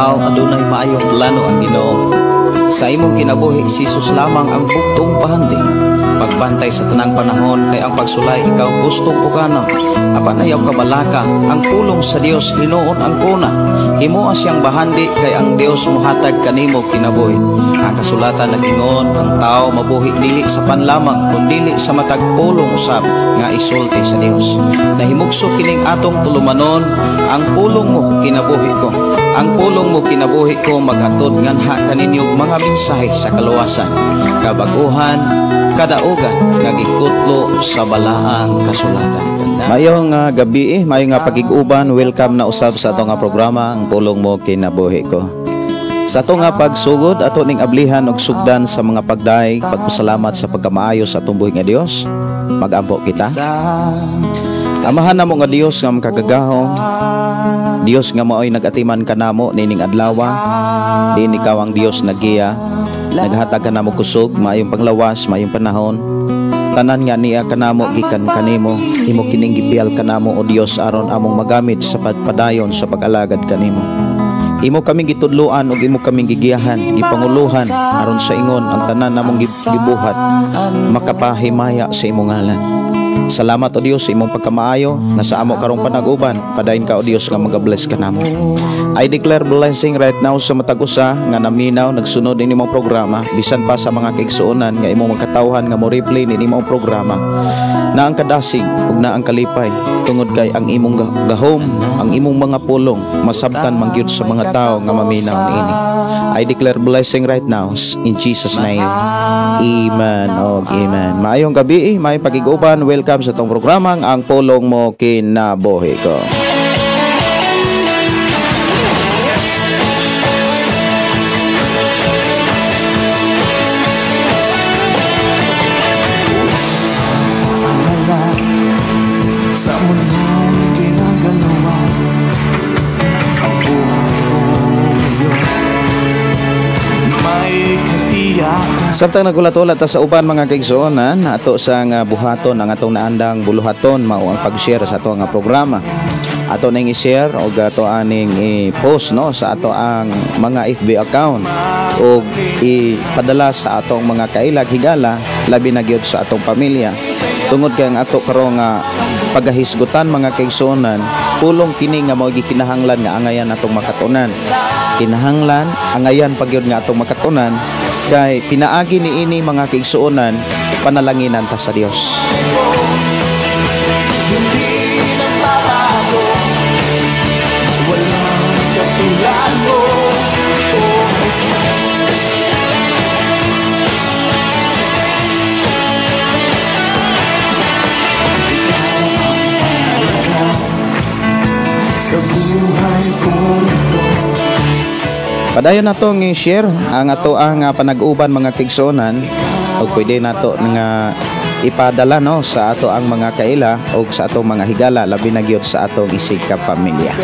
tao, adunay maayong plano ang Ginoo. Sa imong kinabuhi, si Jesus lamang ang bugtong bahandi. Pagbantay sa tanang panahon kay ang pagsulay ikaw gustong pukanon. Apan ayaw kabalaka, ang pulong sa Dios hinuon ang kuna. Himoa siyang bahandi kay ang Dios mohatag kanimo kinabuhi. Ang kasulatan nag-ingon, ang tao mabuhi dili sa panlamang kundili sa matag pulong usab nga isulti sa Dios. Nahimugso kining atong tulumanon, ang pulong mo kinabuhi ko. Ang pulong mo kinabuhi ko maghatod nganha kaninyo mga mensahe sa kaluwasan, kabaguhan, kadaugan nga gikutlo sa balaang kasulatan. Mayong gabi, mayong pagig-uban, welcome na usab sa ato nga programa Ang Pulong Mo Kinabuhi Ko. Sa ato nga pagsugod, ato ning ablihan og sugdan sa mga pagdaig, pagpasalamat sa pagkamaayo sa atong buhi nga Dios. Magampo kita. Amahan namo nga Dios nga makagagahom, Dios nga maoy nagatiman kanamo nining adlaw, diin ikaw ang Dios nagiya, naghatag kanamo kusog, maayong panglawas, maayong panahon. Tanan nga niya kanamo gikan kanimo, imo kining gibiyal kanamo o Dios aron among magamit sa pagpadayon sa pag-alagad kanimo. Imo kaming gitudloan ug imo kaming gigiyahan, gipanguluhan aron sa ingon ang tanan namong gibuhat makapahimaya sa imong ngalan. Salamat o Dios sa imong pagkamaayo nga sa amo karong panag-uban, padayon ka o Dios nga magabless kanamo. I declare blessing right now sa matag usa nga naminaw nagsunod ini imong programa, bisan pa sa mga kaigsuonan nga imong makatawhan nga mo replay ni imong programa. Na ang kadasig ug na ang kalipay tungod kay ang imong gahom, ang imong mga pulong masabtan man gyud sa mga tawo nga maminaw niini. I declare blessing right now in Jesus name. Amen og amen. Maayong gabi, maayong pagig-uban. Welcome sa atong programang Ang Pulong Mo Kinabuhi Ko. Sa mundong ginagalawa, ang buhay ko ngayon may katiyakan. Samtang nagulat-ulat ta sa uban mga kaigsuonan, ato sa nga buhaton ang atong naandang buluhaton mao ang pag-share sa ato nga programa. Ato ning i-share og ato aning i-post no sa ato ang mga FB account og ipadala sa atong mga kailag higala, labi na gyud sa atong pamilya. Tungod kay ang ato karon nga pagahisgutan mga kaigsuonan, pulong kini nga mao gikinahanglan nga angayan atong makatunan. Kinahanglan angayan pa gyud nga atong makatunan kay pinaagi niini mga kaigsuonan, panalanginan ta sa Dios. Hindi nagbabago, walang katulad mo, oh Jesus. Ikaw ang mahalaga sa buhay kong ito. Padayon natong i-share ang ato ang panag-uban mga kaigsuonan og pwede nato nga ipadala no sa ato ang mga kaila og sa atong mga higala, labi na gyud sa atong isig ka pamilya.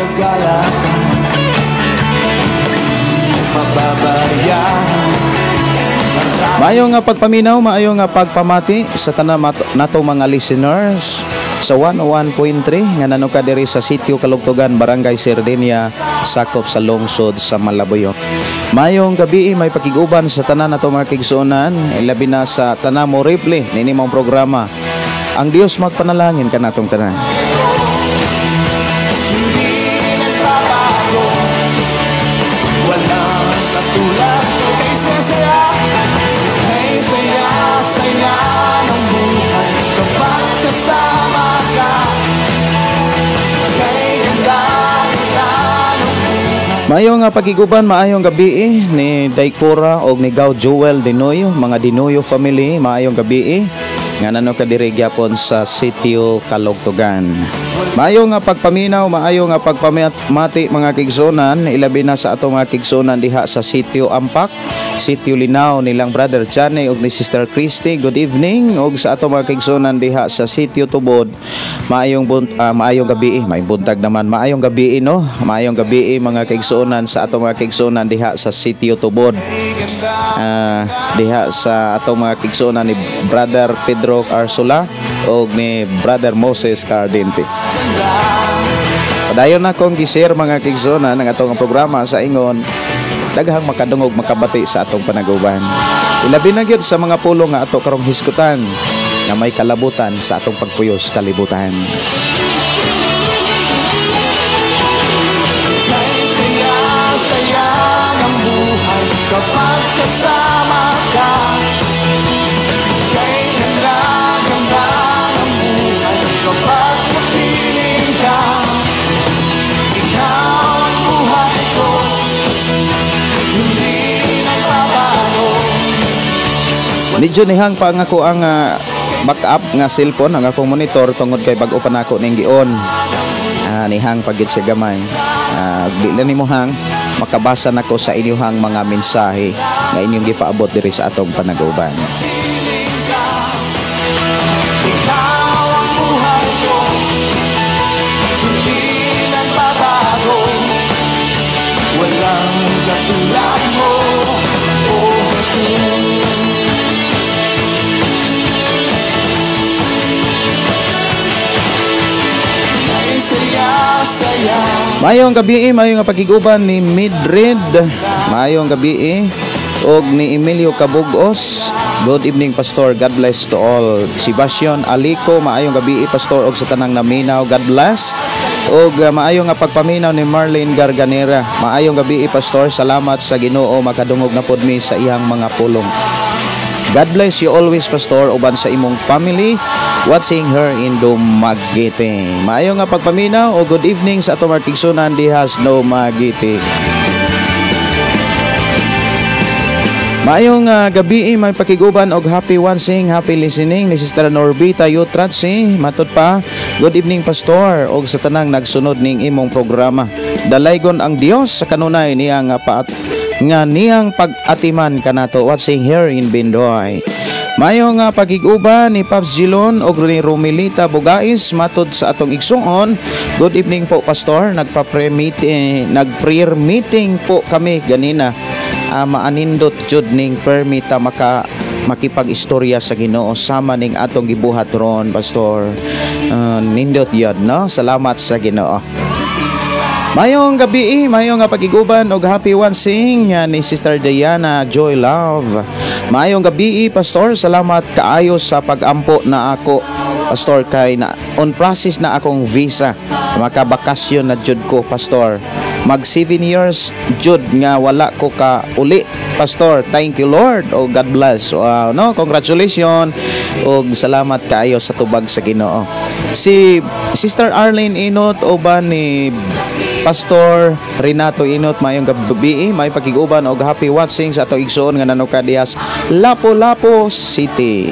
Maayo nga pagpaminaw, maayo nga pagpamati sa tanan nato mga listeners sa 101.3 nga nanuka diri sa Sitio Kalugtugan, Barangay Sardenia, sakop sa lungsod sa Malabuyoc. Maayong gabi, may pakiguban sa tanan nato mga kaigsuonan, labi na sa tanan mo replay nini mong programa. Ang Dios magpanalangin kanatong tanan. Hindi nagbabago, walang katulad kay saya, kay saya, saya ng buhay kapag kasama ka. Kay ganda, ganda ng buhay. Maayong nga pagiguban, maayong gabi ni Daikora og ni Gaw Joel Dinoyo, mga Dinoyo family, maayong gabi nga nano ka diri gyapon sa Sitio Kalugtugan. Maayo nga pagpaminaw, maayo nga pagpamati mga kaigsuonan, ilabi na sa atong mga kaigsuonan diha sa Sitio Ampak, Sitio Linaw nilang Brother Johnny ug ni Sister Christy. Good evening ug sa atong mga kaigsuonan diha sa Sitio Tubod. Maayong maayong gabi, maayong buntag naman, maayong gabi no, maayong gabi mga kaigsuonan sa atong mga kaigsuonan diha sa Sitio Tubod. Diha sa atong mga kaigsuonan ni Brother Pedro Arsula og ni Brother Moses Cardente. Padayon na kong gi-share, mga kaigsuonan, ang atong programa sa ingon daghang makadungog, makabati sa atong panaguban. Ilabi na gyud sa mga pulong nga ato karong hisgutan nga may kalabutan sa atong pagpuyos kalibutan. Kay saya-saya ng buhay kapag kasama ka. Kay ganda-ganda ng buhay kapag kapiling ka. Ikaw ang buhay ko, hindi nagbabago. Medyo nihang pa nga ko ang backup nga cellphone, ang akong monitor, tungod kay bag-o pa nako ning gion. Nihang pagid siya gamay. Di na nimo hang makabasa nako sa inyong mga mensahe nga inyong gipaabot diri sa atong panaguban. Ikaw ang buhay ko, hindi nagbabago. Walang katulad mo, O Jesus. Kay saya-saya. Maayong gabi, maayong nga pagkiguban ni Midred. Maayong gabi og ni Emilio Cabugos. Good evening, Pastor. God bless to all. Sebastian Alico, maayong gabi, Pastor, og sa tanang naminaw. God bless. Og maayong nga pagpaminaw ni Marlene Garganera. Maayong gabi, Pastor. Salamat sa Ginoo, makadungog na pod mi sa iyang mga pulong. God bless you always, Pastor, uban sa imong family watching her in Dumaguete. Maayo nga pagpaminaw o good evening sa atong mga kaigsuonan diha sa Dumaguete. Maayong gabi, may pakiguban og happy watching, happy listening ni Sister Norbita Yutratsi. Matod pa, good evening, Pastor, og sa tanang nagsunod ning imong programa. Dalaygon ang Dios sa kanunay niya nga paat nga niyang pag-atiman kanato, watching here in Bindoy. Mayo nga pagiguban ni Pops Gilon og ni Romilita Bugais. Matod sa atong igsuon, good evening po, Pastor, nagpa-prayer meeting, nag-prayer meeting po kami ganina. Maanindot jud ning permita maka makipag-istorya sa Ginoo sama ning atong gibuhat ron, Pastor. Nindot yun, no? Salamat sa Ginoo. Mayong gabi, mayong nga pagiguban og happy watching ni Sister Diana Joy Love. Mayong gabi, Pastor, salamat kaayo sa pag-ampo na ako, Pastor, kay na on process na akong visa. Makabakasyon na jud ko, Pastor. Mag 7 years jud nga wala ko ka uli, Pastor. Thank you, Lord. Oh, God bless. Wow, no, congratulations og salamat kaayo sa tubag sa Ginoo. Si Sister Arlene Inot uban ni Pastor Renato Inot, mayong gabi, may pakiguban og happy watching sa atong igsoon nga nanuka dihas Lapu-Lapu City.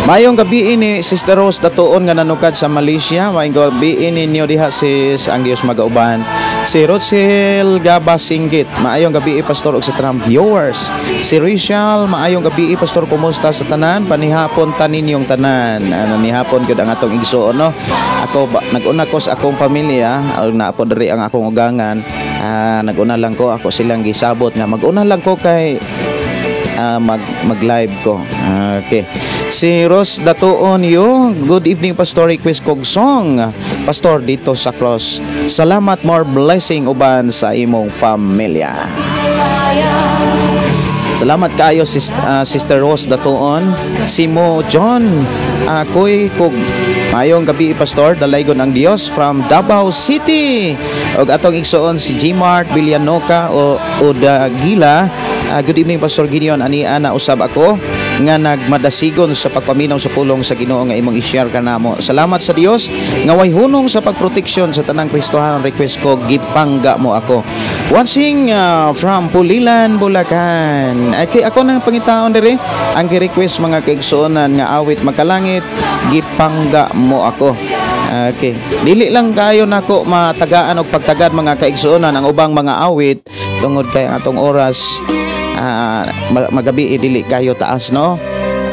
Mayong gabi ni Sister Rose Datuon nga nanukad sa Malaysia. Mayong gabi ninyo diha, sis, ang Dios magauban. Si Rochelle Gabasinggit, maayong gabi, Pastor, ug sa tanang viewers. Si Rachel, maayong gabi, Pastor, kumusta sa tanan? Panihapon taninyong tanan. Ano, nihapon gyud ang atong igsoon, no? Ako ba, nag-una ko sa akong pamilya, og naa po diri ang akong ugangan. Nag-una lang ko, ako silang gisabot nga mag-una lang ko kay mag-live ko. Okay. Si Rose Datuon yo, good evening, Pastor, request kog song, Pastor, dito sa cross. Salamat, more blessing uban sa imong pamilya. Salamat kaayo, Sister Rose Datuon. Si Mo John, ako'y kog maayong gabi, Pastor, dalaygon ang Dios from Davao City. Og atong igsoon si Gmart Villanoca o Odagila. Good evening, Pastor Gideon, ani ana usab ako nga nagmadasigon sa pagpaminaw sa pulong sa Ginoo nga imong i-share kanamo. Salamat sa Dios nga way hunong sa pagproteksyon sa tanang Kristohanon. Request ko, gipangga mo ako. Watching from Pulilan, Bulacan. Okay, ako nang pangitaon diri ang gi-request, mga kaigsuonan, nga awit makalangit, gipangga mo ako. Okay. Dili lang kayo nako matagaan og pagtagad, mga kaigsuonan, ang ubang mga awit tungod kay ang atong oras magabi dili kayo taas, no?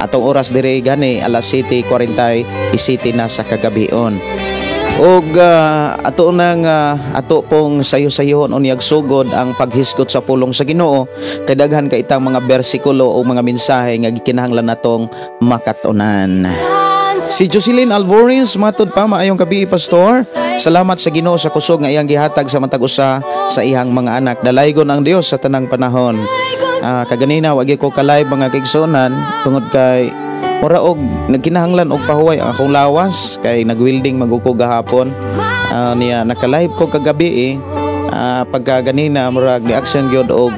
Atong oras dire gani alas 7:47 na sa kagabion. Og ato nang ato pong sayo-sayohon unyag sugod ang paghisgot sa pulong sa Ginoo kay daghan kay itang mga bersikulo o mga mensahe nga gikinahanglan natong makatunan. Si Jocelyn Alvarez, matod pa, maayong gabi, Pastor. Salamat sa Ginoo sa kusog nga iyang gihatag sa matag usa sa iyang mga anak. Dalaygon ang Dios sa tanang panahon. Kaganina wagi ko ka-live, mga kaigsuonan, tungod kay mura og nagkinahanglan og pahuway ang akong lawas kay nagwelding man ko gahapon. Niya naka-live ko kagabi eh. Pagka ganina murag ni action gyud og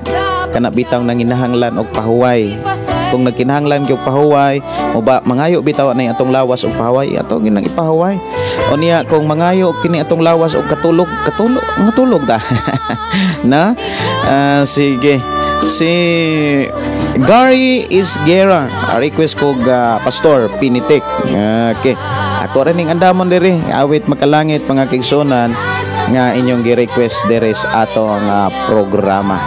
kana bitang nanginahanglan og pahuway. Kung nagkinahanglan gyud pahuway, mo ba mangayo bitaw na atong lawas og pahuway, ato gyud nang ipahuway. O niya kung mangayo kini atong lawas og katulog, katulog, ngatulog ta. Na? Sige. Si Gary Isguera, request ko Pastor Pinitik. Okay. Ako rin ning andamon diri, awit makalangit, mga kaigsuonan, nga inyong gi-request diri sa atong programa.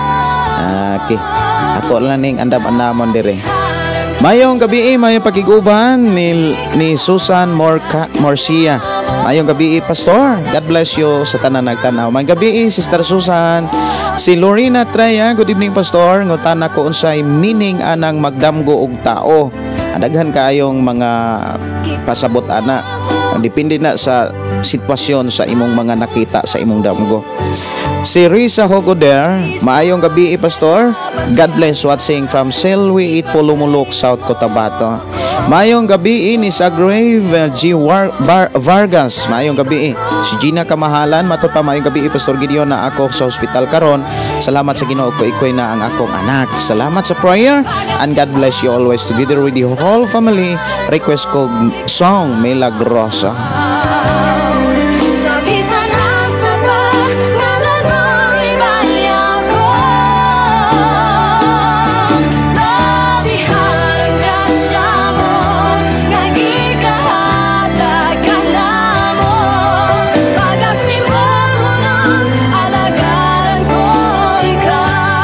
Okay. Ako lang ning andam-andamon diri. Mayong gabi, mayong pakiguban ni Susan Morca, Morcia. Mayong gabi, Pastor. God bless you sa tanan nagtanaw. Mayong gabi, Sister Susan. Si Lorena Treya, good evening, Pastor. Ngutana ko unsay meaning anang magdamgo og tao. Daghan kaayong mga pasabot ana. Depende na sa sitwasyon sa imong mga nakita sa imong damgo. Si Risa Hogoder, maayong gabi, Pastor. God bless, watching from Selwi, Polomolok, South Cotabato. Maayong gabi ni sa Grave G. Vargas. Maayong gabi. Si Gina Kamahalan, mato pa, maayong gabi, Pastor Gideon, na ako sa hospital karon. Salamat sa Ginoo ko ikoy na ang akong anak. Salamat sa prayer and God bless you always together with the whole family. Request ko song Milagrosa. Sa bisan asa pa, ngalan mo'y baliw ko. Labihan ang grasya mo nga gikahatag kanamo. Pagasimbahon alagaran ko ikaw.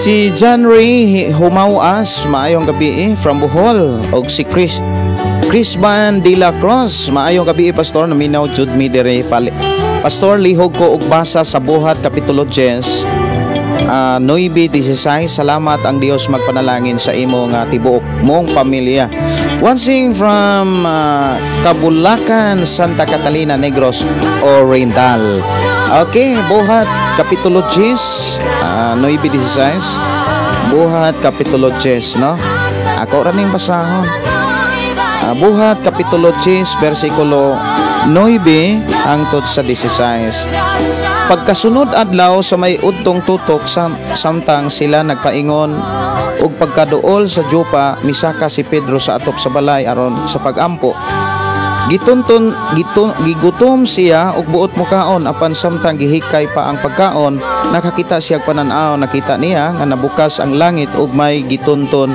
Si John Ray Humawas, maayong gabi from Bohol. Og si Chris Chris Van de la Cruz, maayong gabi, Pastor, naminaw jud mi dire pali. Pastor, lihog ko og basa sa Buhat kapitulo 10 9:16. Salamat, ang Dios magpanalangin sa imo nga tibuok mong pamilya. Watching from Kabulacan, Santa Catalina, Negros Oriental. Okay, Buhat kapitulo 10 9:16. Buhat kapitulo 10, no? Ako ra ning basahon. Buhat kapitulo 10 versikulo 9 hangtod sa 16. Pagkasunod adlaw sa may udtong tutok, samtang sila nagpaingon ug pagkaduol sa Jopa, misaka si Pedro sa atop sa balay aron sa pagampo. Gitunton gitun, gigutom siya ug buot mokaon, apan samtang gihikay pa ang pagkaon, nakakita siya og panan-aw. Nakita niya nga nabukas ang langit ug may gitunton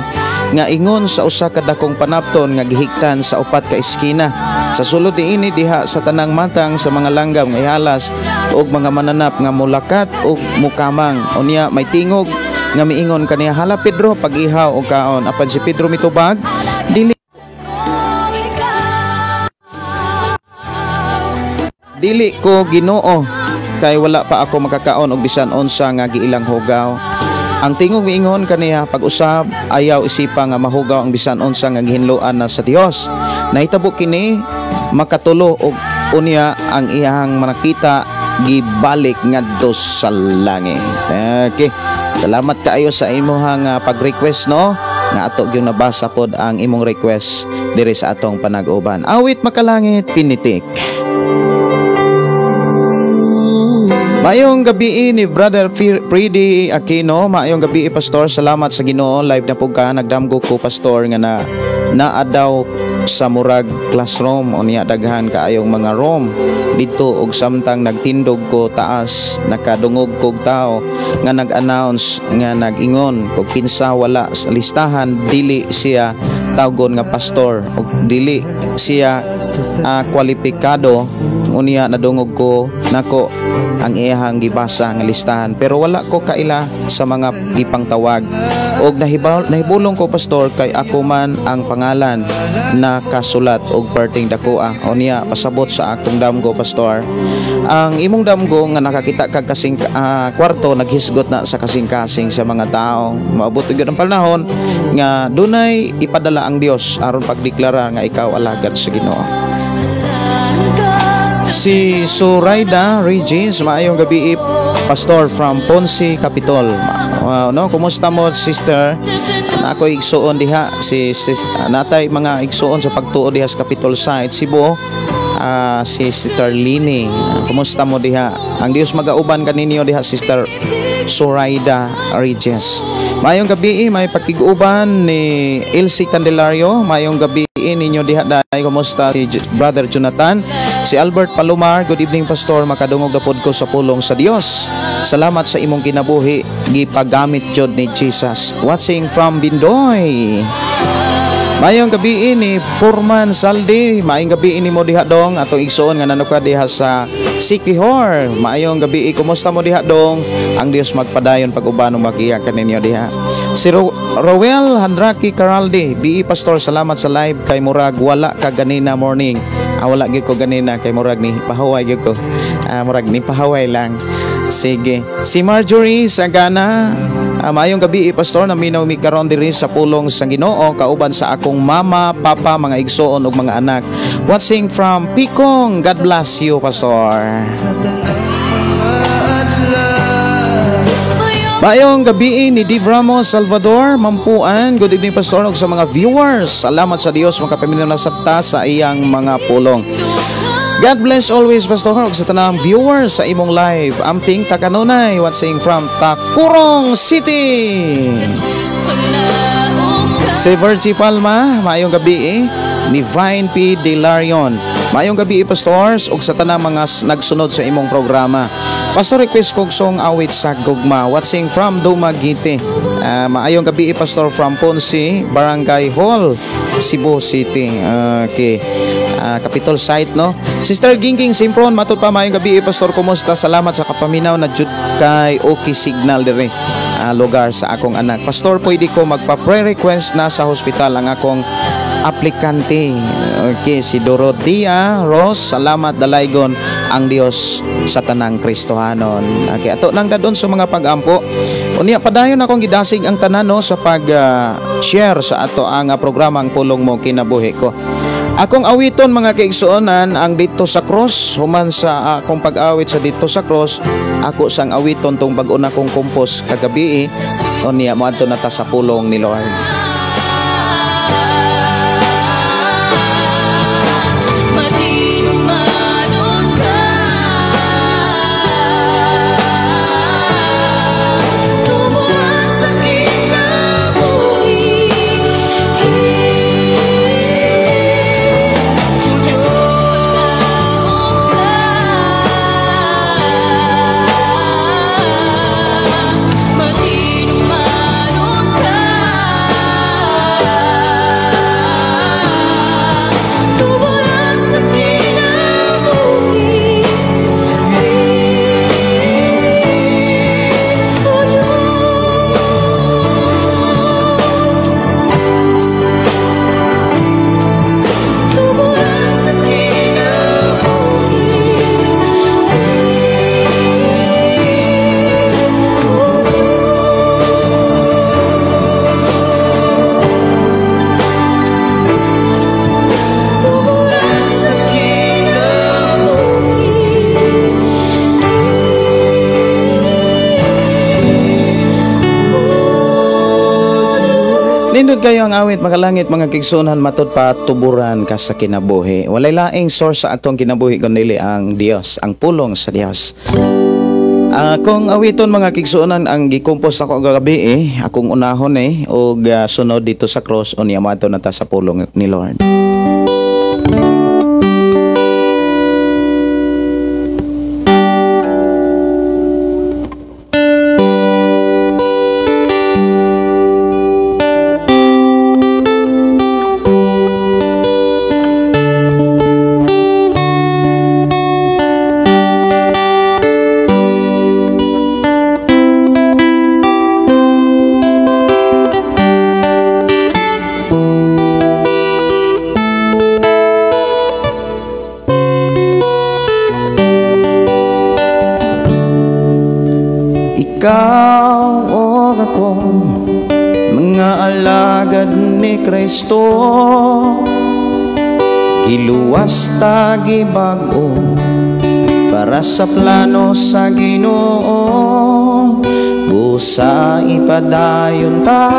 nga ingon sa usa ka dakong panapton nga gihigtan sa upat ka eskina. Sa sulod niini diha sa tanang matang sa mga langgam nga ihalas ug mga mananap nga mulakat ug mukamang. Unya may tingog nga miingon kaniya, "Hala, Pedro, pag-ihaw og kaon." Apan si Pedro mitubag, "Dili, dili ko, Ginoo, kay wala pa ako makakaon og bisan unsa nga giilang hugaw." Ang tingog miingon kaniya, "Pag-usab, ayaw isipa nga mahugaw ang bisan unsa nga gihinloan na sa Dios." Nahitabo kini makatulo og unya ang iyang manakita gibalik ngadto sa langit. Okay. Salamat kaayo sa imong pag-request, no, nga ato gyud nabasa pod ang imong request diri sa atong panag-uban. Awit makalangit, Pinitik. Maayong gabi ni Brother Pridi Aquino, maayong gabi, Pastor. Salamat sa Ginoo, live na pug ka. Nagdamgo ko, Pastor, nga na naa daw sa murag classroom, unya daghan kaayong mga room dito, og samtang nagtindog ko taas, nakadungog kog tao nga nag-announce nga nag-ingon kog kinsa wala sa listahan, dili siya tawgon nga pastor og dili siya kwalipikado. Unya nadungog ko nako ang iyahang gibasa nga listahan, pero wala ko kaila sa mga gipangtawag. Og nahibulong ko, pastor, kay ako man ang pangalan nakasulat og perting dakoa. O niya pasabot sa akong damgo, pastor. Ang imong damgo nga nakakita kag kasing kwarto, naghisgot na sa kasing-kasing sa mga tao. Maabot gyud ang panahon nga dunay ipadala ang Dios aron pagdeklara nga ikaw alagad sa Ginoo. Si Suraida Regis, maayong gabi, pastor, from Ponce, Capitol. Wow, no, kumusta mo, sister? Na ako igsuon diha si natay mga igsuon sa pagtuo diha sa Capitol site Cebu. Si Sister Lini. Kumusta mo diha? Ang Dios magauban kaninyo diha, Sister Suraida Regis. Maayong gabi, may pakig-uban ni Elsie Candelario. Maayong gabi ninyo diha dai. Kumusta si Brother Jonathan? Si Albert Palomar, good evening, pastor, makadungog na pod ko sa pulong sa Dios. Salamat sa imong kinabuhi, gipagamit jud ni Jesus. Watching from Bindoy. Maayong gabi ni Purman Saldi, maayong gabi nimo diha dong, atong igsuon nga nanuka diha sa Sikihor. Maayong gabi, kumusta mo diha dong? Ang Dios magpadayon pag-uban ug magiya kaninyo diha. Si Roel Handraki Caraldi, BE pastor, salamat sa live kay murag wala ka ganina morning. Wala gyud ko ganina kay murag ni pahaway gyud ko. Murag ni pahaway lang. Sige. Si Marjorie Sagana, maayong gabi, pastor, naminaw mi karon diri sa pulong sa Ginoo kauban sa akong mama, papa, mga igsoon ug mga anak. Watching from Pikong. God bless you, pastor. Maayong gabi ni Div Ramos Salvador Mampuan. Good evening, pastor, ug sa mga viewers. Salamat sa Dios, makapaminaw na sa ta sa iyang mga pulong. God bless always, pastor, ug sa tanang viewers sa imong live. Amping takanunay, watching from Tacurong City. Si Virgie Palma, maayong gabi ni Vine P. Delarion. Maayong gabi, pastors, ug sa tanang mga nagsunod sa imong programa. Pastor, request kog song Awit sa Gugma. Watching from Dumaguete. Maayong gabi, pastor, from Ponce, Barangay Hall, Cebu City. Okay. Capitol site, no? Sister Gingging Simpron, matud pa, maayong gabi, pastor, kumusta? Salamat sa kapaminaw na jud kay okay signal dire lugar sa akong anak. Pastor, pwede ko magpa-prayer request na sa hospital ang akong aplikante. Okay, si Dorothea Rose, salamat, dalaygon ang Dios sa tanang Kristohanon. Okay, ato nang dadon sa mga pag-ampo. Unya padayon akong gidasig ang tanan, no, sa pag-share sa ato ang programa Ang Pulong Mo Kinabuhi Ko. Akong awiton, mga kaigsuonan, ang Dito sa Cross. Human sa akong pag-awit sa Dito sa Cross, ako sang awiton tong bag-o na kong compose kagabi. Unya moadto na ta sa pulong ni Lord. Matinumanon ka. Tumuran sa kinabuhi. Jesus, palaong ka. Matinumanon ka. Tumuran sa kinabuhi. O Diyos, tumuran sa kinabuhi. O Diyos, tumuran sa kinabuhi. Nindot kayo ang awit, makalangit, mga kigsunan, matud pa tuburan ka sa kinabuhi. Walay laing source sa atong kinabuhi kundi ang Dios, ang pulong sa Dios. Akong awiton, mga kigsuonan, ang gikompose ako kagabi akong unahon og sunod Dito sa Cross, unya moadto na ta sa pulong ni Lord. Ikaw o ako, mga alagad ni Kristo, giluwas ta gibag-o para sa plano sa Ginoo. Busa ipadayon ta,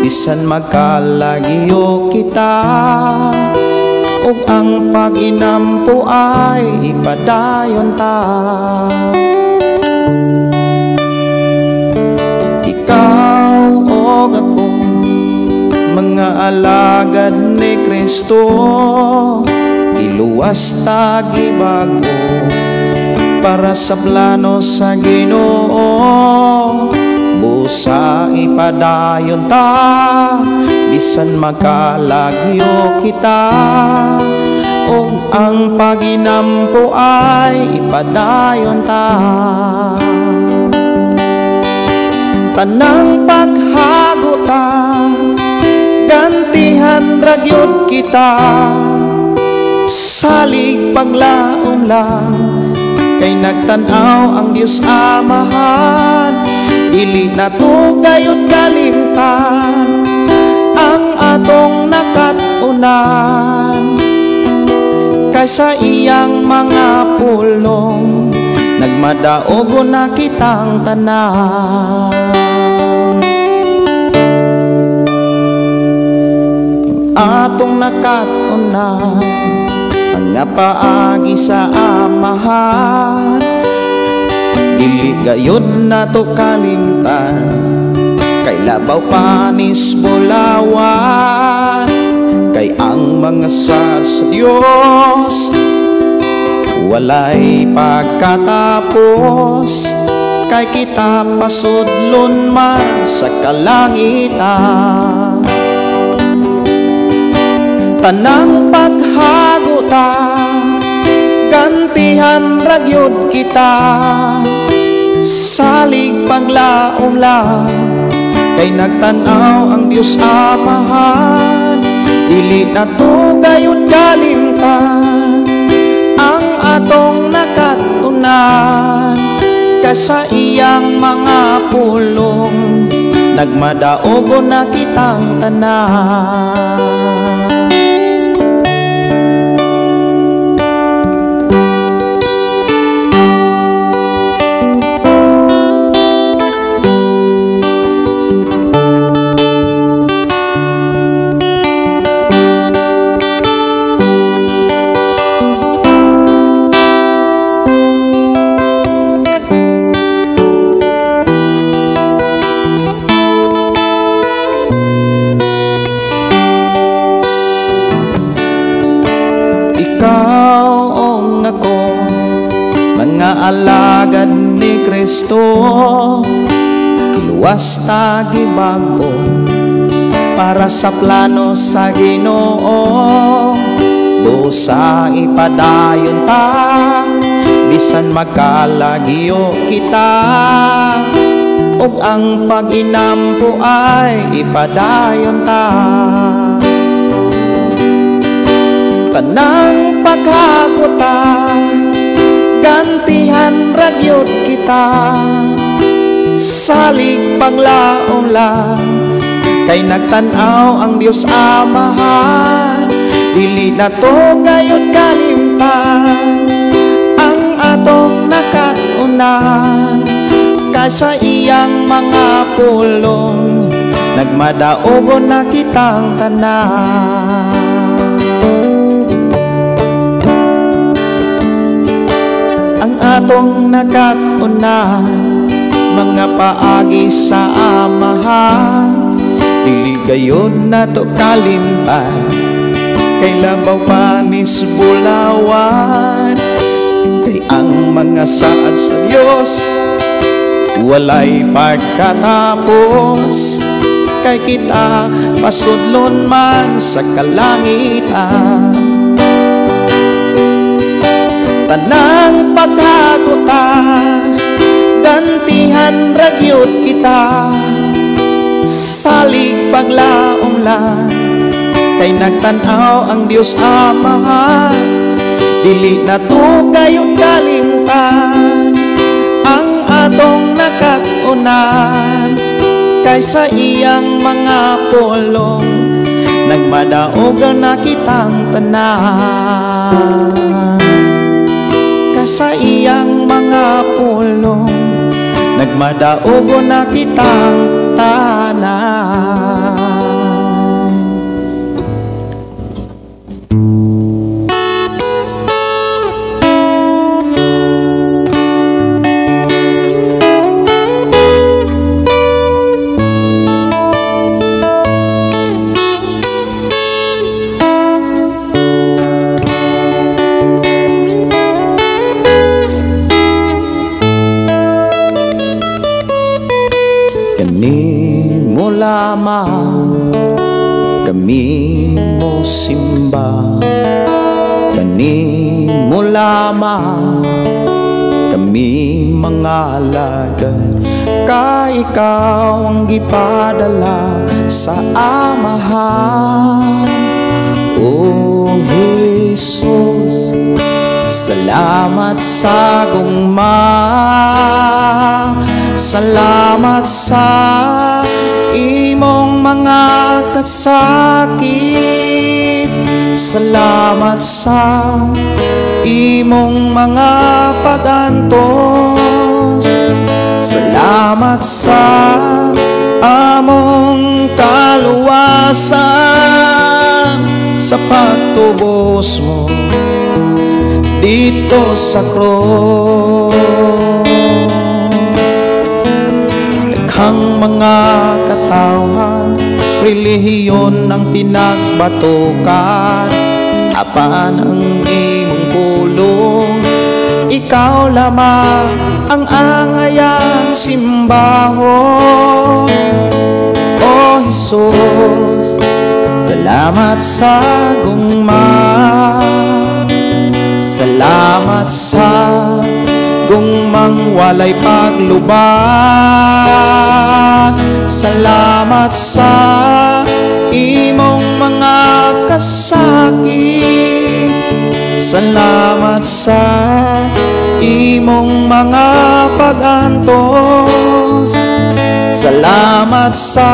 bisan magkalagyo kita, ug ang pag-inampo ay ipadayon ta. Ikaw og ako, mga alagad ni Kristo, giluwas ta gibag-o para sa plano sa Ginoo. Busa ipadayon ta, bisan magkalagyo kita, ug ang paginampo ay ipadayon ta. Tanang paghagota, gantihan ra gyud kita, salig paglaom lang, kay nagtan-aw ang Dios Amahan. Dili nato gayud kalimtan ang atong nakat-unan, kay sa iyang mga pulong nagmadaogo na kitang tanan. Atong nakat-unan mga paagi sa Amahan, dili gayud nato kalimtan, kay labaw panis bulawan. Kay ang mga sa Dios walay pagkatapos, kay kita pasudlon man sa kalangitan. Tanang paghagota, gantihan ra gyud kita, salig paglaom lang, kay nagtan-aw ang Dios Amahan. Dili nato gayud kalimtan ang atong nakat-unan, kay sa iyang mga pulong nagmadaogo na kitang tanan. Alagad ni Kristo, giluwas ta gibag-o para sa plano sa Ginoo. Busa ipadayon ta, bisan magkalagyo kita, ug ang pag-inampo ay ipadayon ta. Tanang paghagota, gantihan ra gyud kita, salig paglaom lang, kay nagtan-aw ang Dios Amahan. Dili nato gayud kalimtan ang atong nakat-unan, kay sa iyang mga pulong nagmadaogo na kitang tanan. Ang atong nakat-unan, mga paagi sa Amahan, dili gayud nato kalimtan, kay labaw panis bulawan. Kay ang mga saad sa Dios walay pagkatapos, kay kita pasudlon man sa kalangitan. Tanang paghagota, gantihan ra gyud kita, salig paglaom lang, kay nagtan-aw ang Dios Amahan. Dili nato gayud kalimtan ang atong nakatunan, kay sa iyang mga pulong nagmadaog na kitang tanan. Kay sa iyang mga pulong nagmadaog na kitang tanan. Kanimo lamang kami mo simba, kanimo lamang kami mga alagad, kay ikaw ang gipadala sa Amahan. O Jesus, salamat sa gugma, salamat sa imong mga kasakit, salamat sa imong mga pag-antos, salamat sa among kaluwasan, sa pagtubos mo dito sa krus. Daghang mga katawhan, relihiyon ang pinagbatukan, apan ang imong pulong, ikaw lamang ang angayang simbahon. O Jesus, salamat sa gugma, salamat sa gugmang walay paglubak, salamat sa imong mga kasakit, salamat sa imong mga pag-antos, salamat sa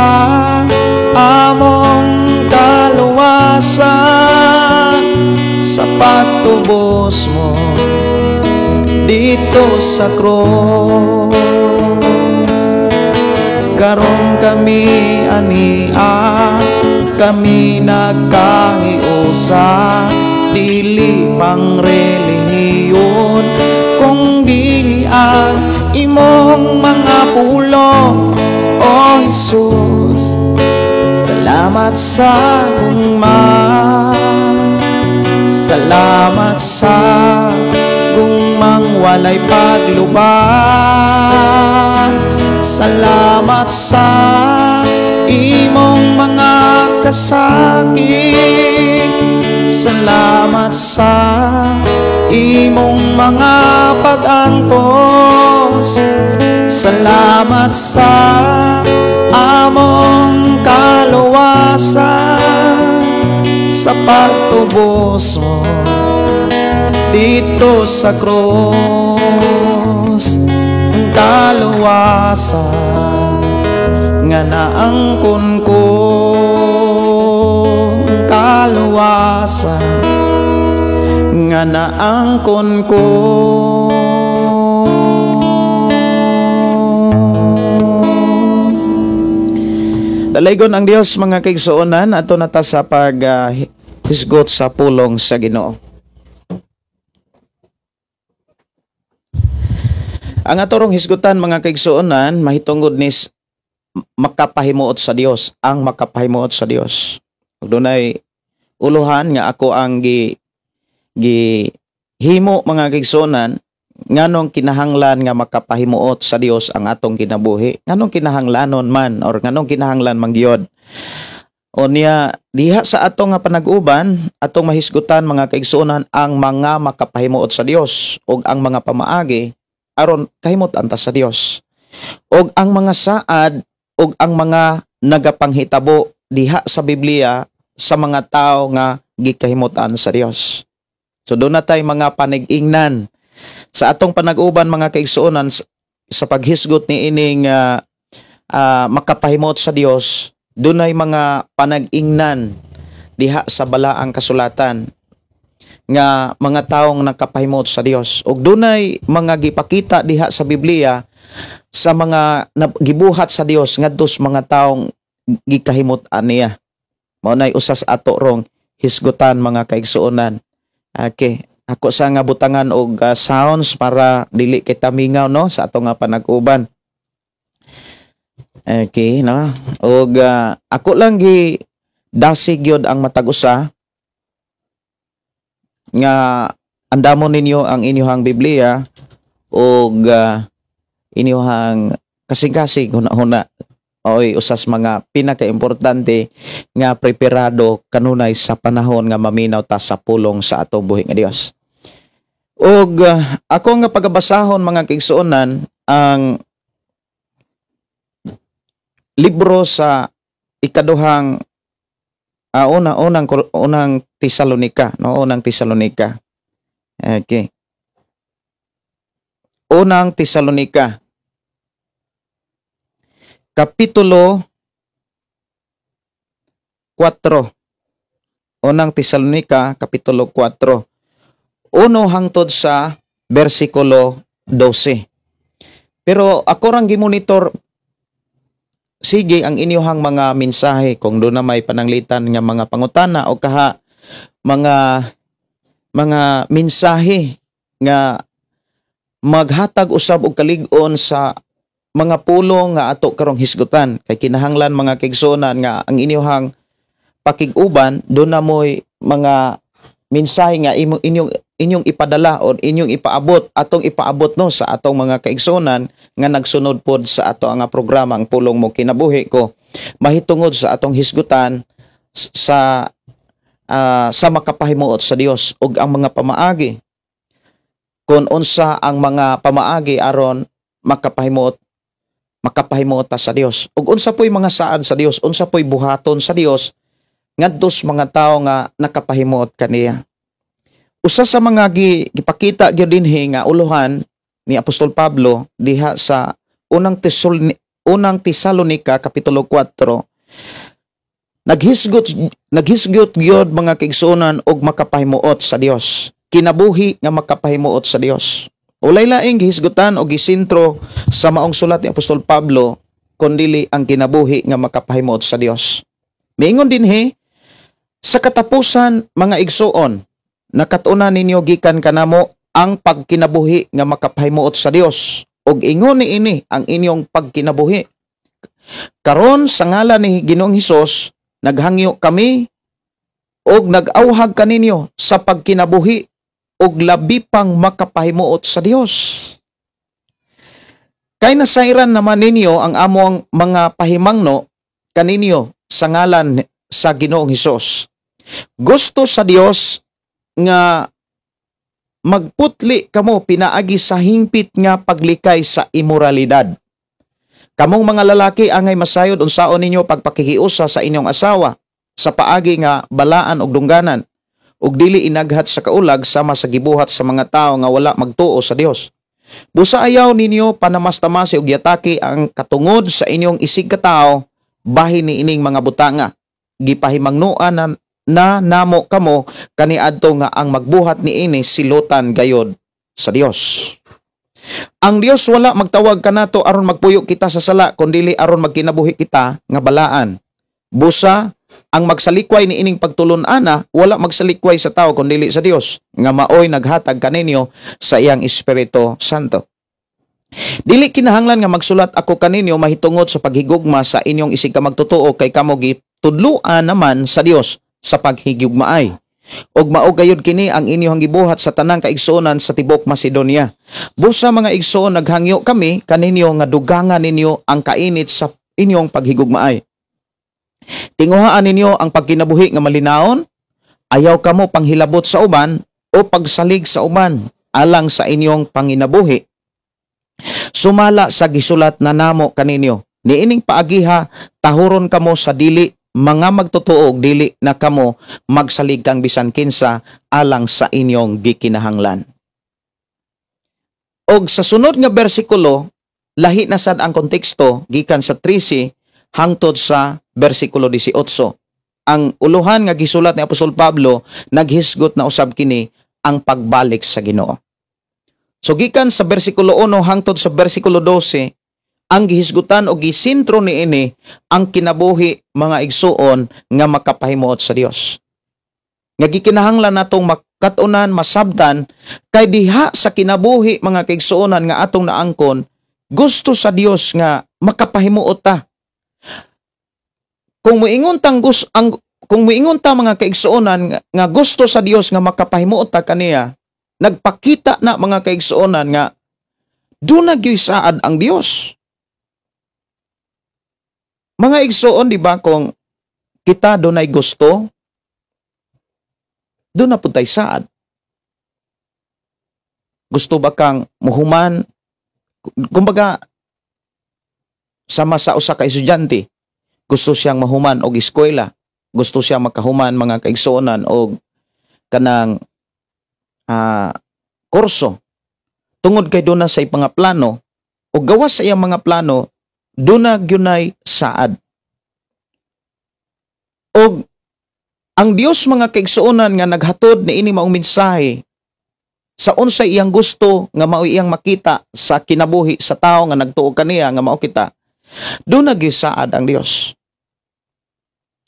among kaluwasan, sa pagtubos mo dito sa krus. Karon kami ania, kami nagkahiusa, dili pang relihiyon, kung dili ang imong mga pulong. O Jesus, salamat sa gugma, salamat sa gugmang walay paglubak, salamat sa imong mga kasakit, salamat sa imong mga pag-antos, salamat sa among kaluwasan, sa pagtubos mo dito sa krus. Ang kaluwasan nga naangkon ko, ang kaluwasan nga naangkon ko. Dalaygon ang Dios mga kaigsuonan, ato na ta sa pag hisgot sa pulong sa Ginoo. Ang atorong hisgutan mga kaigsuonan mahitungod ni makapahimuot sa Dios, ang makapahimuot sa Dios. Ug dunay uluhan nga ako ang gi himo mga kaigsuonan, nganong kinahanglan nga makapahimuot sa Dios ang atong kinabuhi, nganong kinahanglanon man or nganong kinahanglan man gyud. O niya diha sa atong nga panag-uban, atong mahisgutan mga kaigsuonan ang mga makapahimuot sa Dios ug ang mga pamaagi aron kahimut-an ta sa Dios. Og ang mga saad ug ang mga nagapanghitabo diha sa Biblia sa mga tawo nga gikahimut-an sa Dios. So doon na tay mga panig-ingnan sa atong panag-uban mga kaigsuonan. sa paghisgot ni ining makapahimot sa Dios, dunay mga panag-ingnan diha sa balaang kasulatan nga mga taong nakapahimot sa Dios, ug dunay mga gipakita diha sa Biblia sa mga gibuhat sa Dios ngadto sa mga taong gikahimot niya. Mao nay usas ato rong hisgutan, mga kaigsuonan. Okay, ako sa nga butangan og sounds para dili kita mingaw, no, sa ato nga panag-uban. Okay, no? Og ako lang gi dasig gyud ang matag usa nga andamon ninyo ang inyong Biblia og inyong kasing-kasing huna-huna oy usas mga pinakaimportante nga preparado kanunay sa panahon nga maminaw ta sa pulong sa atong buhi nga Dios. Og ako nga pagabasahon, mga kaigsuonan, ang libro sa ikaduhang una unang unang Tesalonika, no, Unang Tesalonika. Okay. Unang Tesalonika Kapitulo 4. Unang Tesalonika Kapitulo 4. 1 hangtod sa bersikulo 12. Pero ako rang gimonitor sige ang inyuhang mga mensahe kung doon na may pananglitan nga mga pangutana o kaha mga mensahe nga maghatag usab og kalig-on sa mga pulong nga ato karong hisgutan, kay kinahanglan, mga kaigsuonan, nga ang inyuhang pakig-uban doon na mo'y mga mensahe nga imo inyong inyong ipadala o inyong ipaabot, atong ipaabot, no, sa atong mga kaigsuonan nga nagsunod pod sa ato nga programa, Ang Pulong Mo Kinabuhi Ko, mahitungod sa atong hisgutan sa makapahimuot sa Dios ug ang mga pamaagi, kung unsa ang mga pamaagi aron makapahimuot ta sa Dios ug unsa po'y mga saad sa Dios, unsa po'y buhaton sa Dios ngadto sa mga tawo nga nakapahimuot kaniya. Usa sa mga gipakita gyud dinhi nga uluhan ni Apostol Pablo diha sa Unang Tesalonika kapitulo 4, naghisgot gyud, mga kaigsuonan, og makapahimuot sa Dios, kinabuhi nga makapahimuot sa Dios. Walay laing gihisgutan o gisintro sa maong sulat ni Apostol Pablo kundili ang kinabuhi nga makapahimuot sa Dios. Miingon dinhi, "Sa katapusan, mga igsuon, nakatunan ninyo gikan kanamo ang pagkinabuhi nga makapahimuot sa Dios ug ingon niini ang inyong pagkinabuhi. Karon, sa ngalan ni Ginoong Hesus, naghangyo kami og nag-awhag kaninyo sa pagkinabuhi og labi pang makapahimuot sa Dios. Kay nasayran naman ninyo ang among mga pahimangno kaninyo sa ngalan sa Ginoong Hesus. Gusto sa Dios nga magputli kamo pinaagi sa hingpit nga paglikay sa imoralidad. Kamong mga lalaki, angay masayod unsaon ninyo pagpakikiusa sa inyong asawa sa paagi nga balaan og dungganan ug dili inaghat sa kaulag sama sa gibuhat sa mga tawo nga wala magtuo sa Dios. Busa ayaw ninyo panamastamasi og yataki ang katungod sa inyong isig katawo bahin ni ining mga butanga. Gipahimangnoan na namo kamo kaniadto nga ang magbuhat niini silutan gayod sa Dios. Ang Dios wala magtawag kanato aron magpuyo kita sa sala, kundili aron magkinabuhi kita nga balaan. Busa ang magsalikway ni ining pagtulon-ana wala magsalikway sa tao kundili sa Dios nga maoy naghatag kaninyo sa iyang Espiritu Santo. Dili kinahanglan nga magsulat ako kaninyo mahitungod sa paghigugma sa inyong isig ka magtotoo, kay kamo gitudloan naman sa Dios sa paghigugmaay. Ug mao gayud kini ang inyong gibuhat sa tanang kaigsuonan sa tibok Macedonia. Busa, mga igsoon, naghangyo kami kaninyo nga dugangan ninyo ang kainit sa inyong paghigugmaay. Tinguhaan ninyo ang pagkinabuhi nga malinaon, ayaw kamo panghilabot sa uban o pagsalig sa uban alang sa inyong panginabuhi. Sumala sa gisulat na namo kaninyo. Niining paagiha tahuron kamo sa dili mga magtotoo ug dili na kamo magsalig kang bisan kinsa alang sa inyong gikinahanglan." Og sa sunod nga bersikulo, Lahi na sad ang konteksto gikan sa 13 hangtod sa bersikulo 18. Ang uluhan nga gisulat ni Apostol Pablo naghisgot na usab kini ang pagbalik sa Ginoo. So gikan sa bersikulo 1 hangtod sa bersikulo 12, ang gihisgutan o gisentro niini ang kinabuhi, mga igsuon, nga makapahimuot sa Dios. Nga gikinahanglan natong makatunan, masabtan, kay diha sa kinabuhi, mga kaigsuonan, nga atong naangkon, gusto sa Dios nga makapahimuot ta. Kung muingon ta, mga kaigsuonan, nga gusto sa Dios nga makapahimuot ta kaniya, nagpakita na, mga kaigsuonan, nga duna gyud saad ang Dios. Mga igsuon, di ba, kung kita dunay gusto, duna pud tay saad. Gusto ba kang muhuman? Kumbaga, sama sa usa ka estudyante, gusto siyang mahuman og eskwela, gusto siya makahuman, mga kaigsuonan, og kanang kurso. Tungod kay duna sa mga plano, o gawas sa iyang mga plano, duna gyunay saad. Og ang Dios, mga kaigsuonan, nga naghatod niini maong mensahe sa unsay iyang gusto nga mao iyang makita sa kinabuhi sa tawo nga nagtuo kaniya, nga mao kita, duna gyud saad ang Dios.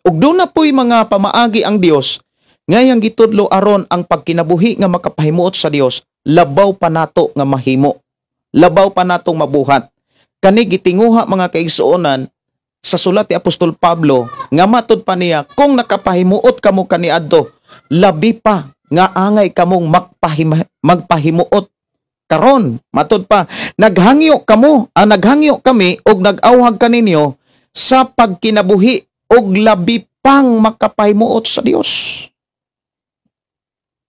Ug duna po'y mga pamaagi ang Dios nga iyang gitudlo aron ang pagkinabuhi nga makapahimuot sa Dios labaw pa nato nga mahimo, labaw pa natong mabuhat. Kani gitinguha, mga kaigsuonan, sa sulat ni Apostol Pablo nga matud pa niya, kung nakapahimuot kamo kaniadto, labi pa nga angay kamong magpahimuot karon. Matud pa, naghangyo kamo, naghangyo kami og nag-awhag kaninyo sa pagkinabuhi og labi pang makapahimuot sa Dios.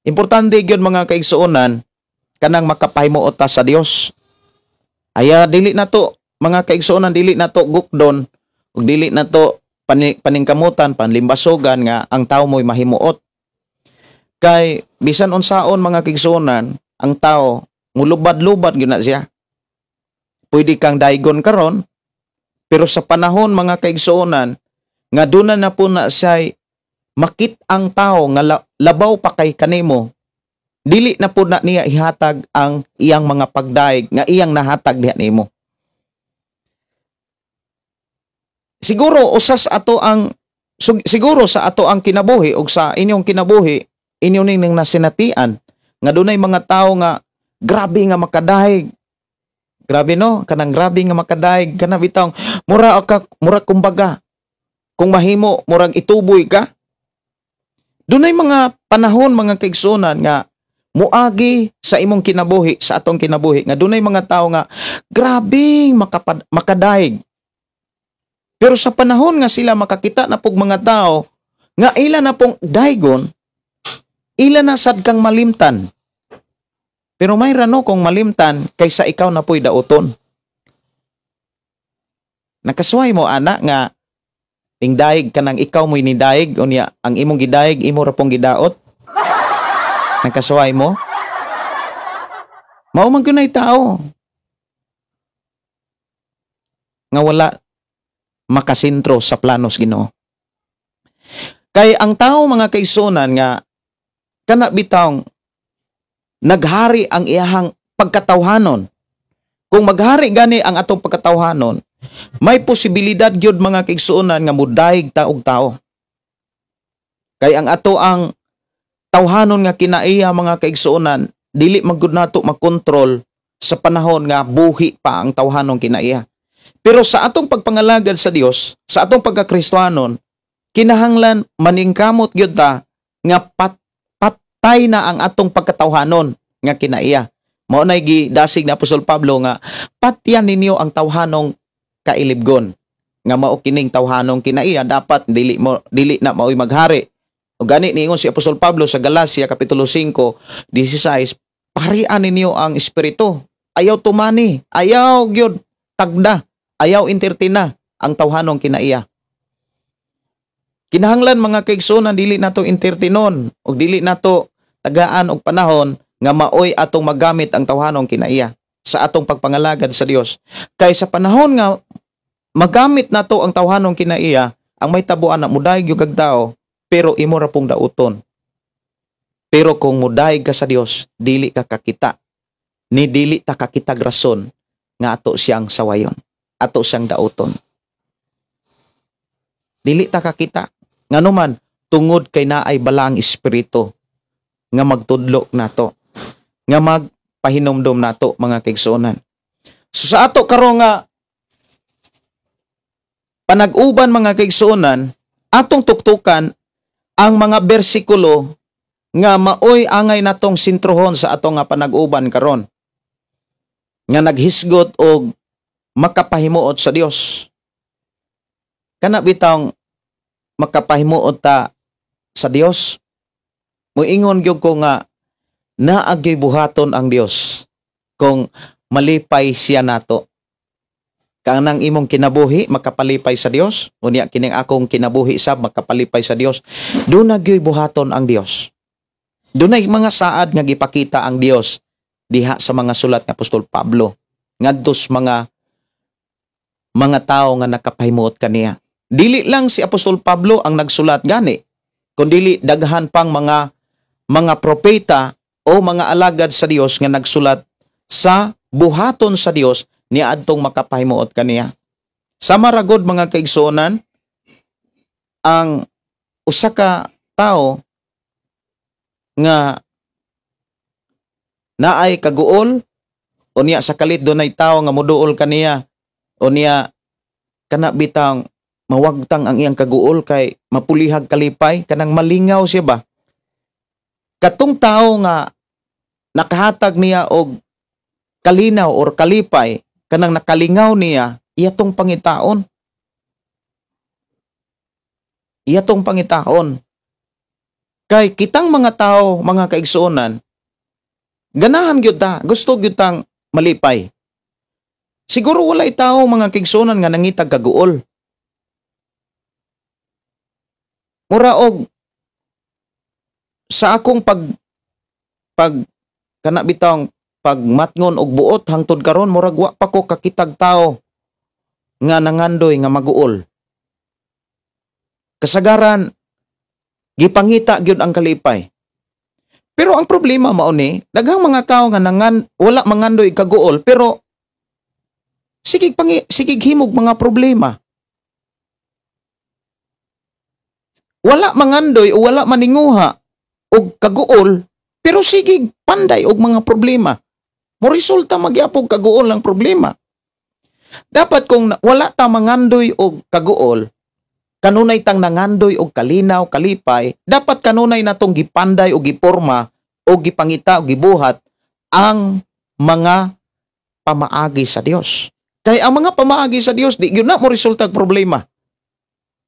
Importante gyud, mga kaigsuonan, kanang makapahimuot ta sa Dios. Aya dili na to, mga kaigsuonan, dili na to gukdon ug dili na to paningkamutan, panlimbasogan nga ang tao mo'y mahimuot. Kay bisan unsaon, mga kaigsuonan, ang tao mulubad-lubad gyud na siya. Pwede kang daigon karon, pero sa panahon, mga kaigsuonan, nga duna na po na siya makit ang tao nga labaw pa kay kanimo, dili na po na niya ihatag ang iyang mga pagdaig nga iyang nahatag diha nimo. Siguro usas ato ang siguro sa ato ang kinabuhi og sa inyong kinabuhi, inyo ning nasinatian nga dunay mga tawo nga grabe nga makadaig. Grabe no, kanang grabe nga makadaig kana bitong mura ka, mura kumbaga kung mahimo murag ituboy ka. Dunay mga panahon, mga kaigsuonan, nga muagi sa imong kinabuhi, sa atong kinabuhi, nga dunay mga tawo nga grabe makadaig. Pero sa panahon nga sila makakita na pog mga tao nga ila na pong daigon, ila na sad kang malimtan. Pero may rano kung malimtan kaysa ikaw na po'y dauton. Nakasuway mo ana nga ning daig ka nang ikaw mo'y nidaig, unya ang imong gidaig imo ra pong gidaot. Nakasuway mo? Mao man gyud tao nga wala makasentro sa planos Ginoo. Kay ang tao, mga kaigsuonan, nga kana bitawng naghari ang iyahang pagkatawhanon. Kung maghari gani ang atong pagkatawhanon, may posibilidad gyud, mga kaigsuonan, nga mudaig ta og tao. Kay ang ato ang tawhanon nga kinaiya, mga kaigsuonan, dili man gud nato makontrol sa panahon nga buhi pa ang tawhanong kinaiya. Pero sa atong pagpangalagad sa Dios, sa atong pagkakristohanon, kinahanglan maningkamot gyud ta nga patay na ang atong pagkatawhanon nga kinaiya. Mao nay gidasig ni Apostol Pablo nga patyan ninyo ang tawhanong kailibgon, nga mao kining tawhanong kinaiya, dapat dili na maoy maghari. O gani niingon si Apostol Pablo sa Galacia kapitulo 5:16, parian ninyo ang espiritu. Ayaw tumani, ayaw gyud tagda, ayaw entertain ang tawhanong kinaiya. Kinahanglan, mga kaigsuonan, dili nato entertainon og dili nato tagaan og panahon nga maoy atong magamit ang tawhanong kinaiya. Sa atong pagpangalagad sa Dios. Kay sa panahon nga magamit nato ang tawhanong kinaiya, ang may tabuan na mudayeg yung kag tao, pero imo ra pong dauton. Pero kung mudayeg ka sa Dios, dili ka kakita. Ni dili ta kakitag rason nga ato siyang sawayon, ato siyang dauton. Dili ta kakita. Ngano man, tungod kay naay balaang espiritu nga magtudlo nato, nga magpahinumdom nato, mga kaigsuonan. So sa ato karon nga panag-uban, mga kaigsuonan, atong tuktukan ang mga bersikulo nga maoy angay natong sentruhon sa atong nga panag-uban karon nga naghisgot og makapahimuot sa Dios. Kana bitawng makapahimuot ta sa Dios, muingon gyud ko nga naa gyoy buhaton ang Dios kung malipay siya nato. Kanang imong kinabuhi makapalipay sa Dios, unya kining akong kinabuhi sab makapalipay sa Dios, duna gyoy buhaton ang Dios. Dunay mga saad nga gipakita ang Dios diha sa mga sulat ni Apostol Pablo ngadto sa mga tawo nga nakapahimuot kaniya. Dili lang si Apostol Pablo ang nagsulat gani, kundili daghan pang mga propeta o mga alagad sa Dios nga nagsulat sa buhaton sa Dios niadtong makapahimuot kaniya. Sama ra gud, mga kaigsuonan, ang usa ka tawo nga naay kaguol, unya sa kalit dunay tawo nga muduol kaniya, unya kana bitang mawagtang ang iyang kaguol kay mapulihag kalipay, kanang malingaw siya ba. Katong tawo nga nakahatag niya og kalinaw or kalipay, kanang nakalingaw niya, iya tong pangitaon, iya tong pangitaon. Kay kitang mga tao, mga kaigsuonan, ganahan gyud ta, gusto gyud tang malipay. Siguro walay tao, mga kaigsuonan, nga nangitag kaguol. Mura og sa akong pag pag kana bitawng pagmatngon og buot hangtod karon, murag wa pa ko kakitag tao nga nangandoy nga maguol. Kasagaran gipangita gyud ang kalipay. Pero ang problema mao ni, daghang mga tao nga nangan wala mangandoy kaguol pero sige himog mga problema. Wala mangandoy o wala maninguha og kaguol pero sige panday og mga problema. Mo resulta magyapog kaguol ang problema. Dapat kung wala ta mangandoy og kaguol, kanunay tang nangandoy og kalinaw, kalipay, dapat kanunay natong gipanday o giporma o gipangita o gibuhat ang mga pamaagi sa Dios. Kay ang mga pamaagi sa Dios di gyud na mo resulta og problema.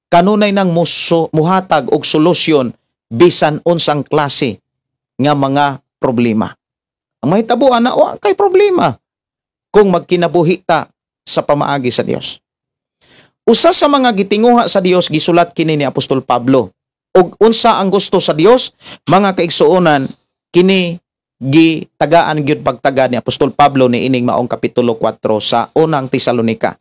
Kanunay nang muhatag og solusyon bisan unsang klase nga mga problema. Ang mahitabo ana, wa kay problema kung magkinabuhi ta sa pamaagi sa Dios. Usa sa mga gitinguha sa Dios, gisulat kini ni Apostol Pablo. Og unsa ang gusto sa Dios, mga kaigsuonan, kini gitagaan gyud pagtaga ni Apostol Pablo ni ining maong kapitulo 4 sa unang Tesalonika.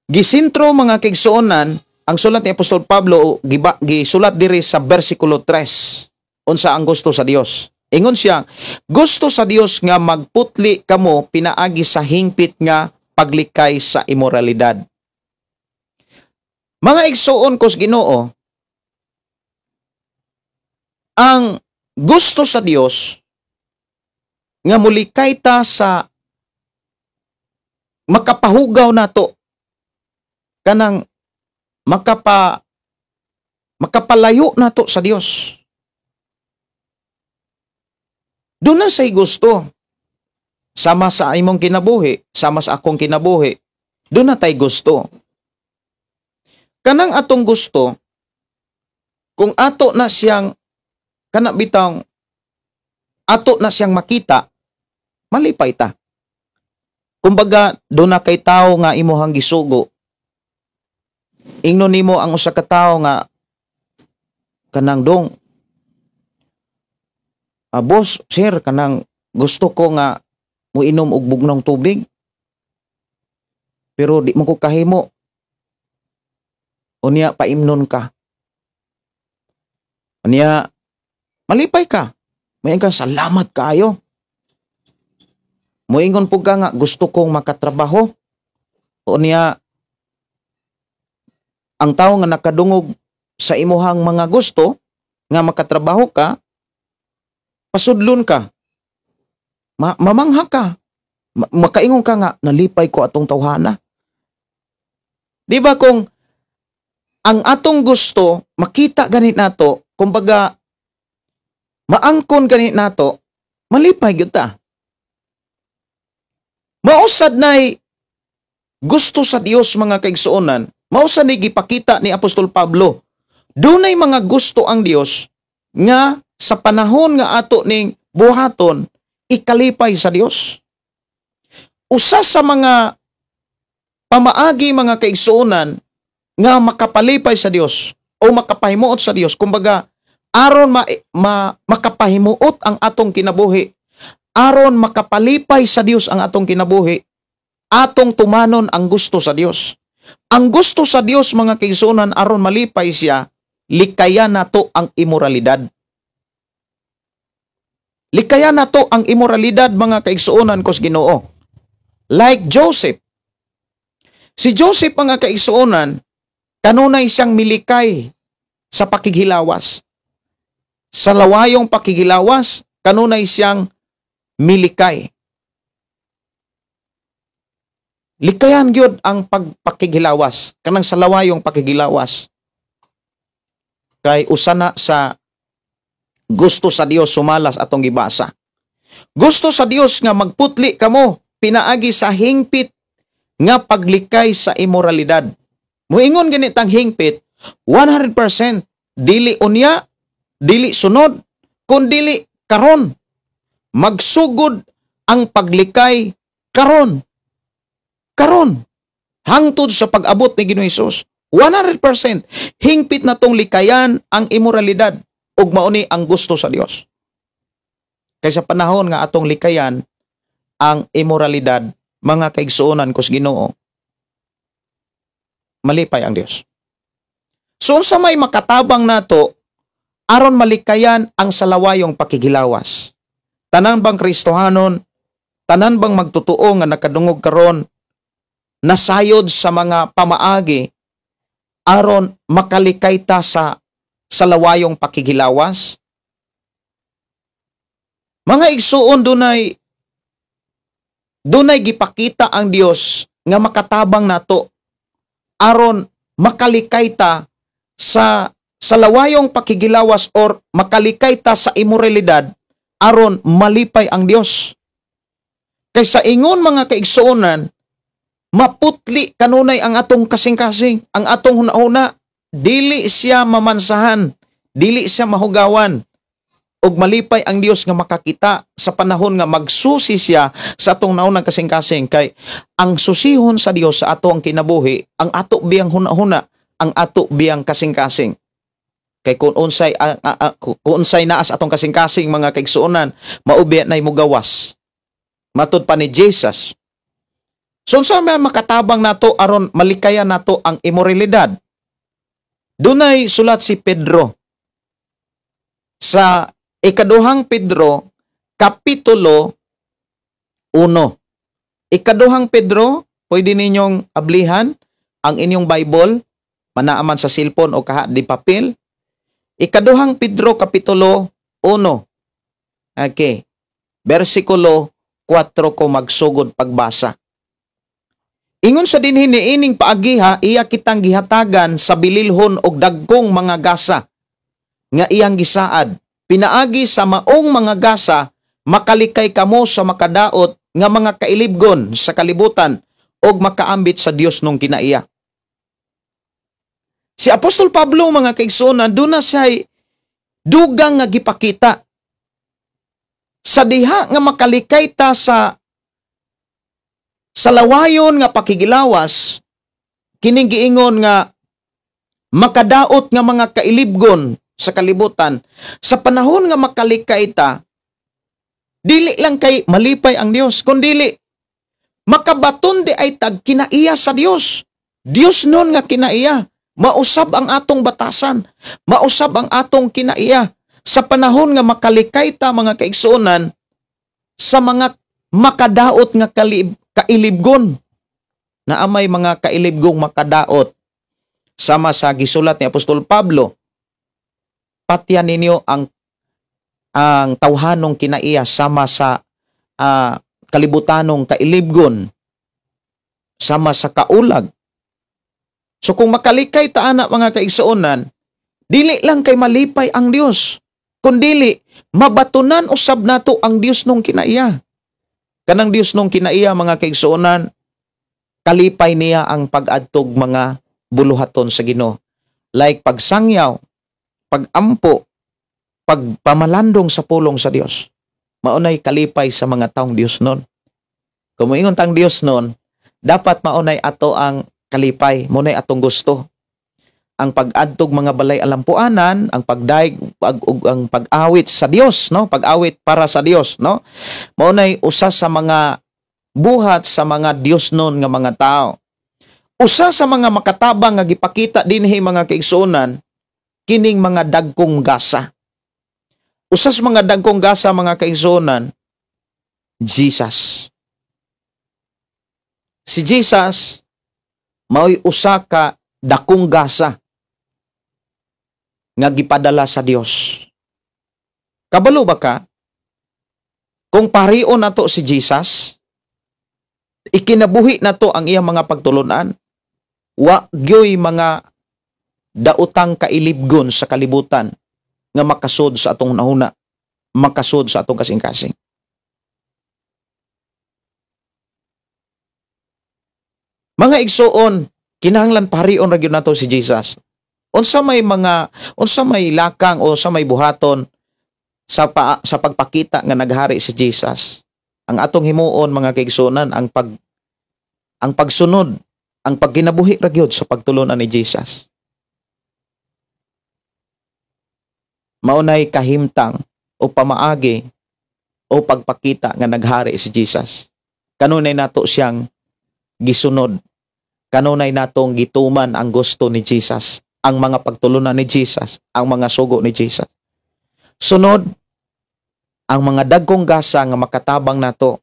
Gisintro, mga kaigsuonan, ang sulat ni Apostol Pablo, gisulat diri sa bersikulo 3. Unsa ang gusto sa Dios? Ingon siya, gusto sa Dios nga magputli kamo pinaagi sa hingpit nga paglikay sa imoralidad. Mga igsuon ko sa Ginoo, ang gusto sa Dios nga mulikay ta sa makapahugaw nato, kanang makapalayo nato sa Dios. Doon na sa'y gusto. Sama sa imong kinabuhi, sama sa akong kinabuhi, doon na tay gusto. Kanang atong gusto, kung ato na siyang, kana bitang, ato na siyang makita, malipay ta. Kumbaga, doon na kay tao nga imuhang gisugo. Ingnon nimo ang usa ka tawo nga kanang dong, boss, sir, kanang gusto ko nga Muinom og bugnong tubig. Pero di mo ko kahimo. Unya paimnon ka. Unya malipay ka. Moingon ka, "Salamat kaayo." Moingon pud ka nga, "Gusto kong makatrabaho." Unya ang tao nga nakadungog sa imuhang mga gusto nga makatrabaho ka, pasudlon ka. Mamangha ka. Makaingon ka nga, "Nalipay ko atong tawhana." Di ba kung ang atong gusto makita ganit nato, kumbaga maangkon ganit nato, malipay gyud ta. Mao sad nay gusto sa Dios, mga kaigsuonan, mao sad ni gipakita ni Apostol Pablo. Dunay mga gusto ang Dios nga sa panahon nga ato ning buhaton, ikalipay sa Dios. Usa sa mga pamaagi, mga kaigsuonan, nga makapalipay sa Dios o makapahimuot sa Dios, kumbaga aron ma makapahimuot ang atong kinabuhi, aron makapalipay sa Dios ang atong kinabuhi, atong tumanon ang gusto sa Dios. Ang gusto sa Dios, mga kaigsuonan, aron malipay siya, likayan nato ang imoralidad. Likayan nato ang imoralidad, mga kaigsuonan ko sa Ginoo. Like Joseph. Si Joseph, mga kaigsuonan, kanunay siyang milikay sa pakighilawas. Sa lawayong pakighilawas, kanunay siyang milikay. Likayan gyud ang pagpakighilawas, kanang sa lawayong pakighilawas. Kay usa na sa gusto sa Dios sumalas atong gibasa. Gusto sa Dios nga magputli kamo pinaagi sa hingpit nga paglikay sa imoralidad. Muingon ganitang hingpit, 100% dili unya, dili sunod, kun dili karon. Magsugod ang paglikay karon. Karon. Hangtod sa pag-abot ni Ginoong Hesus. 100% hingpit na tong likayan ang imoralidad ug mao ni ang gusto sa Dios. Kaysa panahon nga atong likayan ang imoralidad, mga kaigsuonan ko sa Ginoo, malipay ang Dios. So unsa may makatabang nato aron malikayan ang salawayong pakighilawas? Tanan bang Kristohanon, tanan bang magtotoo nga nakadungog karon nasayod sa mga pamaagi aron makalikay ta sa lawayong pakighilawas? Mga igsuon, dunay gipakita ang Dios nga makatabang nato aron makalikay ta sa lawayong pakighilawas or makalikay ta sa imoralidad aron malipay ang Dios. Kaysa ingon, mga kaigsuonan, maputli kanunay ang atong kasing-kasing, ang atong hunahuna, dili siya mamansahan, dili siya mahugawan. Ug malipay ang Dios nga makakita sa panahon nga magsusi siya sa atong naunang kasing-kasing, kay ang susihon sa Dios sa ato ang kinabuhi, ang ato biyang hunahuna, ang ato biyang kasing-kasing. Kay kung unsay naa sa atong kasing-kasing, mga kaigsuonan, mao biya nay mugawas. Matud pa ni Jesus. So unsa may makatabang nato aron malikayan nato ang imoralidad? Dunay sulat si Pedro sa Ikaduhang Pedro, Kapitulo 1. Ikaduhang Pedro, pwede ninyong ablihan ang inyong Bible, manaaman sa cellphone o kaha di papel. Ikaduhang Pedro, Kapitulo 1. Okay. Versikulo 4 ko magsugod pagbasa. Ingon sa dinhi, "Niining paagiha iya kitang gihatagan sa bililhon og dagkong mga gasa nga iyang gisaad. Pinaagi sa maong mga gasa, makalikay kamo sa makadaot nga mga kailibgon sa kalibutan og makaambit sa Dios nung kinaiya." Si Apostol Pablo, mga kaigsuonan, doon na siya'y dugang nga gipakita sa diha nga makalikay ta sa lawayon nga pakigilawas, kining giingon nga makadaot nga mga kailibgon sa kalibutan, sa panahon nga makalikay ta, Dili lang kay malipay ang Dios, kundili makabaton di ay tag kinaiya sa Dios. Dios nun nga kinaiya. Mausab ang atong batasan, mausab ang atong kinaiya sa panahon nga makalikay ta, mga kaigsuonan, sa mga makadaot nga kailibgon. Na amay mga kailibgong makadaot, sama sa gisulat ni Apostol Pablo, patyan ninyo ang tawhanong kinaiya sama sa kalibutanong kailibgon, sama sa kaulag. So kung makalikay ta ana, mga kaigsuonan, dili lang kay malipay ang Dios, kundili mabatunan usab nato ang Dios nung kinaiya. Kanang Dios nung kinaiya, mga kaigsuonan, kalipay niya ang pag-adtog mga buluhaton sa Ginoo. Like pagsangyaw, pagampo, pagpamalandong sa pulong sa Dios. Maunay kalipay sa mga taong Dios nun. Kung moingon tang Dios nun, dapat maunay ato ang kalipay, munay atong gusto. Ang pag-adtog mga balay alampuanan, ang pagdaig ug ang pag-awit sa Dios, no? Pag-awit para sa Dios, no? Maunay usa sa mga buhat sa mga Dios nun nga mga tao. Usa sa mga makatabang nga gipakita dinhi, mga kaigsuonan, kining mga dagkong gasa. Usa sa mga dagkong gasa, mga kaigsuonan, Jesus. Si Jesus mao'y usa ka dakong gasa nga gipadala sa Dios. Kabalo ba ka? Kung parion nato si Jesus, ikinabuhi nato ang iyang mga pagtulunan, wa gyoy mga daotang kailibgon sa kalibutan nga makasud sa atong nahuna, makasud sa atong kasing-kasing. Mga igsuon, kinahanglan parion ra gyud nato si Jesus. Unsa may lakang o sa may buhaton sa pagpakita nga naghari si Jesus? Ang atong himuon, mga kaigsuonan, ang pagsunod, ang pagkinabuhi ra gyud sa pagtulunan ni Jesus. Maunay kahimtang o pamaagi o pagpakita nga naghari si Jesus. Kanunay nato siyang gisunod. Kanunay natong gituman ang gusto ni Jesus, ang mga pagtulunan ni Jesus, ang mga sugo ni Jesus. Sunod, ang mga dagkong gasa nga makatabang nato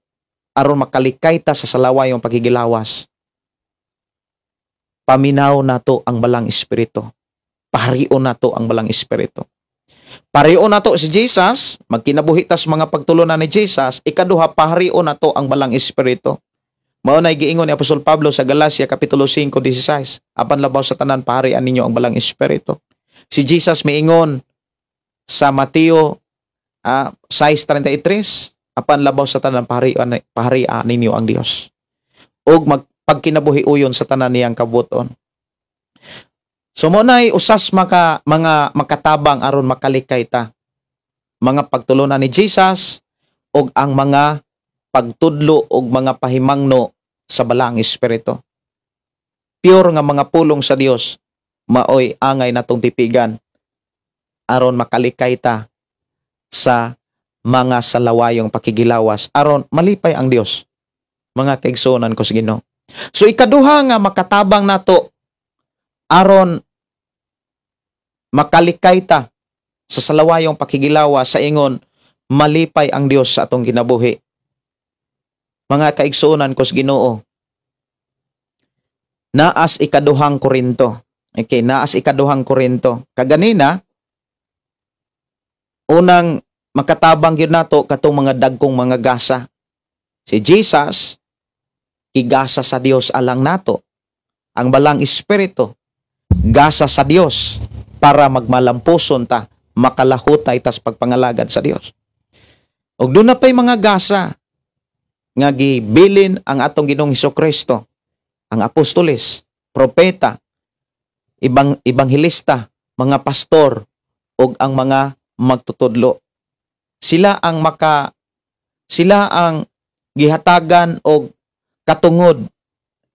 aron makalikay ta sa salawayong pakigilawas. Paminaw nato ang Balang Espiritu. Paharion nato ang Balang Espiritu. Paharion nato si Jesus, magkinabuhi tas mga pagtulunan ni Jesus. Ikaduha, paharion nato ang Balang Espiritu. Mao nay giingon ni Apostol Pablo sa Galacia kapitulo 5:16, apan labaw sa tanan, paharian ninyo ang Balang Espiritu. Si Jesus miingon sa Mateo 6:33, apan labaw sa tanan, paharian ninyo ang Dios. Ug magpagkinabuhi uyon sa tanan niyang kabuton. So mo nay usas mga makatabang aron makalikay ta. Mga pagtulunan ni Jesus ug ang mga pagtudlo og mga pahimangno sa Balang Espiritu. Pure nga mga pulong sa Dios maoy angay natong tipigan aron makalikay ta sa mga salawayong pakigilawas, aron malipay ang Dios, mga kaigsuonan ko sa Ginoo. So ikaduha nga makatabang nato aron makalikay ta sa salawayong pakigilawas sa ingon malipay ang Dios sa atong kinabuhi. Mga kaigsuonan ko sa Ginoo, naas ikaduhang Korinto. Okay, naas ikaduhang Korinto. Kaganina, unang makatabang gyud nato katong mga dagkong mga gasa. Si Jesus gigasa sa Dios alang nato. Ang Balang Espiritu gasa sa Dios para magmalampuson ta, makalahutay tas pagpangalagad sa Dios. Ug doon na pa'y mga gasa nga gibilin ang atong Ginoong Hesukristo, ang apostoles, propeta, ibang ebanghelista, mga pastor ug ang mga magtutudlo. Sila ang gihatagan og katungod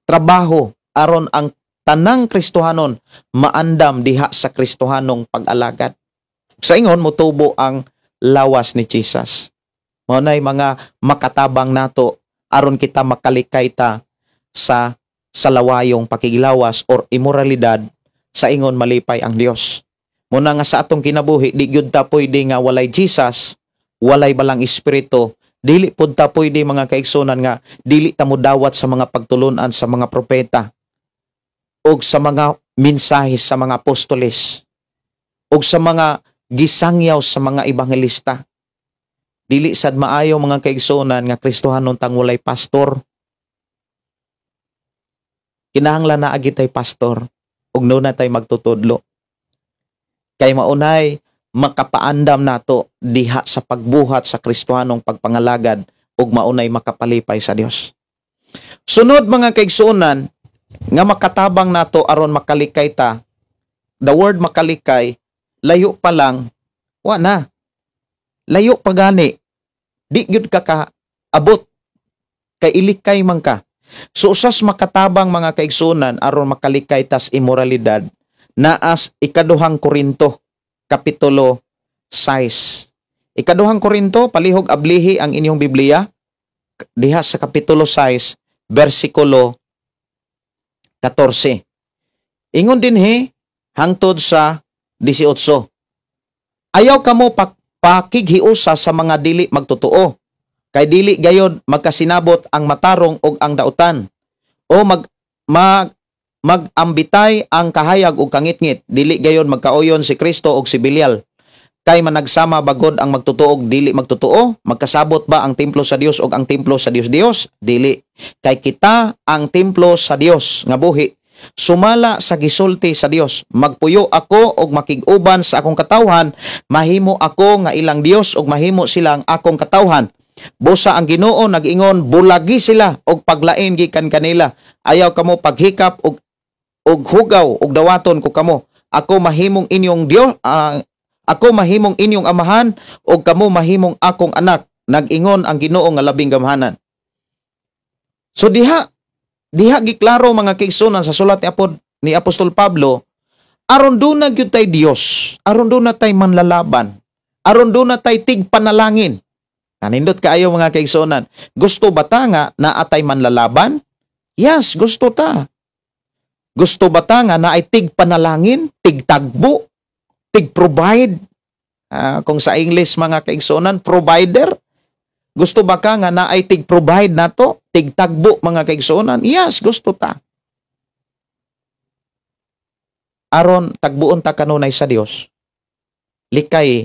trabaho aron ang tanang Kristohanon maandam diha sa Kristohanong pag-alagad. Sa ingon motubo ang lawas ni Jesus. Mao nay mga makatabang nato aron kita makalikay ta sa salawayong pakigilawas or imoralidad sa ingon malipay ang Dios. Muna nga sa atong kinabuhi, di gyud ta pwede nga walay Jesus, walay Balang Espiritu, dili pud ta pwede, mga kaigsunan, nga dili ta modawat sa mga pagtulunan sa mga propeta og sa mga mensahe sa mga apostoles og sa mga gisangyaw sa mga ebanghelista. Dili sad maayo, mga kaigsunan, nga Kristohanon tang walay pastor. Kinahanglan naa gyud tay pastor ug naa tay magtutudlo. Kay maunay makapaandam nato diha sa pagbuhat sa Kristohanong pagpangalagad ug maunay makapalipay sa Dios. Sunod, mga kaigsuonan, nga makatabang nato aron makalikay ta, the word "makalikay", layo pa lang, wa na. Layo pa gani. Di gyud ka kaabot. Kay ilikay man ka. So usas makatabang, mga kaigsuonan, aron makalikay tas imoralidad, naas Ikaduhang Korinto kapitulo 6. Ikaduhang Korinto, palihog ablihi ang inyong Biblia diha sa kapitulo 6 bersikulo 14. Ingon dinhi hangtod sa 18. "Ayaw kamo pakighiusa sa mga dili magtotoo. Kay dili gayod magkasinabot ang matarong ug ang dautan. O mag, mag mag-ambitay ang kahayag ug kangitngit, dili gayon magkauyon si Kristo ug si Belial. Kay managsama bagod ang magtotoo ug dili magtotoo? Magkasabot ba ang templo sa Dios ug ang templo sa Dios Dios? Dili. Kay kita ang templo sa Dios nga buhi. Sumala sa gisulti sa Dios, magpuyo ako og makig-uban sa akong katawhan, mahimo ako nga ilang Dios ug mahimo silang akong katawhan. Busa ang Ginoo nag-ingon, bulagi sila og paglain gikan kanila. Ayaw kamo paghikap og og hugaw og dawaton ko kamo. Ako mahimong inyong Dios, ako mahimong inyong amahan ug kamo mahimong akong anak. Nag-ingon ang Ginoo nga labing gamhanan." So diha diha giklaro, mga kaigsunan, sa sulat ni Apostol Pablo, aron duna gyud tay Dios, aron duna tay manlalaban, aron duna tay tigpanalangin. Kanindot kaayo, mga kaigsunan. Gusto ba ta nga naa tay manlalaban? Yes, gusto ta. Gusto ba ta nga naay tigpanalangin, tigtagbo, tig-provide? Kung sa English, mga kaigsunan, provider. Gusto ba ka nga naay tig-provide nato, tigtagbo, mga kaigsunan? Yes, gusto ta. Aron tagbuon ta kanunay sa Dios. Likay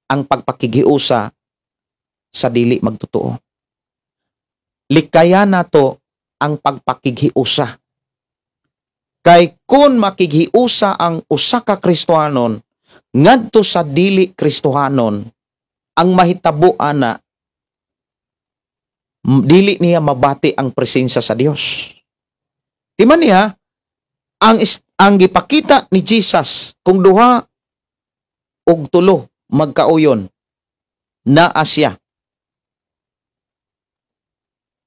ang pagpakigiusa sa dili magtotoo. Likayan nato ang pagpakighiusa. Kay kung makighiusa ang usa ka Kristohanon ngadto sa dili Kristohanon, ang mahitabo ana, dili niya mabati ang presensya sa Dios. Timan niya ang gipakita ni Jesus, kung duha og tulo magkauyon, naa siya.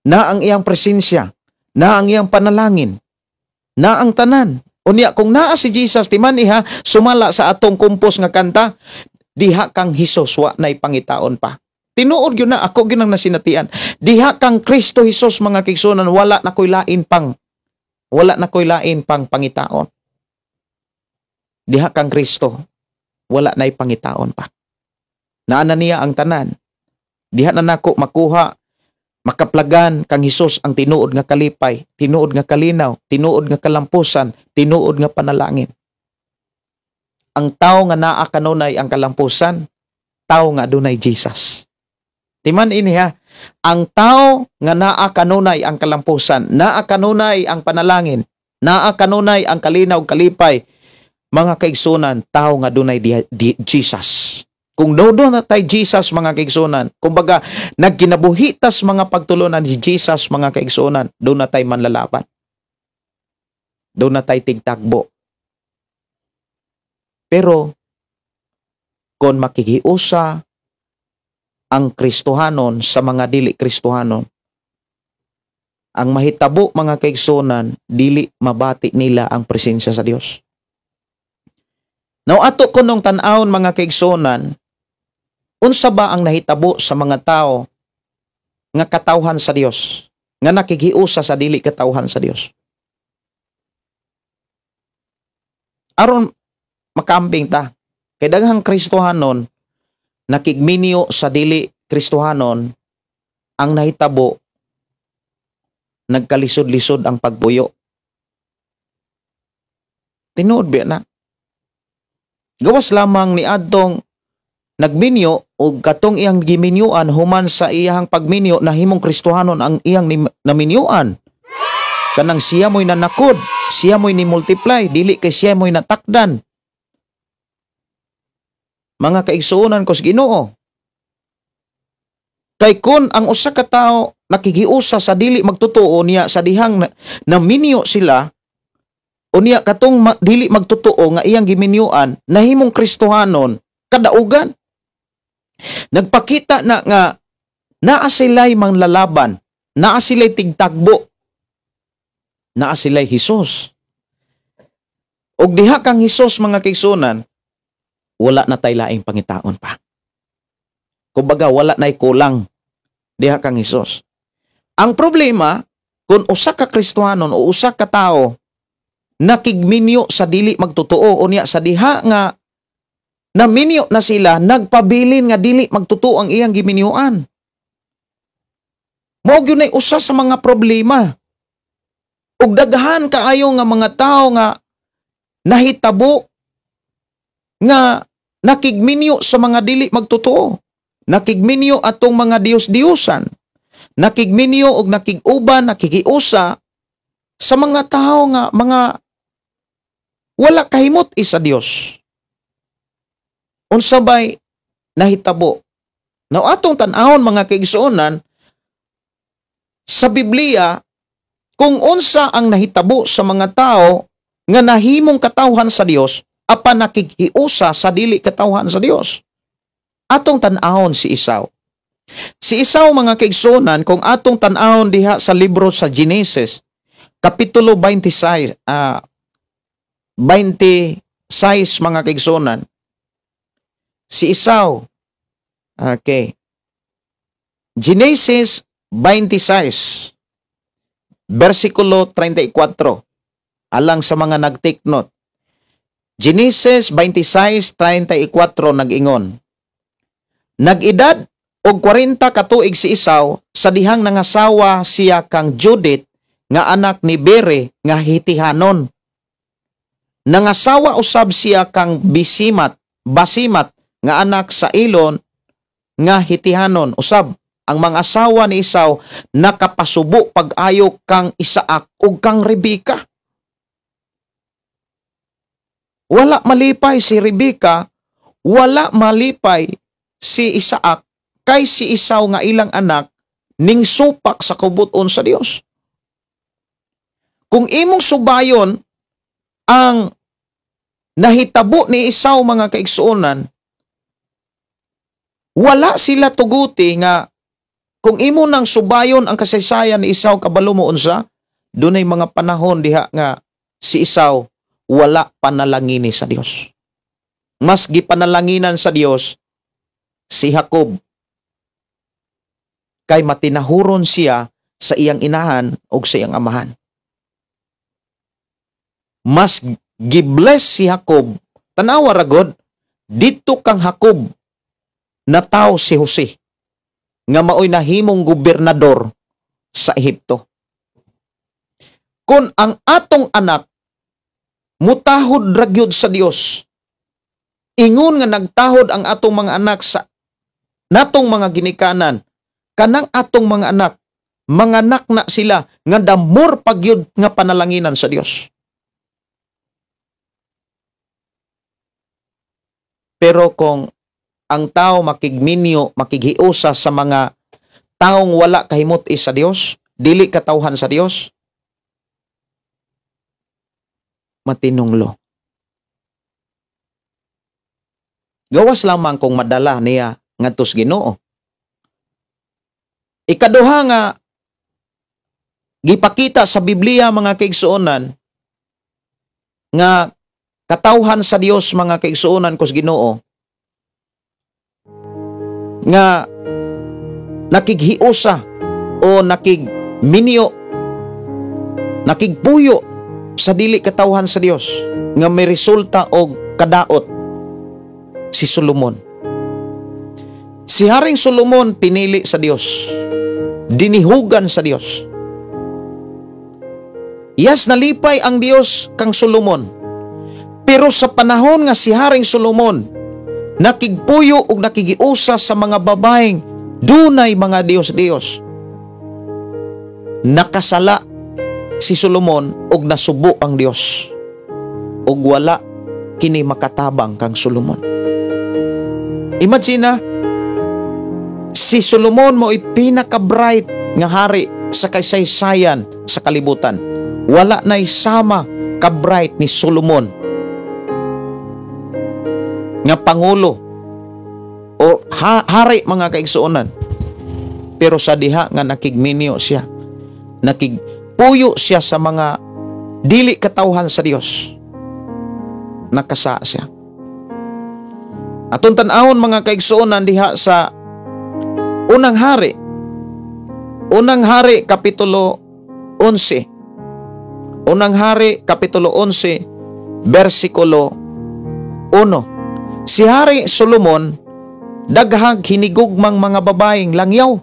Na ang iyang presensya, na ang iyang panalangin, na ang tanan. Unya kung naa si Jesus, timan iha, sumala sa atong kumpos nga kanta, "Diha kang Hesus, wa nay pangitaon pa." Tinuod gyud na, ako gyud ang nasinatian. Diha kang Kristo Hesus, mga kaigsunan, wala na ko'y lain pang pangitaon. Diha kang Kristo, wala na'y pangitaon pa. Naa na niya ang tanan. Diha na nako makuha, makaplagan kang Hesus ang tinuod nga kalipay, tinuod nga kalinaw, tinuod nga kalampusan, tinuod nga panalangin. Ang tao nga naa kanunay ang kalampusan, tao nga adunay Jesus. Timan ini ha, ang tao nga naa kanunay ang kalampusan, naa kanunay ang panalangin, naa kanunay ang kalinaw kalipay, mga kaigsunan, tao nga dunay Jesus. Kung duna tay Jesus, mga kaigsunan, kumbaga nagkinabuhitas mga pagtulunan ni Jesus, mga kaigsunan, duna tay manlalaban. Duna tay tigtagbo. Pero kung makikiusa ang Kristohanon sa mga dili Kristohanon, ang mahitabo, mga kaigsunan, dili mabati nila ang presensya sa Dios. Now ato kunong tan-awon, mga kaigsunan, Unsa ba ang nahitabo sa mga tao nga katawhan sa Dios, nga nakighiusa sa dili katawhan sa Dios? Aron makaambing ta, kay daghang Kristohanon nakigminyo sa dili Kristohanon, ang nahitabo nagkalisod-lisod ang pagbuyo. Tinuod ba na? Gawas lamang ni adtong nagminyo og katong iyang giminyuan human sa iyang pagminyo nahimong Kristohanon ang iyang naminyuan. Kanang siya mo'y nanakod, siya mo'y ni-multiply, dili kay siya mo'y natakdan. Mga kaigsuonan ko sa Ginoo, kay kun ang usa ka tawo nakigiusa sa dili magtotoo niya sa dihang naminyo sila, unya katong dili magtotoo nga iyang giminyuan nahimong Kristohanon kadaugan. Nagpakita na nga naa sila'y manglalaban, naa sila'y tigtagbo, naa sila'y Hesus. Og diha kang Hesus, mga kaigsuonan, wala na tay laing pangitaon pa. Kumbaga wala na'y kulang diha kang Hesus. Ang problema kung usa ka Kristohanon o usa ka tawo nakigminyo sa dili magtotoo, unya sa diha nga naminyo na sila, nagpabilin nga dili magtotoo ang iyang giminyuan. Mao gyud nay usa sa mga problema. Ug daghan kaayo nga mga tawo nga nahitabo nga nakigminyo sa mga dili magtotoo. Nakigminyo atong mga Diyos-Diyusan. Nakigminyo og nakig-uban, nakikiusa sa mga tawo nga mga wala kahimot isa Dios. Unsa bay nahitabo? Now atong tan-awon, mga kaigsuonan, sa Biblia kung unsa ang nahitabo sa mga tao nga nahimong katawhan sa Dios apan nakighiusa sa dili katawhan sa Dios. Atong tan-awon si Esau. Si Esau, mga kaigsuonan, kung atong tan-awon diha sa libro sa Genesis kapitulo 26, 26, mga kaigsuonan, si Esau, okay, Genesis 26 versikulo 34, alang sa mga nag-take note. Genesis 26:34 nag-ingon, nag-edad og 40 ka tuig si Esau sa dihang nangasawa siya kang Judith nga anak ni Bere nga Hitihanon. Nangasawa usab siya kang Bisimat, Basimat nga anak sa Elon nga Hitihanon. Usab ang mga asawa ni Esau nakapasubo pag-ayo kang Isaac ug kang Rebeka. Wala malipay si Rebeka, wala malipay si Isaac kay si Esau nga ilang anak ning supak sa kubuton sa Dios. Kung imong subayon ang nahitabo ni Esau, mga kaigsuonan, wala sila tuguti nga kung imo nang subayon ang kasaysayan ni Esau, kabalo mo unsa, dunay mga panahon diha nga si Esau wala panalangini sa Dios. Mas gipanalanginan sa Dios si Jacob kay matinahuron siya sa iyang inahan og sa iyang amahan. Mas gibless si Jacob. Tanawa ra god, didto kang Jacob nataw si Jose nga maoy nahimong gobernador sa Ehipto. Kung ang atong anak mutahod ra gyud sa Dios, ingon nga nagtahod ang atong mga anak sa natong mga ginikanan, kanang atong mga anak, manganak na sila nga damor pagyud nga panalanginan sa Dios. Pero kung ang tao makigminyo, makighiusa sa mga taong wala kahimot sa Dios, dili katawhan sa Dios, matinunglo. Gawas lamang kung madala niya ngadto sa Ginoo. Ikaduha nga gipakita sa Biblia, mga kaigsuonan, nga katawhan sa Dios, mga kaigsuonan ko sa Ginoo, nga nakighiusa o nakigminyo, nakigpuyo sa dili katawhan sa Dios nga may resulta og kadaot, si Solomon. Si Haring Solomon pinili sa Dios, dinihugan sa Dios. Yes, nalipay ang Dios kang Solomon. Pero sa panahon nga si Haring Solomon nakigpuyo og nakigiusa sa mga babaeng dunay mga Dios-Dios, nakasala si Solomon og nasubo ang Dios, og wala kini makatabang kang Solomon. Imagine na, si Solomon mo'y pinaka-bright nga hari sa kasaysayan sa kalibutan. Wala na'y sama ka-bright ni Solomon nga pangulo o hari, mga kaigsuonan. Pero sa diha nga nakigminyo siya, nakigpuyo siya sa mga dili katawhan sa Dios, nakasa siya. Atong tan-awon, mga kaigsuonan, diha sa Unang Hari. Unang Hari kapitulo 11. Unang Hari kapitulo 11 bersikulo 1. Si Hari Solomon daghag hinigugmang mga babaeng langyaw.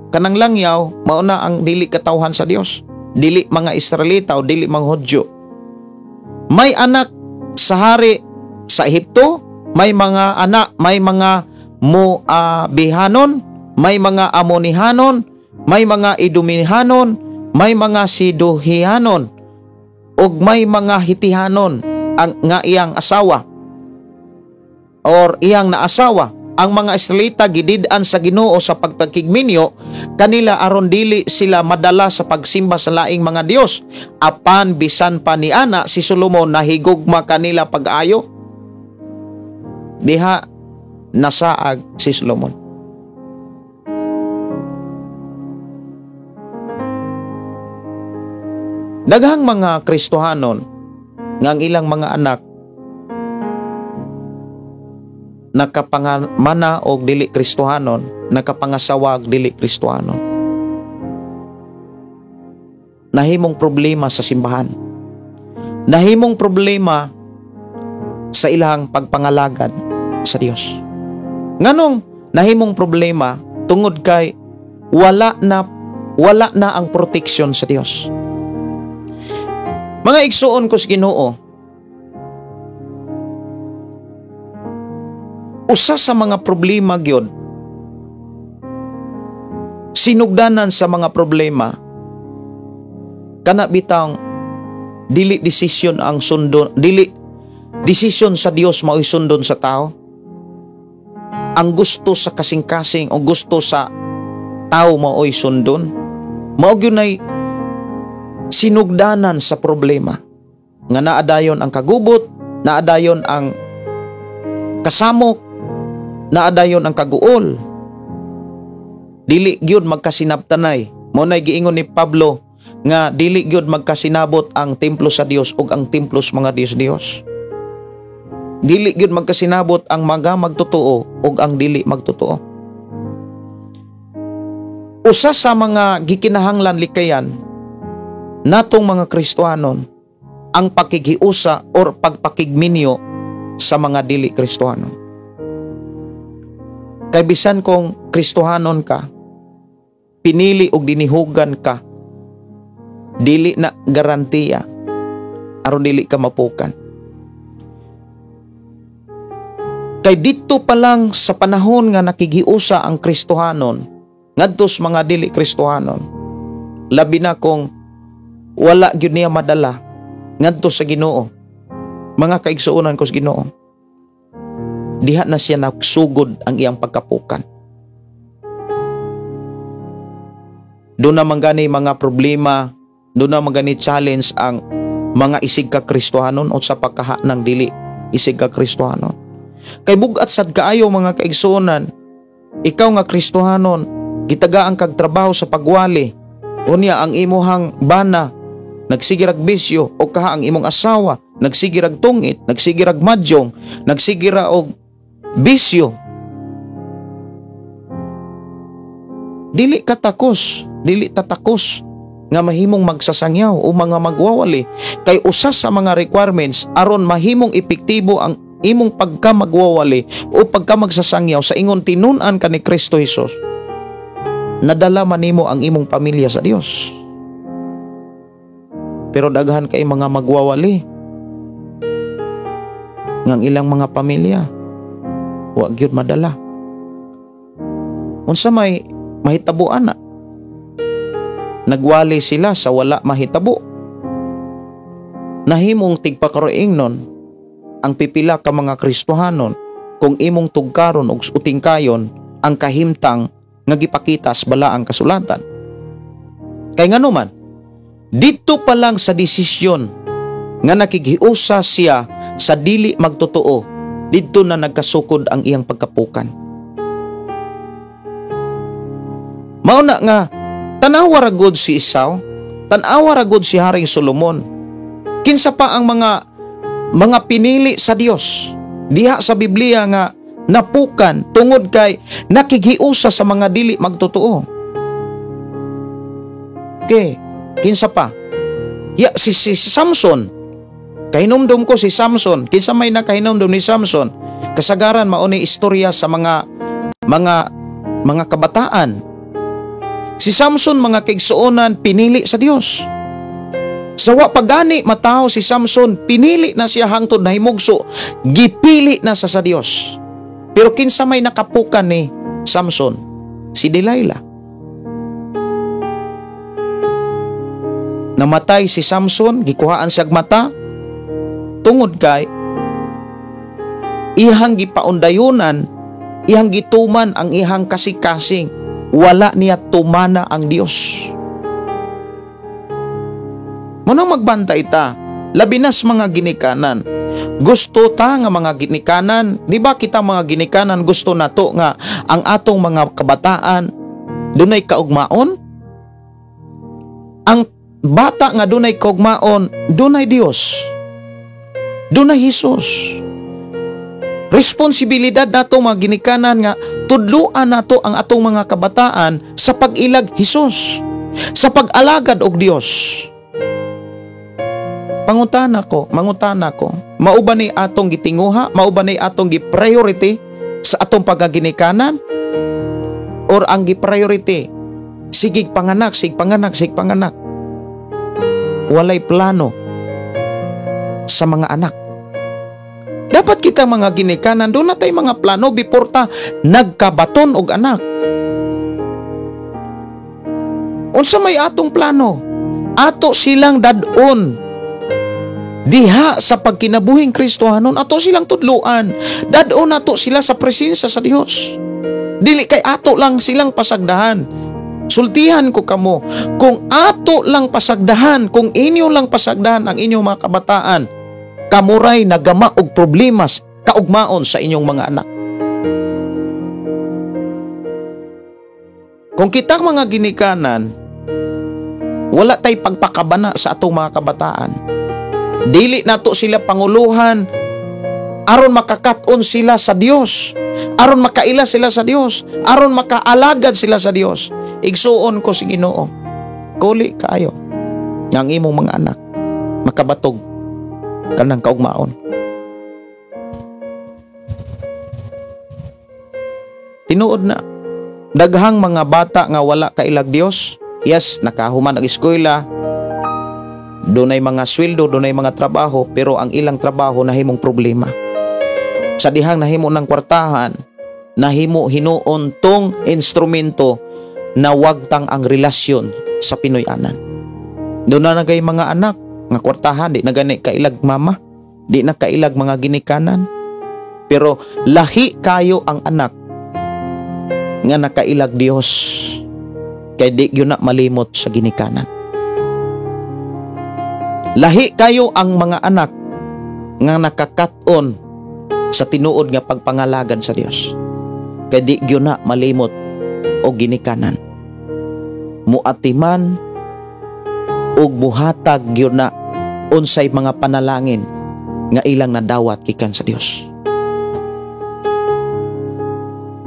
Kanang langyaw mao na ang dili katawhan sa Dios, dili mga Israelita o dili mga Hudyo. May anak sa hari sa Ehipto, may mga anak, may mga Moabihanon, may mga Amonihanon, may mga Idumihanon, may mga Siduhianon, ug may mga Hitihanon ang nga iyang asawa or iyang naasawa. Ang mga Israelita gidid-an sa Ginoo sa pagpakigminyo kanila aron dili sila madala sa pagsimba sa laing mga Dios. Apan bisan pa niana si Solomon nahigugma kanila pag-ayo. Diha nasaag si Solomon. Daghang mga Kristohanon nga ang ilang mga anak nakapangamana og dili Kristohanon, nakapangasawa og dili Kristohanon. Nahimong problema sa simbahan. Nahimong problema sa ilang pagpangalagad sa Dios. Nganong nahimong problema? Tungod kay wala na ang proteksyon sa Dios. Mga igsuon ko sa Ginoo, usa sa mga problema gyud, sinugdanan sa mga problema, kana bitang dili desisyon ang sundon, dili desisyon sa Dios mao'y sundon sa tao. Ang gusto sa kasing-kasing o gusto sa tao mao'y sundon. Mao gyud nay sinugdanan sa problema nga naadayon ang kagubot, naadayon ang kasamok, naadayon ang kaguol. Dili gyud magkasinabtanay. Mao nay giingon ni Pablo nga dili gyud magkasinabot ang templo sa Dios ug ang templo sa mga Dios-Dios. Dili gyud magkasinabot ang mga magtotoo ug ang dili magtotoo. Usa sa mga gikinahanglan likayan natong mga Kristohanon ang pakighiusa or pagpakigminyo sa mga dili Kristohanon. Kay bisan kung Kristohanon ka, pinili og dinihugan ka, dili na garantiya aron dili ka mapukan. Kay didto pa lang sa panahon nga nakighiusa ang Kristohanon ngadto sa mga dili Kristohanon, labi na kung wala gyud niya madala ngadto sa Ginoo. Mga kaigsuonan ko sa Ginoo, diha na siya nagsugod ang iyang pagkapukan. Doon na man gani mga problema, doon na man gani challenge ang mga isig ka Kristohanon o sa pagkaha ng dili isig ka Kristohanon. Kay bugat sad kaayo, mga kaigsuonan, ikaw nga Kristohanon, gitagaan kag trabaho sa pagwali, unya ang imuhang bana nagsigirag bisyo, o kaha ang imong asawa nagsigirag tungit, nagsigirag madyong, nagsigira og bisyo. Dili ka takos, dili tatakos nga mahimong magsasangyaw o mga magwawali kay usa sa mga requirements aron mahimong epektibo ang imong pagka magwawali o pagka magsasangyaw sa ingon tinun-an ka ni Kristo Hesus, nadala man nimo ang imong pamilya sa Dios. Pero daghan kay mga magwawali ngang ilang mga pamilya wa gyud madala. Unsa may mahitabuan na? Nagwali sila sa wala mahitabo. Nahimong tigpakaroing nun ang pipila ka mga Kristohanon kung imong tugkaron og utingkayon ang kahimtang nga gipakita sa balaang kasulatan. Kay ngano man, dito pa lang sa desisyon nga nakighiusa siya sa dili magtotoo, didto na nagkasukod ang iyang pagkapukan. Mao na nga tanawa ra gud si Esau, tanawa ra gud si Haring Solomon. Kinsa pa ang mga pinili sa Dios diha sa Biblia nga napukan tungod kay nakighiusa sa mga dili magtotoo. Okay, kinsa pa? Ya, si Samson. Kahinumdum ko si Samson. Kinsa may nakahinumdum ni Samson? Kasagaran mao ni istorya sa mga kabataan. Si Samson, mga kaigsuonan, pinili sa Dios. Sa wa pagani matawo si Samson, pinili na siya hangtod nahimugso, gipili na sa Dios. Pero kinsa may nakapukan ni Samson? Si Delilah. Namatay si Samson, gikuhaan siyag mata tungod kay ihang gipaundayunan, ihang gituman ang ihang kasing-kasing. Wala niya tumana ang Dios. Munang magbantay ta, labi nas mga ginikanan. Gusto ta nga mga ginikanan, di ba kita mga ginikanan gusto nato nga ang atong mga kabataan dunay kaugmaon? Ang bata nga dunay kaugmaon, dunay Dios. Dunay Hesus. Responsibilidad nato mga ginikanan nga tudluan nato ang atong mga kabataan sa pag-ilag Hesus, sa pag-alagad og Dios. Pangutana ko, mangutana ko, mao ba ni atong gitinguha, mao ba ni atong gi-priority sa atong pagaginikanan? Or ang gi-priority sigig panganak, sig panganak, sig panganak? Walay plano sa mga anak. Dapat kita mga ginikanan, doon na tayo mga plano before ta nagkabaton og anak. Unsa may atong plano? Ato silang dad-on diha sa pagkinabuhing Kristohanon, ato silang tudluan. Dad-on ato sila sa presensya sa Dios. Dili kay ato lang silang pasagdahan. Sultihan ko kamo, kung ato lang pasagdahan, kung inyo lang pasagdahan ang inyong mga kabataan, kamuray nagama og problemas kaugmaon sa inyong mga anak. Kung kitang mga ginikanan, wala tay pagpakabana sa atong mga kabataan. Dili nato sila panguluhan aron makakat-on sila sa Dios, aron makaila sila sa Dios, aron makaalagad sila sa Dios. Igsuon ko si Ginoo, kuli kaayo nga ang imong mga anak makabatog kanang kaugmaon. Tinuod na daghang mga bata nga wala kailag Dios. Yes, nakahuman ang eskwela, dunay mga sweldo, dunay mga trabaho, pero ang ilang trabaho nahimong problema. Sa dihang nahimo ng kwartahan, nahimo hinuon tong instrumento na wagtang ang relasyon sa Pinoy-anan. Doon na nagay mga anak nga kwartahan, di na gani kailag mama, di na kailag mga ginikanan. Pero lahi kayo ang anak nga nakailag Dios, kay di yun na malimot sa ginikanan. Lahi kayo ang mga anak nga nakakaton sa tinuod nga pagpangalagan sa Dios, kay di gyud na malimot og ginikanan. Muatiman og muhatag gyud na unsay mga panalangin nga ilang nadawat gikan sa Dios.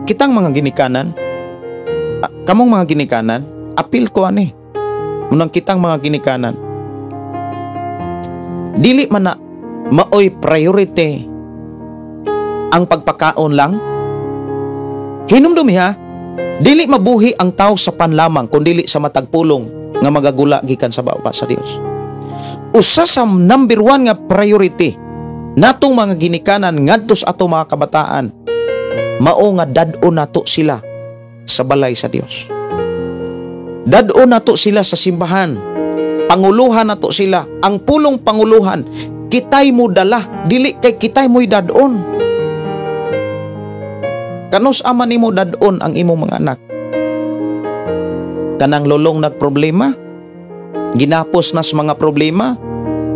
Kitang mga ginikanan, Kamong mga ginikanan, apil ko ani. Munang kitang mga ginikanan, dili man na maoy priority ang pagpakaon lang. Hinumdumi ha, dili mabuhi ang tao sa pan lamang kun dili sa matag pulong nga magagula gikan sa baba sa Dios. Usa sa number 1 nga priority natong mga ginikanan ngadto sa ato mga kabataan, mao nga dad-on nato sila sa balay sa Dios. Dad-on nato sila sa simbahan. Panguluhan nato sila. Ang pulong panguluhan, kitay mo dala, dili kay kitay mo'y dad-on. Kanus ama nimo dad-on ang imong mga anak? Kanang lolong nagproblema, ginapos nas mga problema,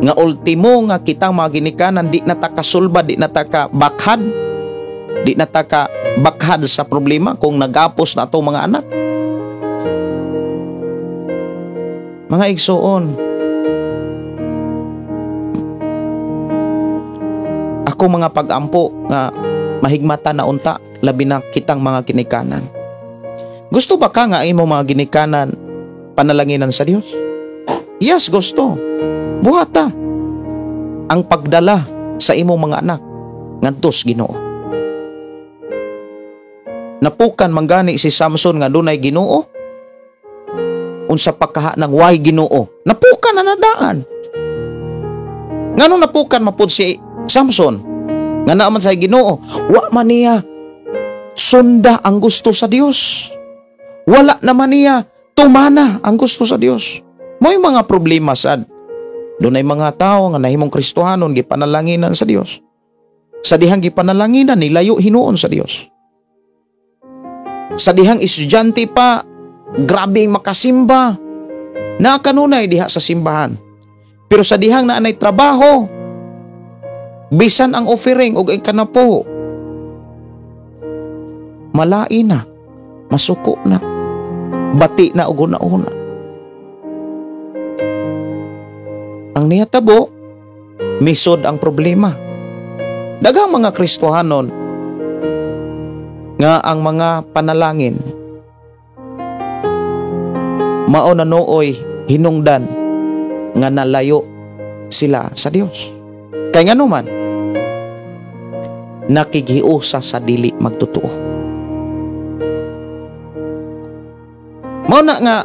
nga ultimo nga kitang mga ginikanan di na ta kasulba, di na ta ka bakhad, di na ta ka bakhad sa problema kung nagapos na atong mga anak. Mga igsoon, ako mga pag-ampo nga mahigmata na unta, labi na kitang mga ginikanan. Gusto ba ka nga imong mga ginikanan panalanginan sa Dios? Yes, gusto. Buhata ang pagdala sa imong mga anak ngadto sa Ginoo. Napukan manggani si Samson nga dunay Ginoo. Unsa pagkaha ng way Ginoo, napukan na nadaan. Ngano napukan mapud si Samson nga naa man sa Ginoo, wa man niya sunda ang gusto sa Dios. Wala naman niya tumana ang gusto sa Dios. Mo'y mga problema sad. Dunay mga tawo nga nahimong Kristohanon gipanalanginan sa Dios. Sa dihang gipanalanginan nilayo hinuon sa Dios. Sa dihang estudyante pa, grabe makasimba. Naa kanunay diha sa simbahan. Pero sa dihang naanay trabaho, bisan ang offering og kanapo, malain na, masuko na, bati na og una-una. Ang niyatabo, misod ang problema. Daghang mga Kristohanon nga ang mga panalangin mao na nooy hinungdan nga nalayo sila sa Dios. Kay ngano man, nakighiusa sa dili magtotoo. Mao na nga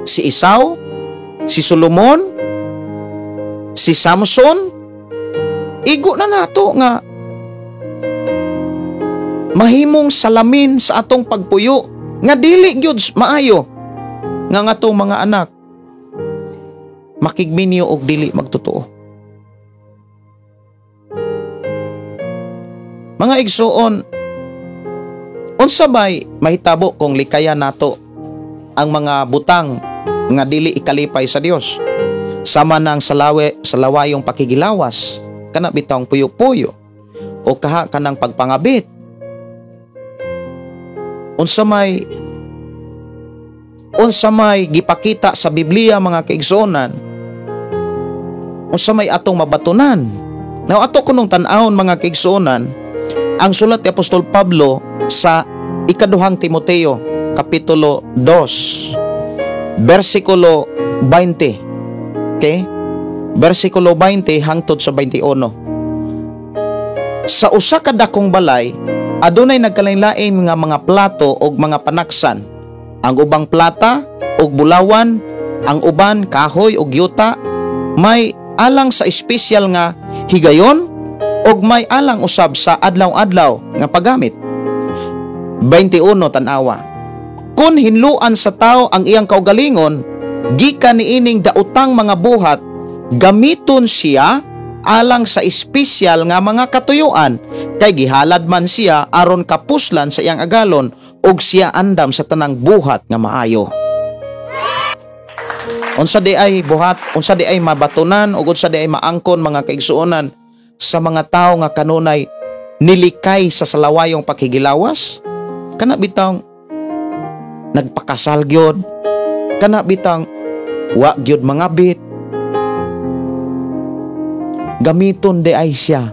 si Esau, si Solomon, si Samson, igo na nato nga mahimong salamin sa atong pagpuyo nga dili gyud maayo nga ang atong mga anak makigminyo og dili magtotoo. Mga igsuon, unsa bay mahitabo kung likayan nato ang mga butang nga dili ikalipay sa Dios? Sama nang salawayong pakigilawas, kana bitawng puyo-puyo o kaha kanang pagpangabit. Unsa may gipakita sa Biblia mga kaigsuonan, unsa may atong mabatunan. Now ato kunong tan-awon mga kaigsuonan ang sulat ni Apostol Pablo sa ikaduhang Timoteo kapitulo 2 bersikulo 20. Okay? Bersikulo 20 hangtod sa 21. Sa usa ka dakong balay adunay nagkalain-lain nga mga plato og mga panaksan. Ang ubang plata og bulawan, ang uban kahoy og yuta, may alang sa espesyal nga higayon og may alang usab sa adlaw-adlaw nga paggamit. 21 tan-awa. Kun hinluan sa tao ang iyang kaugalingon, gikan niining daotang mga buhat, gamiton siya alang sa espesyal nga mga katuyuan, kay gihalad man siya aron kapuslan sa iyang agalon ug siya andam sa tanang buhat nga maayo. Unsa di ay buhat, unsa di ay mabatunan ug unsa di ay maangkon mga kaigsuonan sa mga tawo nga kanunay nilikay sa salawayong pakigilawas? Kana bitang nagpakasal gyud, kana bitang wa gyud mangabit. Gamiton di ay siya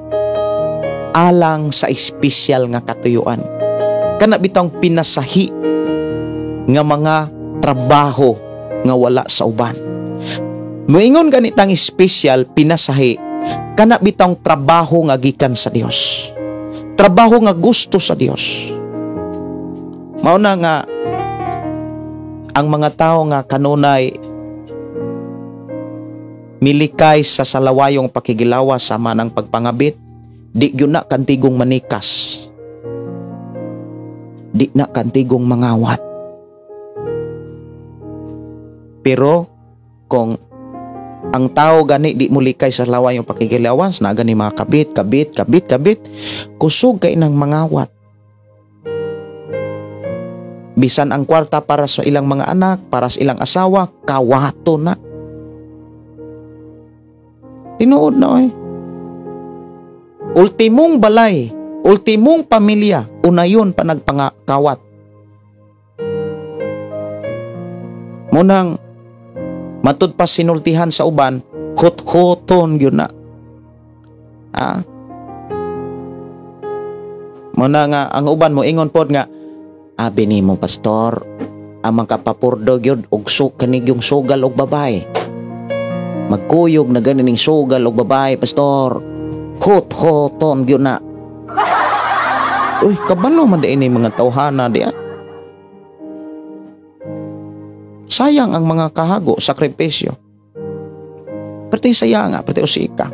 alang sa espesyal nga katuyuan. Kana bitang pinasahi nga mga trabaho nga wala sa uban. Moingon ganitang special pinasahi kana bitawng trabaho nga gikan sa Dios. Trabaho nga gusto sa Dios. Mao na nga ang mga tao nga kanunay milikay sa salawayong pakigilawas sama ng pagpangabit, di gyud na kantigong manikas. Di na kantigong mangawat. Pero kung ang tao gani di mulikay sa lawayong pakigilawas, na gani mga kabit, kabit, kabit, kabit, kusog kay nang mangawat. Bisan ang kwarta para sa ilang mga anak, para sa ilang asawa, kawato na. Tinuod na oy. Ultimong balay, ultimong pamilya, unayon pa nagpangakawat. Munang matud pa sinultihan sa uban, hot-hoton yun na. Ha? Muna nga, ang uban mo ingon pod nga, abi nimo pastor, amang kapapurdo gyud og kanig yung sugal og babae. Magkuyog na ganin sugal og babae, pastor. Hot-hoton gyud na. Uy, kabalo man di ini mga tawhana di ah. Sayang ang mga kahago, sakripisyo. Perti saya nga, perti usika.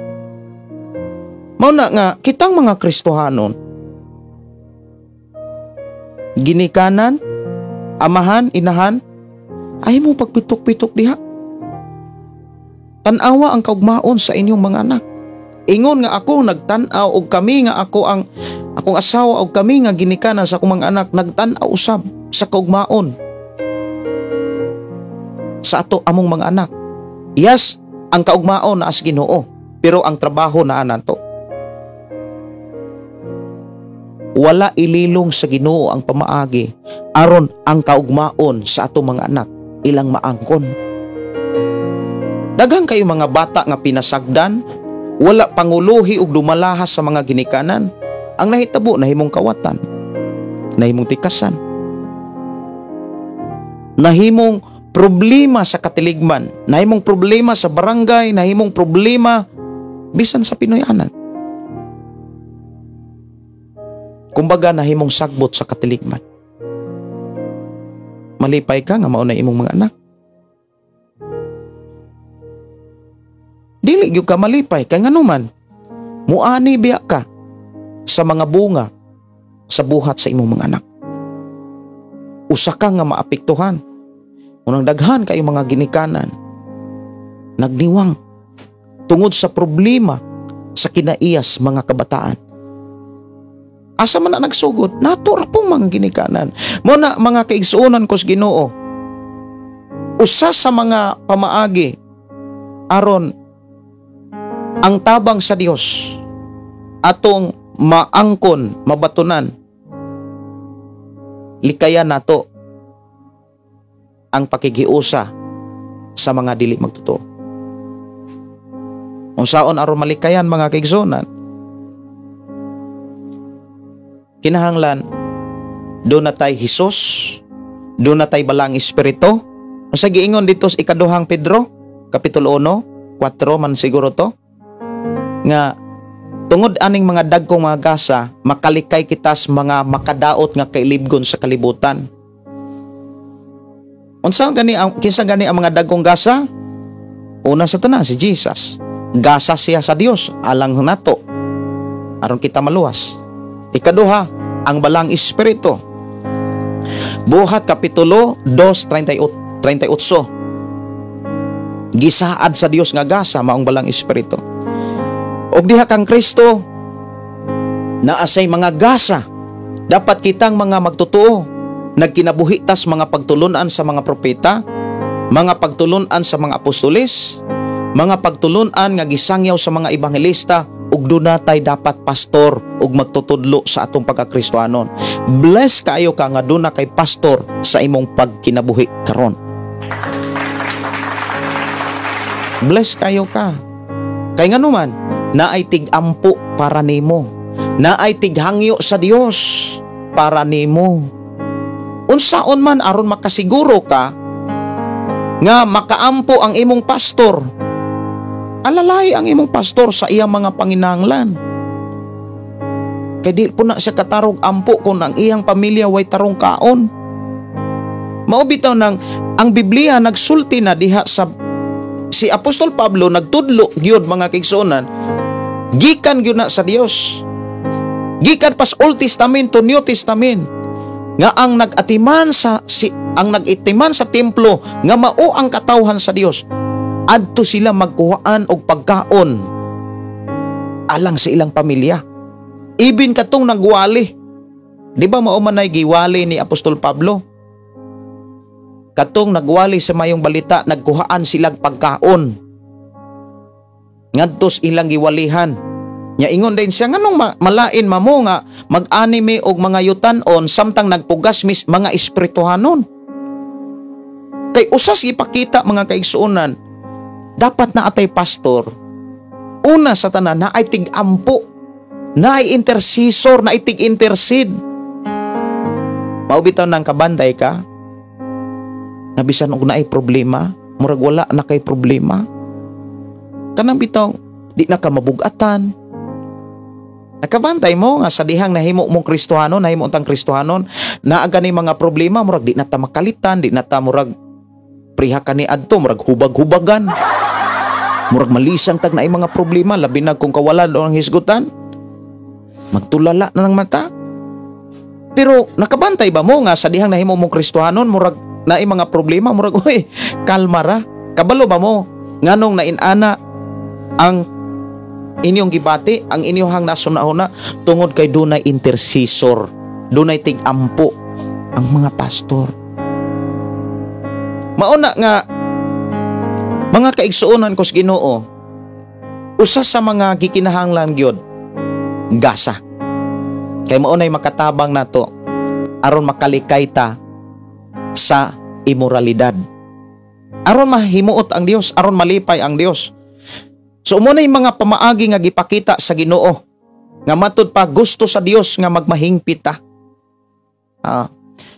Mao na nga, kitang mga Kristohanon, ginikanan, amahan, inahan, ay mo pagpitok-pitok diha. Tan-awa ang kaugmaon sa inyong mga anak. Ingon nga ako nagtan-aw og kami nga ako ang akong asawa og kami nga ginikanan sa akong mga anak nagtan-aw usab sa kaugmaon sa ato among mga anak. Yes, ang kaugmaon naa sa Ginoo, pero ang trabaho naa nato. Wala ililong sa Ginoo ang pamaagi aron ang kaugmaon sa ato mga anak ilang maangkon. Daghan kayo mga bata nga pinasagdan, wala panguluhi og dumalahas sa mga ginikanan. Ang nahitabo nahimong kawatan, nahimong tikasan, nahimong problema sa katiligman, nahimong problema sa barangay, nahimong problema bisan sa Pinoyanan. Kumbaga nahimong sagbot sa katiligman. Malipay ka nga mauna imong mga anak. Dili gyud ka malipay kay nganuman muani biya ka sa mga bunga sa buhat sa imong mga anak. Usa ka nga maapektuhan. Unang daghan kayo mga ginikanan nagniwang tungod sa problema sa kinaiyas mga kabataan. Asa man na nagsugod? Nato ra pong mga ginikanan. Mo na mga kaigsuonan ko sa Ginoo, usa sa mga pamaagi aron ang tabang sa Dios atong maangkon, mabatunan, likayan nato ang pakigiusa sa mga dili magtotoo. Unsaon aron malikayan mga kaigsuonan? Kinahanglan do na tay Hesus, do na tay balang espiritu. Unsa giingon dito sa ikaduhang Pedro kapitulo 1, 4 man siguro to, nga tungod aning mga dagkong mga gasa makalikay kita sa mga makadaot nga kailibgon sa kalibutan. Unsa gani ang kinsa gani ang mga dagkong gasa? Una sa tanan si Jesus. Gasa siya sa Dios alang nato aron kita maluwas. Ikaduha, ang balang espiritu. Buhat kapitulo 2:38. Gisaad sa Dios nga gasa maong balang espiritu. Og diha kang Kristo naa say mga gasa. Dapat kitang mga magtotoo nagkinabuhi tas mga pagtulunan sa mga propeta, mga pagtulunan sa mga apostoles, mga pagtulunan nga gisangyaw sa mga ebanghelista, ug dunatay dapat pastor ug magtutudlo sa atong pagkakristohanon. Bless kaayo ka nga duna kay pastor sa imong pagkinabuhi karon. Bless kayo ka. Kay nganuman, naay tig-ampo para nimo. Naay tighangyo sa Dios para nimo. Unsaon man aron makasiguro ka nga makaampo ang imong pastor, alalay ang imong pastor sa iyang mga panginahanglan. Kay di po na siya katarog ampo kung ang iyang pamilya way tarong kaon. Mao bitaw nang ang Biblia nagsulti na diha sa si Apostol Pablo, nagtudlo gyud, mga kaigsuonan, gikan gyud na sa Dios. Gikan pas Old Testament to New Testament nga ang nag-atiman sa templo nga mao ang katawhan sa Dios, adto sila magkuhaan og pagkaon alang sa ilang pamilya. Ibin katong nagwali. Di ba mao man ay giwali ni Apostol Pablo? Katong nagwali sa mayong balita, nagkuhaan silang pagkaon ngadtos ilang giwalihan. Nya ingon din siya, nganong malain mamo nga mag-anime og mga yutanon samtang nagpugas mis mga espirituhanon? Kay usas ipakita, mga kaigsuonan, dapat na atay pastor, una sa tanan na ay tig-ampo, na ay intercessor, na ay tig-intercede. Mao bitaw nang kabantay ka nga bisan og naay problema, murag wala na kay problema. Kanang bitaw di na ka mabugatan. Nakabantay mo nga sa dihang nahimo mong Kristohanon, nahimo tang Kristohanon, naa gani mga problema, murag di na ta makalitan, di na ta murag priha kani adto, murag hubag-hubagan. Murag malisang tag naay mga problema, labi na kung kawalan o ang hisgutan. Magtulala na ng mata. Pero nakabantay ba mo nga sa dihang nahimo mong Kristohanon, murag naay mga problema, murag uy, kalma ra? Kabalo ba mo nganong nainana ang inyong gibati, ang inyong nasunahuna? Tungod kay dunay intercessor, dunay tig-ampo ang mga pastor. Mauna nga, mga kaigsuonan ko sa Ginoo, usa sa mga gikinahanglan gyud, gasa. Kay mao nay makatabang nato aron makalikay ta sa imoralidad. Aron mahimuot ang Dios, aron malipay ang Dios. So mo na mga pamaagi nga gipakita sa Ginoo nga matud pa gusto sa Dios nga magmahingpit ta.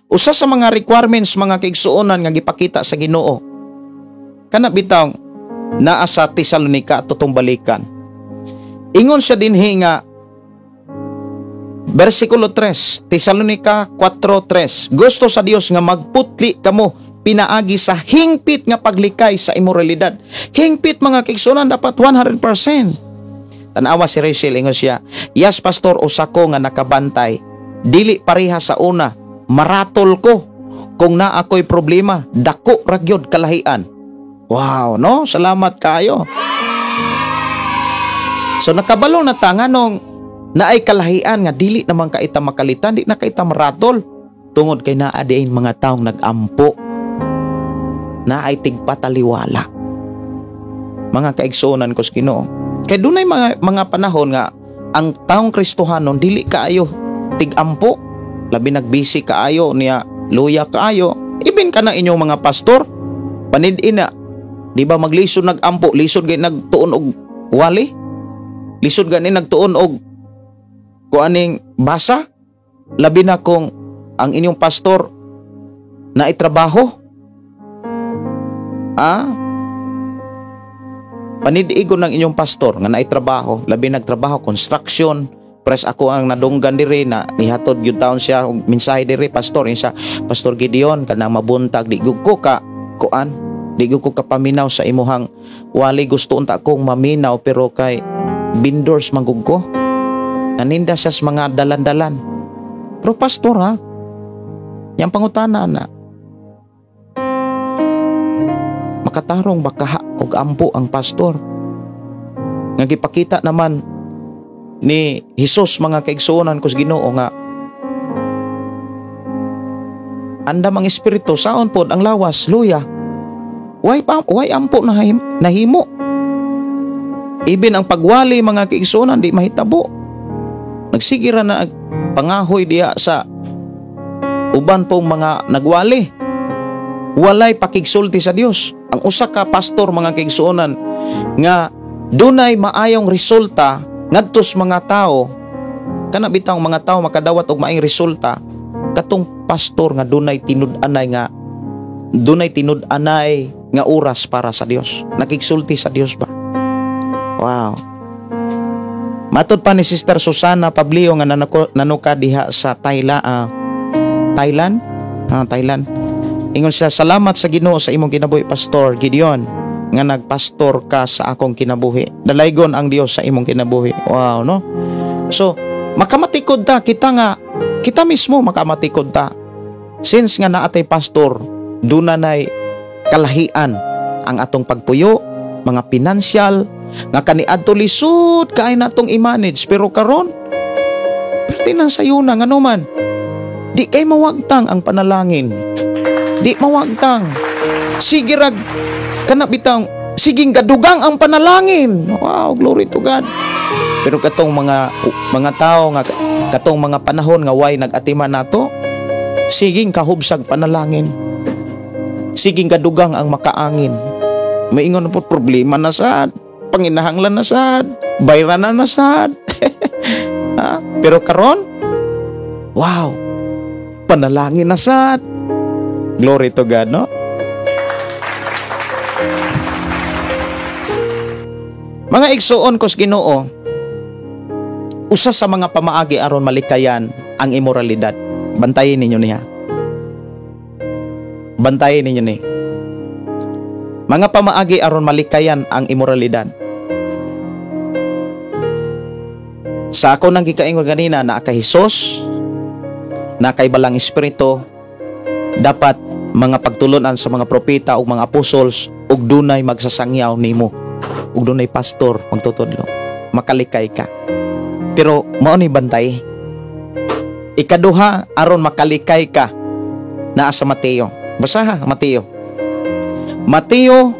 Usa sa mga requirements, mga kaigsuonan, nga gipakita sa Ginoo, kana bitaw naa sa Tesalonica, atong balikan. Ingon siya dinhi nga versikulo 3, Tesalonica 4:3. Gusto sa Dios nga magputli kamo pinaagi sa hingpit nga paglikay sa imoralidad. Hingpit, mga kaigsuonan, dapat 100%. Tanawa si Rachel, ingon siya, "Yes, pastor, usa ko nga nakabantay. Dili pareha sa una, maratol ko kung naa ko'y problema, dako ra gyud kalahian." Wow, no? Salamat kayo. So nakabalo na ta nganong naay kalahian nga dili naman kaita makalitan, di na kaita maratol tungod kay naa diay mga taong nag-ampo, naay tigpataliwala. Mga kaigsuonan ko sa Ginoo. Kay dunay mga panahon nga ang taong Kristohanon dili kaayo tig-ampo, labi nagbisi kaayo niya, luya kaayo. Ibin ka na inyong mga pastor, panid-in na. Di ba maglisod nag-ampo, lisod gay nagtuon og wali? Lisod gani nagtuon og kuaning basa? Labi na kung ang inyong pastor na itrabaho. Ah? Panidiigon ng inyong pastor nga naitrabaho, labi nagtrabaho construction, pres ako ang nadunggan diri na nihatod gyud taon siya og mensahe diri, pastor siya, "Pastor Gideon, kanang mabuntag, di gyud ko ka kuan, di gyud ko kapaminaw sa imuhang wali. Gusto unta kong maminaw pero kay vendors man gud ko." Naninda siya sa mga dalan-dalan. Pero pastor ha, yang pangutana na, makatarong ba kaha og ampo ang pastor? Nga gipakita naman ni Hesus, mga kaigsuonan ko sa Ginoo, nga andam ang espiritu, saon pod ang lawas luya. Way pa, way ampo na nahimo. Ibin ang pagwali, mga kaigsuonan, di mahitabo. Nagsigira na pangahoy diya sa uban pong mga nagwali. Walay pakigsulti sa Dios. Ang usa ka pastor, mga kaigsuonan, nga dunay maayong resulta ngadto sa mga tao, kana bitang mga tao makadawat og maayong resulta katong pastor. pastor nga dunay tinud-anay nga oras para sa Dios. Nakigsulti sa Dios ba? Wow. Matod pa ni Sister Susana Pablio nga nanuka diha sa Thailand. Ah, Thailand. Ingon siya, "Salamat sa Ginoo sa imong kinabuhi, Pastor Gideon, nga nagpastor ka sa akong kinabuhi. Dalaygon ang Dios sa imong kinabuhi." Wow, no? So, makamatikod ta kita nga kita mismo, makamatikod ta. Since nga naa tay pastor, duna nay kalahian ang atong pagpuyo, mga pinansyal, nga kaniadto lisod kay natong i-manage, pero karon perti nang sayuna. Ngano man di kay mawagtang ang panalangin, di mawagtang, sige rag kana bitang siging gadugang ang panalangin. Wow, glory to God. Pero katong mga tao nga katong mga panahon nga way nag-atiman nato, siging kahubsag panalangin, siging gadugang ang makaangin. Maingon na po, problema na sad, panginahanglan na sad, bayran na sad. Ha? Pero karon, wow, panalangin na sad. Glory to God, no? Mga igsuon ko sa Ginoo, usa sa mga pamaagi aron malikayan ang imoralidad. Bantayin ninyo niya. Bantayin ninyo ni. Mga pamaagi aron malikayan ang imoralidad. Sa ako nang gikaingon ganina, naa kay Hesus, naa kay Balang Espiritu, dapat mga pagtulunan sa mga propeta ug mga apostols, ug dunay magsasangyaw nimo, ug dunay pastor magtutudlo, makalikay ka. Pero mao ni bantay. Ikaduha, aron makalikay ka, naa sa Mateo. Basaha Mateo. Mateo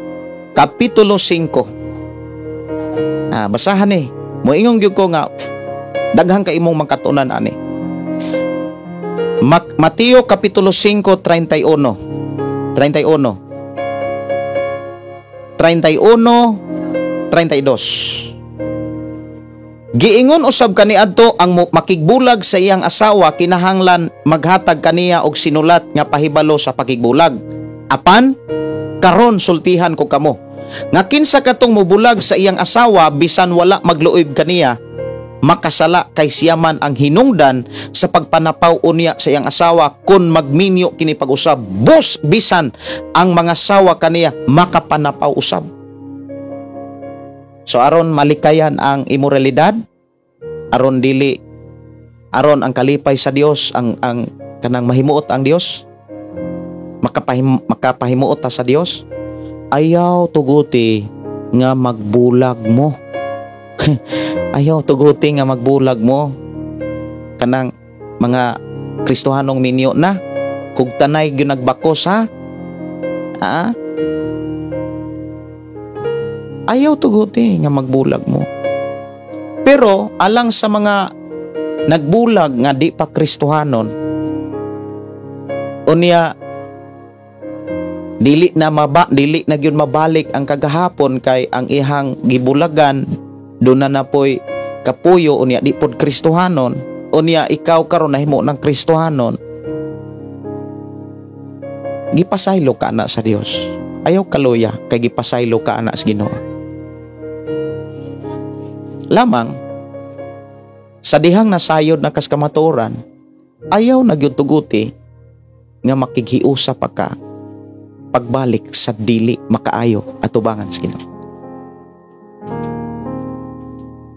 kapitulo 5. Basahan ni. Moingon gyud ko nga daghang ka imong makatunan ani. Mateo kapitulo 5, 31. 31. 31, 32. Giingon usab kaniadto, ang makigbulag sa iyang asawa kinahanglan maghatag kaniya og sinulat nga pahibalo sa pakigbulag. Apan karon sultihan ko kamo nga kinsa katong mobulag sa iyang asawa bisan wala magluob kaniya, makasala, kay siya man ang hinungdan sa pagpanapaw unya sa iyang asawa kun magminyo kini pag-usab. Bus bisan ang mga sawa kaniya makapanapaw usab. So aron malikayan ang imoralidad, aron dili, aron ang kalipay sa Dios, ang kanang mahimuot ang Dios, makapahimuot ta sa Dios, ayaw tuguti nga magbulag mo. Ayaw tuguti nga magbulag mo. Kanang mga Kristohanong minyo na, kug tanay gyud nagbakos, ha? Ha? Ayaw tuguti nga magbulag mo. Pero alang sa mga nagbulag nga di pa Kristohanon, unya dili na gyud mabalik ang kagahapon kay ang ihang gibulagan doon na napoy kapuyo, unya di pod Kristohanon, unya ikaw karon nahimo ng Kristohanon, gipasaylo ka na sa Dios. Ayaw kaluya kay gipasaylo ka na sa Ginoo. Lamang sa dihang nasayod na kas kamatuoran, ayaw na gyud tuguti nga makighiusa pa ka pagbalik sa dili makaayo atubangan sa Ginoo.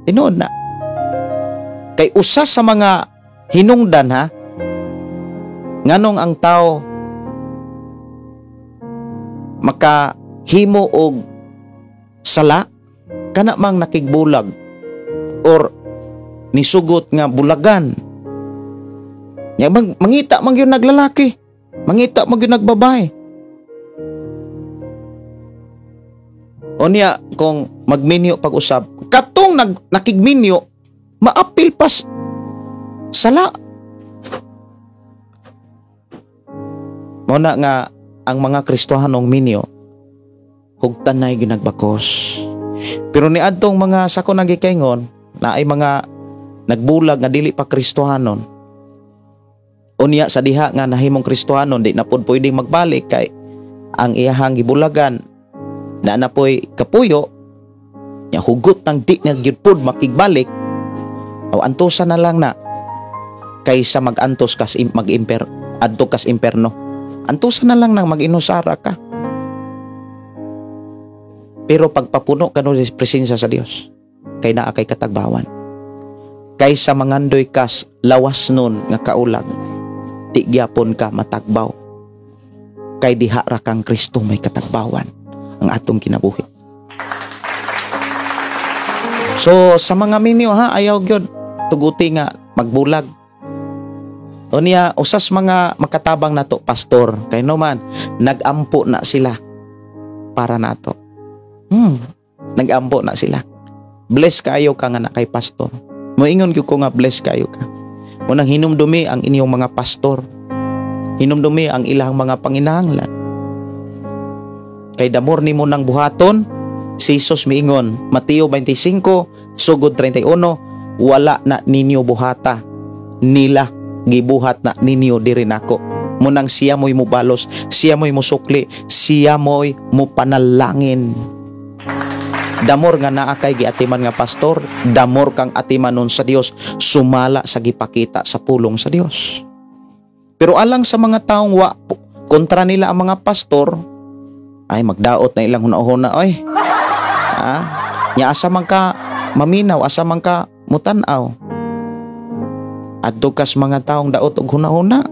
Tinuod na. Kay usa sa mga hinungdan, ha, nganong ang tao makahimo og sala, kana mang nakigbulag or nisugot nga bulagan. Nya mangita man gyud naglalaki, mangita man gyud nagbabae. Unya kung magminyo pag-usab, katong nakigminyo maapil pas sala. Mao na nga ang mga Kristohanong minyo hugtanay ginagbakos. Pero niadtong mga sako nagikaingon na ay mga nagbulag nga dili pa Kristohanon, Unya sa diha nga nahimong Kristohanon, di na pud pwedeng magbalik kay ang iyahang gibulagan na napoy kapuyo nya, hugot nang di na gyud pud makigbalik o antosan na lang na kaysa magantos kas mag-imper adto kas imperno. Antosan na lang nang mag-inusara ka. Pero pagpapuno ka no presensya sa Dios, kay naa kay katagbawan. Kaysa mangandoy kas lawas nun nga kaulag, di gyapon ka matagbaw. Kay diha ra kang Kristo may katagbawan ang atong kinabuhi. So sa mga minyo ha, ayaw gyud tuguti nga magbulag. Unya usas mga makatabang nato pastor, kay no man nagampo na sila para nato. Nagampo na sila. Bless kayo ka nga na kay pastor. Moingon gyud ko nga bless kayo ka. Unang hinumdumi ang inyong mga pastor. Hinumdumi ang ilang mga panginahanglan. Kay damor nimo nang buhaton, si Jesus miingon, Mateo 25, sugod 31, wala na ninyo buhata nila, gibuhat na ninyo diri nako. Munang siya mo'y mubalos, siya mo'y musukli, siya mo'y mupanalangin. Damor nga naa kay giatiman nga pastor, damor kang atimanon sa Dios, sumala sa gipakita sa pulong sa Dios. Pero alang sa mga taong wa kontra nila ang mga pastor, ay magdaot na ilang hunahuna oy. Ah, nya asa man ka maminaw, asa man ka mutan-aw. Adto kas mga taong daot og hunahuna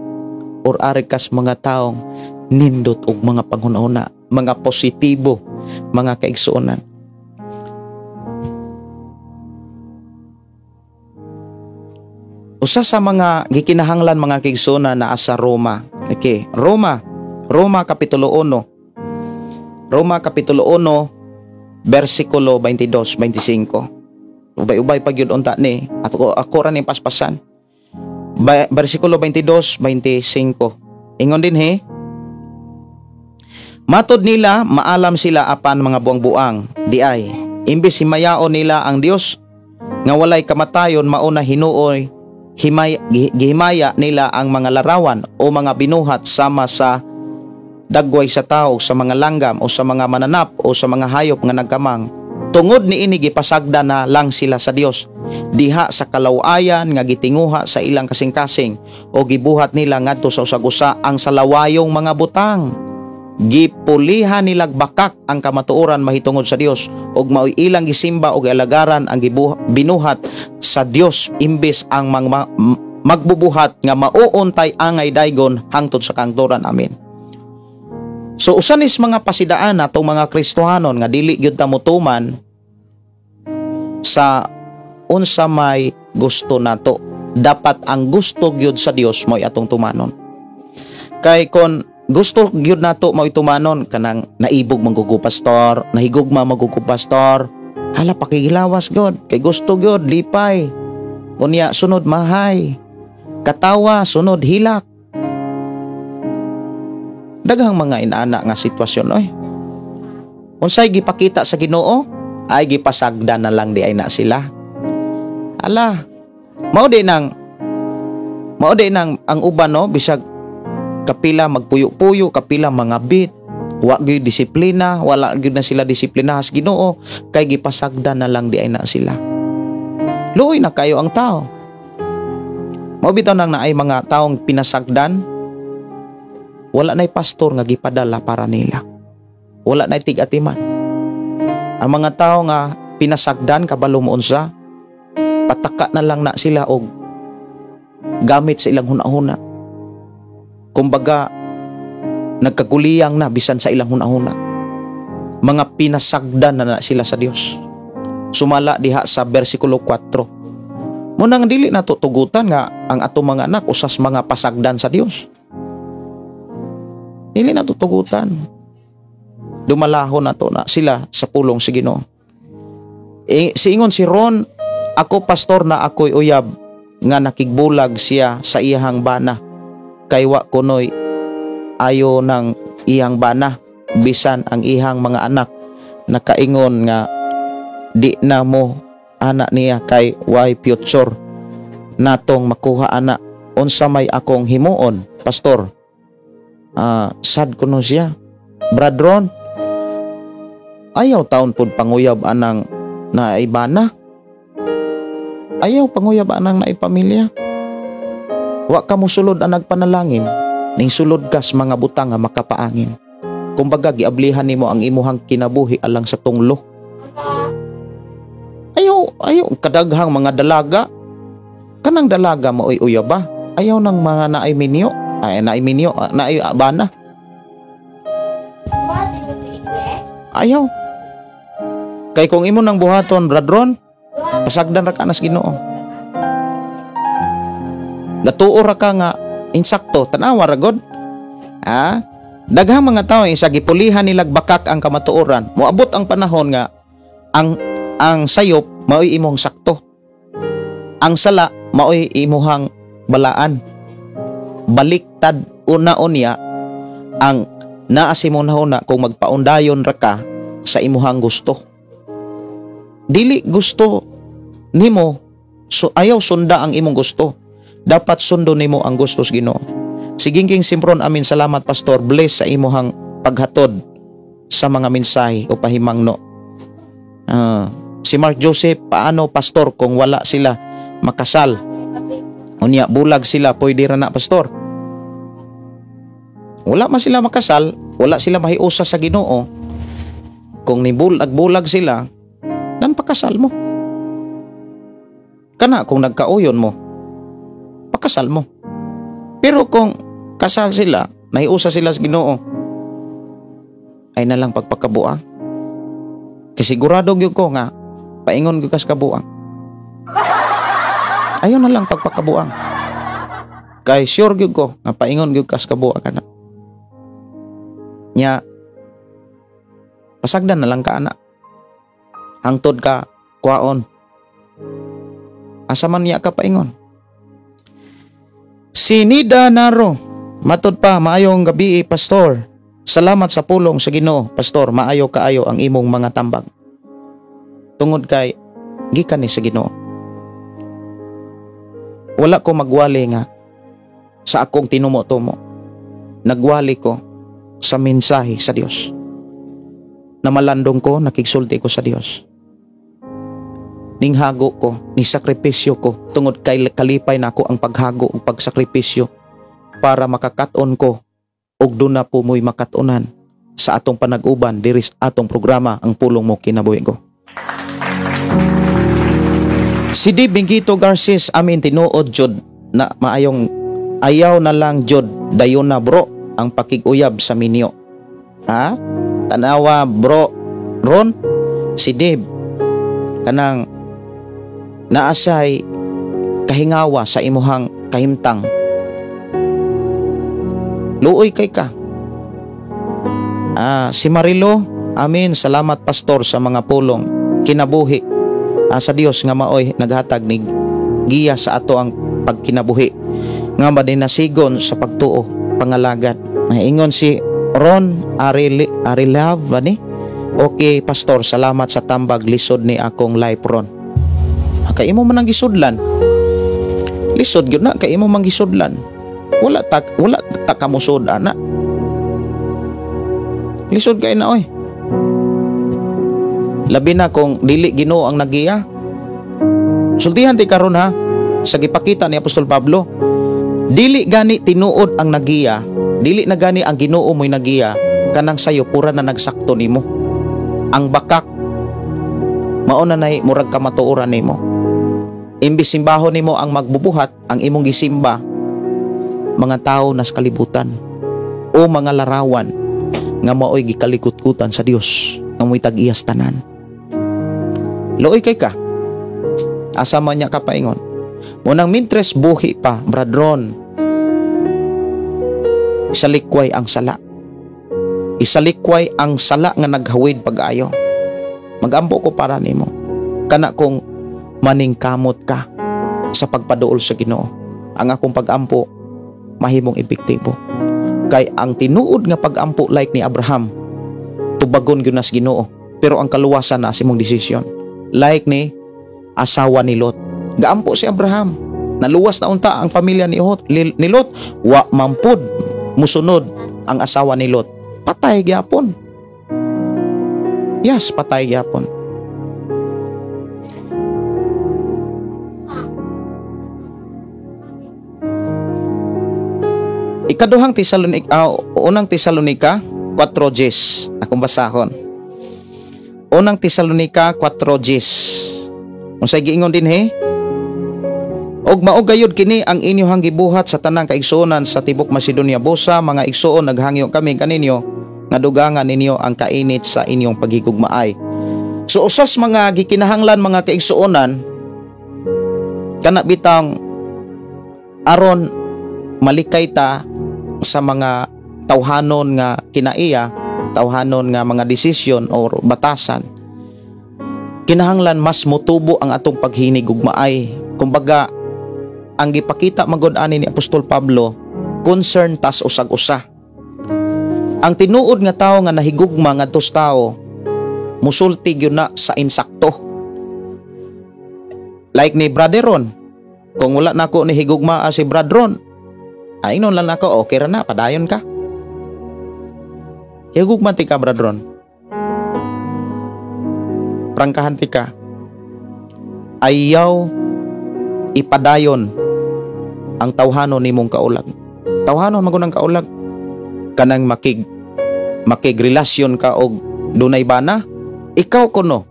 or ari kas mga taong nindot og mga panghunahuna, mga positibo, mga kaigsuonan. Usa sa mga gikinahanglan mga kaigsuonan naa sa Roma. Okay, Roma Kapitulo 1. Roma Kapitulo 1 versikulo 22, 25. Ubay-ubay pag yun unta ni ako ra ni paspasan. Versikulo 22, 25. Ingon din he. Matod nila maalam sila apan mga buang-buang di ay imbes himayaon nila ang Dios nga walay kamatayon, mauna hinuoy gihimaya nila ang mga larawan o mga binuhat sama sa dagway sa tao, sa mga langgam o sa mga mananap o sa mga hayop nga nagkamang. Tungod niini gipasagda na lang sila sa Dios diha sa kalawayan nga gitinguha sa ilang kasing-kasing o gibuhat nila ngadto sa usag-usa ang salawayong mga butang. Gipulihan nilag bakak ang kamatuoran mahitungod sa Dios ug maoy ilang gisimba og alagaran ang binuhat sa Dios imbes ang magbubuhat nga mauuntay angay daygon hangtod sa kangturan. Amen. So usan is mga pasidaan natong mga Kristohanon nga dili gyud ta motuman sa unsa may gusto nato. Dapat ang gusto gyud sa Dios mo'y atong tumanon. Kay kon gusto gyud nato mo'y tumanon, kanang naibog manggugo pastor, nahigugma magugo pastor, hala pakigilawas gyud kay gusto gyud lipay. Unya sunod mahay, katawa sunod hilak. Daghang mga inana nga sitwasyon oy. Unsay gipakita sa Ginoo ay gipasagda na lang di ay na sila. Ala, mao di nang ang uban no, bisag kapila magpuyo-puyo, kapila mga bit, wa gyud disiplina, wala gyud na sila disiplina sa Ginoo kay gipasagda na lang di ay na sila. Luoy na kayo ang tao. Mao bitaw nang naay mga taong pinasagdan, wala na'y pastor nga gipadala para nila. Wala na'y tig-atiman. Ang mga tao nga pinasagdan kabalo mo unsa, pataka na lang na sila og gamit sa ilang hunahuna. Kumbaga nagkaguliyang na bisan sa ilang hunahuna. Mga pinasagdan na sila sa Dios. Sumala diha sa versikulo 4. Munang dili na tutugutan nga ang atong mga anak usas mga pasagdan sa Dios. Dili na tutugutan. Dumalahon na to na sila sa pulong sa Ginoo. Siingon si Ron, ako pastor na ako'y uyab nga nakigbulag siya sa iyahang bana. Kay wa kunoy ayo ng iyang bana bisan ang iyang mga anak nakaingon nga di na mo anak niya kay why future natong makuha anak. Unsa may akong himuon, pastor? Sad kuno siya. Bradron, ayaw taon pud panguyab anang naibana. Ayaw panguyab anang naipamilya. Wa ka mosulod ang nagpanalangin, ning sulod kas mga butang nga makapaangin. Kumbaga giablihan nimo ang imuhang kinabuhi alang sa tunglo. Ayaw, ayaw kadaghang mga dalaga. Kanang dalaga maoy uyab ba? Ayaw nang mga naay minyo, ay naay minyo, naay bana. Ayaw. Kay kung imo nang buhaton, bradron, pasagdan ra ka nas Ginoo. Gatuo ra ka nga insakto, tan-awa ra god. Ha? Daghang mga tawo isa gipulihan nilag bakak ang kamatuoran. Moabot ang panahon nga ang sayop maoy imong sakto. Ang sala maoy imuhang balaan. Baliktad una unya ang naa sa imong nahuna kung magpaundayon ra ka sa imuhang gusto. Dili gusto nimo, so ayaw sunda ang imong gusto. Dapat sundo nimo ang gusto sa Ginoo. Si Gingging Simpron, amin salamat pastor, bless sa imuhang paghatod sa mga mensahe o pahimangno. Si Mark Joseph, paano pastor kung wala sila makasal? Unya bulag sila, pwede ra na pastor. Wala man sila makasal, wala sila mahiusa sa Ginoo. Kung nibulag-bulag sila, dan pakasal mo. Kana kung nagkauyon mo, pakasal mo. Pero kung kasal sila, nahiusa sila sa Ginoo, ay nalang pagpakabuang. Kasi sigurado gyud ko nga paingon gyud kas kabuang. Ayaw na lang pagpakabuang. Kay sure gyud ko nga paingon gyud kas kabuang kana. Nya pasagdan na lang ka ana. Hangtod ka kuwaon. Asa man niya ka paingon. Sinida Naro, matod pa maayong gabi pastor. Salamat sa pulong sa Ginoo, pastor, maayo kaayo ang imong mga tambag. Tungod kay gikan ni sa Ginoo. Wala ko magwali nga sa akong tinumo-tumo. Nagwali ko sa mensahe sa Dios. Namalandong ko, nakigsulti ko sa Dios. Ninghago ko, ni sakripisyo ko, tungod kay kalipay nako ang paghago ug pagsakripisyo para makakat-on ko ug duna po mo'y makat-onan sa atong panag-uban diri sa atong programa ang Pulong Mo Kinabuhi Ko. Si D. Bingito Garces, amin tinuod jud na maayong ayaw na lang jud dayon na bro ang pakiguyab sa minyo. Ha? Tanawa bro Ron, si Dave kanang naasay kahingawa sa imuhang kahimtang. Luoy kay ka. Si Marilo, amin salamat pastor sa mga pulong kinabuhi sa Dios nga maoy naghatag ni giya sa ato ang pagkinabuhi nga madinasigon sa pagtuo pangalagad. Ingon si Ron Arilav ani. Okay pastor, salamat sa tambag, lisod ni akong life ron. Kay imo man ang gisudlan. Lisod gyud na kay imo man gisudlan. Wala ta kamusod ana. Lisod kay na oy. Labi na kung dili Ginoo ang nagiya. Sultihan ti karon ha sa gipakita ni Apostol Pablo. Dili gani tinuod ang nagiya, dili na gani ang Ginoo mo'y nagiya, kanang sayo pura na nagsakto nimo. Ang bakak mao na nay murag kamatuoran nimo. Imbis simbahon nimo ang magbubuhat, ang imong gisimba mga tao nas kalibutan o mga larawan nga maoy gikalikutkutan sa Dios nga mo'y tag-iyas tanan. Luoy kay ka. Asa man niya ka paingon. Munang mintres buhi pa, bradron, isalikway ang sala. Isalikway ang sala nga naghawid pag-ayo. Magampo ko para nimo. Kana kung maningkamot ka sa pagpaduol sa Ginoo. Ang akong pagampo mahimong epektibo. Kay ang tinuod nga pagampo like ni Abraham, tubagon gyud nas Ginoo, pero ang kaluwasan na sa imong desisyon. Like ni asawa ni Lot. Gaampo si Abraham. Naluwas na unta ang pamilya ni Lot. Wa mampud musunod ang asawa ni Lot. Patay gyapon. Yes, patay gyapon. Ikaduhang Tesalonika, unang Tesalonika 4:10. Akong basahon. Unang Tesalonika 4:10. Unsay giingon dinhi? Og mao gayud kini ang inyohang gibuhat sa tanang kaigsuonan sa tibok Macedonia busa, mga igsuon, naghangyo kami kaninyo nga dugangan ninyo ang kainit sa inyong paghigugmaay. So usas mga gikinahanglan mga kaigsuonan kana bitang aron malikay ta sa mga tawhanon nga kinaiya, tawhanon nga mga desisyon or batasan, kinahanglan mas motubo ang atong paghinigugmaay. Kumbaga, ang gipakita magod ani ni Apostol Pablo, concern tas usag-usa. Ang tinuod nga tawo nga nahigugma ngadto sa tawo, musulti gyud na sa insakto. Like ni Brother Ron, kung wala nako ni higugma si Brother Ron, ay inon lang nako, okay ra na, padayon ka. Higugma ti ka, Brother Ron. Prangkahan ti ka. Ayaw ipadayon ang tawhanon nimong kaulag. Tawhanon man ang kaulag. Kanang makigrelasyon ka og dunay bana, ikaw kuno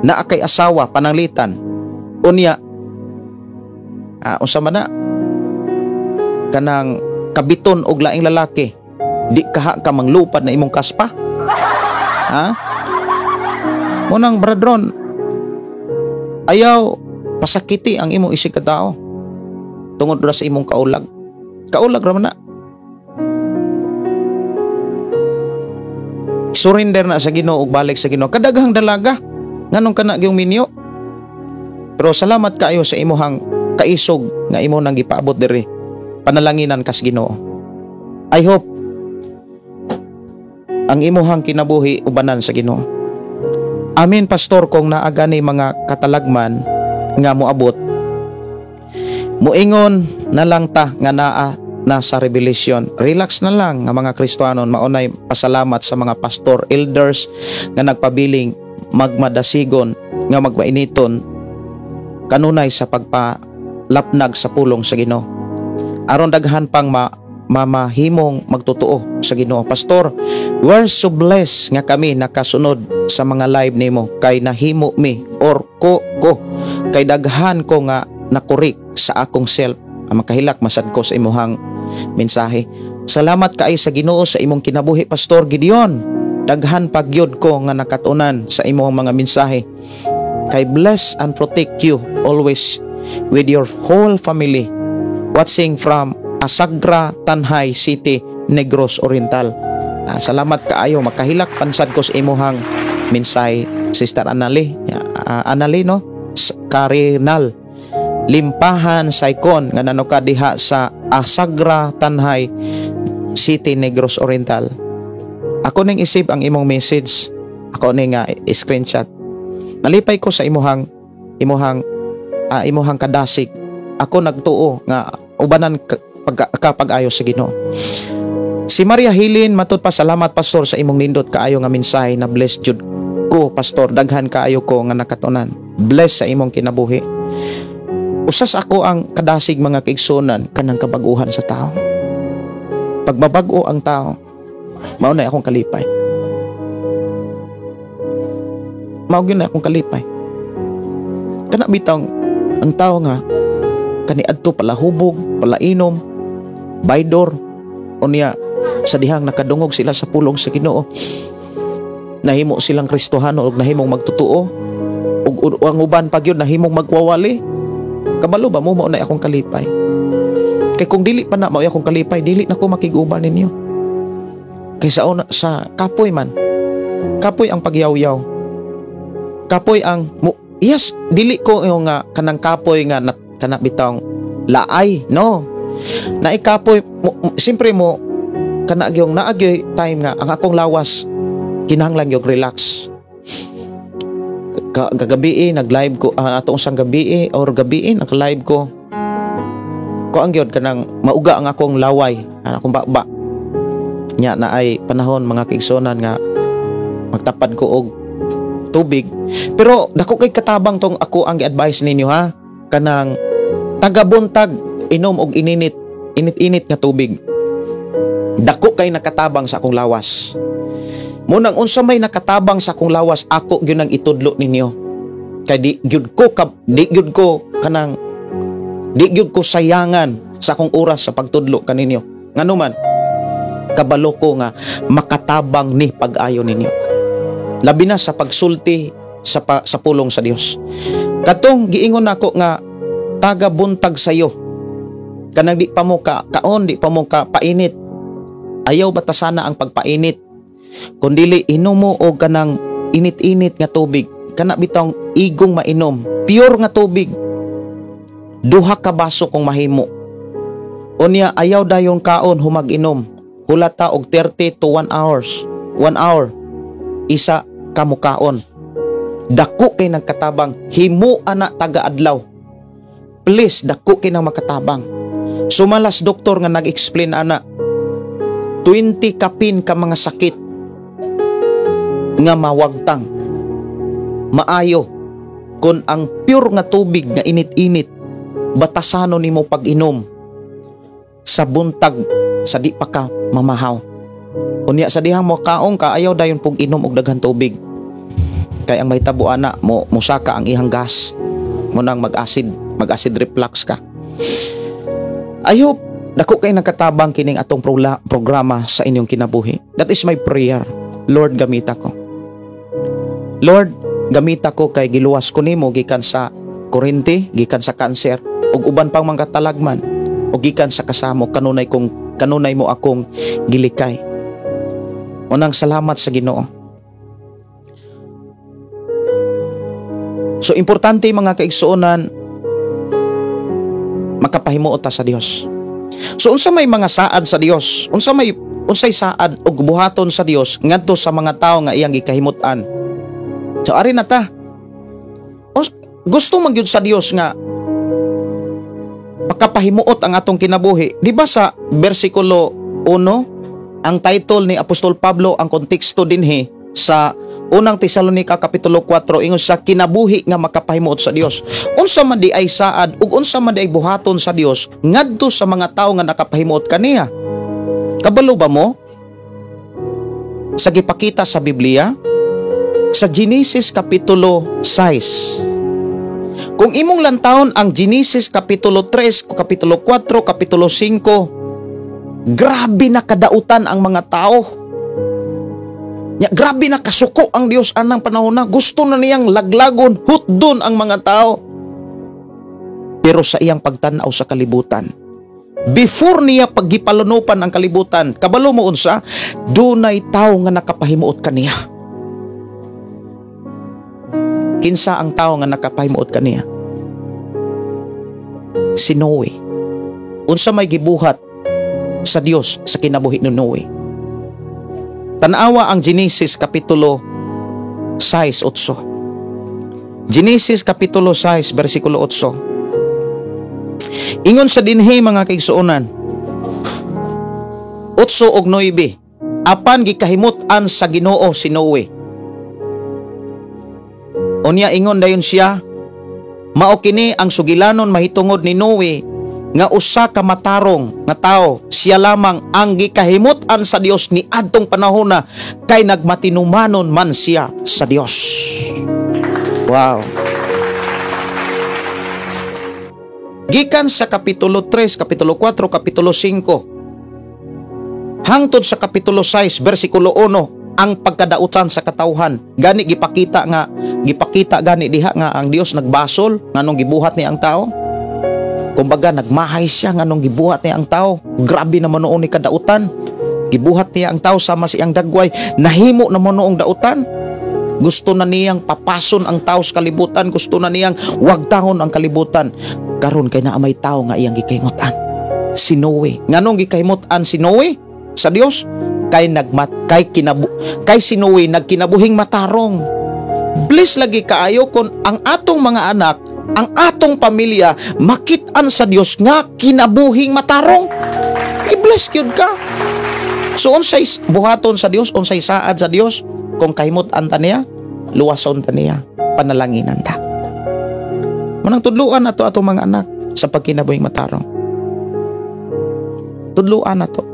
naa kay asawa pananglitan. Unya unsa man na kanang kabiton og laing lalaki, di kaha ka manglupad na imong kaspa. Ha? Munang bradron, ayaw pasakiti ang imong isig katao tungod ra sa imong kaulag. Kaulag ra man na. Surrender na sa Ginoo ug balik sa Ginoo. Kadaghang dalaga nganong kana gyung minyo. Pero salamat kaayo sa imuhang kaisog nga imo nang gipaabot diri. Panalanginan kas Ginoo. I hope ang imuhang kinabuhi ubanan sa Ginoo. Amen, pastor, kung naa gani mga katalagman nga moabot, moingon na lang ta nga naa na sa revelation. Relax na lang nga mga Kristohanon. Maunay pasalamat sa mga pastor, elders nga nagpabiling magmadasigon, nga magmainiton kanunay sa pagpalapnag sa pulong sa Ginoo. Aron daghan pang mamahimong magtotoo sa Ginoo. Pastor, we're so blessed nga kami nakasunod sa mga live nimo kay nahimo mi or ko kay daghan ko nga nakorik sa akong self. Makahilak masad ko sa imuhang mensahe. Salamat kay sa Ginoo sa imong kinabuhi, Pastor Gideon. Daghan pagyod ko nga nakatunan sa imong mga mensahe. Kay bless and protect you always with your whole family. Watching from Asagra, Tanjay City, Negros Oriental. Salamat kaayo, makahilak pansad ko sa imuhang mensahe, Sister Anali. Anali no? Karinal Limpahan Saikon nga nano ka diha sa Asagra, Tanjay City, Negros Oriental. Ako ning isip ang imong message. Ako ning screenshot. Nalipay ko sa imuhang imuhang kadasig. Ako nagtuo nga ubanan kapag-ayo sa Ginoo. Si Maria Hilin matud pa, salamat pastor sa imong nindot kaayo nga mensahe na bless jud ko, pastor. Daghan kaayo ko nga nakatunan. Bless sa imong kinabuhi. Usas ako ang kadasig mga kaigsunan kanang kabaguhan sa tao. Pagbabag-o ang tao, mao na akong kalipay. Mao gyud na akong kalipay. Kana bitang ang tao nga kaniadto palahubog, palainom, baydor, unya sa dihang nakadungog sila sa pulong sa Ginoo, nahimo silang Kristohano og nahimong magtotoo, ug ang uban pa gyud nahimong magwawali. Kabalo ba mo, mao na akong kalipay. Kay kung dili pa na mao akong kalipay, dili na ko makig-uban ninyo. Kay sa una, sa kapoy man, kapoy ang pagyawyaw, kapoy ang yes, dili ko yung nga kanang kapoy nga kana bitong laay, no. Naikapoy siyempre mo kana gyung naagyoy time nga ang akong lawas kinahanglan gyud relax. Kagabi nag-live ko atong usang gabi or gabi nag-live ko. Kuan gyud, kanang mauga ang akong laway, ang akong baba. Nya na ay panahon, mga kaigsuonan, nga magtapad ko og tubig. Pero dako kay katabang tong ako ang gi-advise ninyo, ha. Kanang tagabuntag inom og ininit init-init nga tubig. Dako kay nakatabang sa akong lawas. Munang unsa may nakatabang sa akong lawas, ako gyud ang itudlo ninyo. Kay di gyud ko kanang di gyud ko sayangan sa akong oras sa pagtudlo kaninyo. Ngano man, kabalo ko nga makatabang ni pag-ayo ninyo. Labi na sa pagsulti sa pulong sa Dios. Katong giingon nako nga taga buntag sayo. Kanang di pa mo ka kaon, di pa mo ka painit. Ayaw batasana ang pagpainit. Kung dili, inom mo og kanang init-init nga tubig. Kana bitong igong mainom, pure nga tubig. 2 ka baso kung mahimo. Unya ayaw dayon kaon humag inom. Hulata og 30 to 1 hours. 1 hour. Isa ka mukaon. Dako kay nagkatabang, himo ana taga adlaw. Please, dako kay nang makatabang. Sumalas doktor nga nag-explain ana, 20 kapin ka mga sakit nga mawagtang maayo kung ang pure nga tubig nga init-init batasano nimo pag-inom sa buntag sa di pa ka mamahaw. Unya sa dihang mo kaong ka, ayaw dayon pug inom og daghan tubig. Kay ang mahitabo ana mo, musaka ang ihang gas mo nang mag-acid reflux ka. I hope dako kay nakatabang kining atong programa sa inyong kinabuhi. That is my prayer. Lord, gamita ko. Lord, gamita ko kay giluwas ko nimo gikan sa kuryente, gikan sa kanser, ug uban pang mga katalagman, ug gikan sa kasamo kanunay mo akong gilikay. Unang salamat sa Ginoo. So importante, mga kaigsuonan, makapahimuot ta sa Dios. So unsa may mga saad sa Dios? Unsa may unsay saad og buhaton sa Dios ngadto sa mga tawo nga iyang gikahimut-an? So ari na ta. Gusto man gyud sa Dios nga makapahimuot ang atong kinabuhi. Di ba sa bersikulo 1, ang title ni Apostol Pablo, ang konteksto dinhi sa Unang Tesalonika kapitulo 4, ingon sa kinabuhi nga makapahimuot sa Dios. Unsa man di ay saad ug unsa man di ay buhaton sa Dios ngadto sa mga tawo nga nakapahimuot kaniya? Kabalo ba mo? Sa gipakita sa Biblia sa Genesis kapitulo 6. Kung imong lantawon ang Genesis kapitulo 3, kapitulo 4, kapitulo 5, grabe na kadautan ang mga tao. Ya, grabe na kasuko ang Dios anang panahon na. Gusto na niyang laglagon, hutdon ang mga tao. Pero sa iyang pagtan-aw sa kalibutan, before niya paggipalunupan ang kalibutan, kabalo mo unsa, dunay tao nga nakapahimuot kaniya. Kinsa ang tao nga nakapahimuot kaniya? Si Noe. Unsa may gibuhat sa Dios sa kinabuhi ni Noe? Tanawa ang Genesis kapitulo 6:8. Genesis kapitulo 6 bersikulo 8. Ingon sa dinhi, mga kaigsuonan, 8 og 9, apan gikahimut-an sa Ginoo si Noe. Unya ingon dayon siya, mao kini ang sugilanon mahitungod ni Noe nga usa ka matarong nga tawo, siya lamang ang gikahimut-an sa Dios ni adtong panahona kay nagmatinumanon man siya sa Dios. Wow. Gikan sa kapitulo 3, kapitulo 4, kapitulo 5 hangtod sa kapitulo 6 bersikulo 1, ang pagkadautan sa katawhan. Gani gipakita gani diha nga ang Dios nagbasol nganong gibuhat ni ang tao. Kumbaga nagmahay siya nganong gibuhat niya ang tao. Grabe naman noon ni kadautan. Gibuhat niya ang tao sama sa iyang dagway. Nahimo naman noong dautan. Gusto na niyang papason ang tao sa kalibutan. Gusto na niyang wagtahon ang kalibutan. Karon kay naa may tao nga iyang gikahimutan. Si Noe. Nganong gikahimutan si Noe sa Dios? Kay si Noe nagkinabuhing matarong. Bless lagi kaayo kon ang atong mga anak Ang atong pamilya makit-an sa Dios nga kinabuhing matarong. I-bless gyud ka. So unsay buhaton sa Dios, unsay saad sa Dios kung kahimut-an ta niya, luwason ta niya, panalanginan ta. Manang tudluan nato atong mga anak sa pagkinabuhing matarong. Tudluan nato.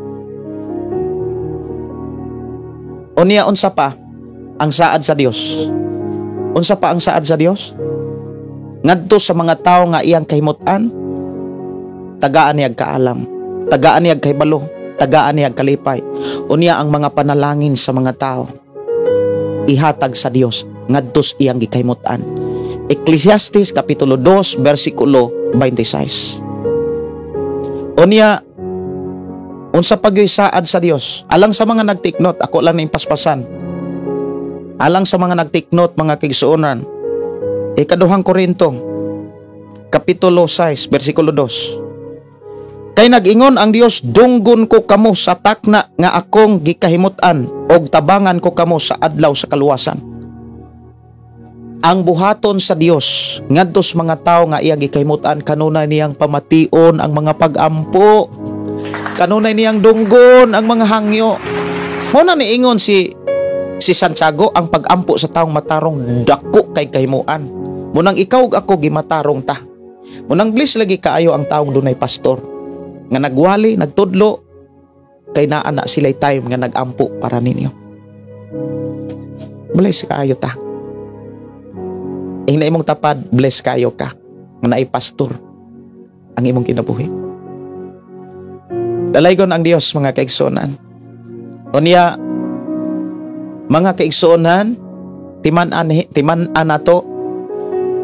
Unya unsa pa ang saad sa Dios? Unsa pa ang saad sa Dios? Ngadto sa mga tawo nga iyang kahimut-an, tagaan niyag kaalam, tagaan niyag kahibalo, tagaan niyag kalipay. Unya ang mga panalangin sa mga tao ihatag sa Dios ngadto sa iyang gikahimut-an. Ecclesiastes kapitulo 2 bersikulo 26. Unya unsa pa gyoy saad sa Dios? Alang sa mga nag-take note, ako lang ning paspasan. Alang sa mga nag-take note, mga kaigsuonan, Ikaduhang Korinto kapitulo 6 bersikulo 2. Kay nag-ingon ang Dios, dunggon ko kamo sa takna nga akong gikahimut-an og tabangan ko kamo sa adlaw sa kaluwasan. Ang buhaton sa Dios ngadto sa mga tawo nga iyang gikahimut-an, kanunay niyang pamation ang mga pag-ampo, kanunay niyang dunggon ang mga hangyo. Mao na niingon si Santiago, ang pag-ampo sa taong matarong dako kay kahimuan. Munang ikaw ug ako gimatarong ta. Munang bliss lagi kaayo ang taong dunay pastor nga nagwali, nagtudlo, kay naa na sila'y time nga nagampo para ninyo. Bless kaayo ta. Ing na imong tapad, bless kaayo ka nga naay pastor ang imong kinabuhi. Dalaygon ang Dios, mga kaigsuonan. Unya mga kaigsuonan, timan-an nato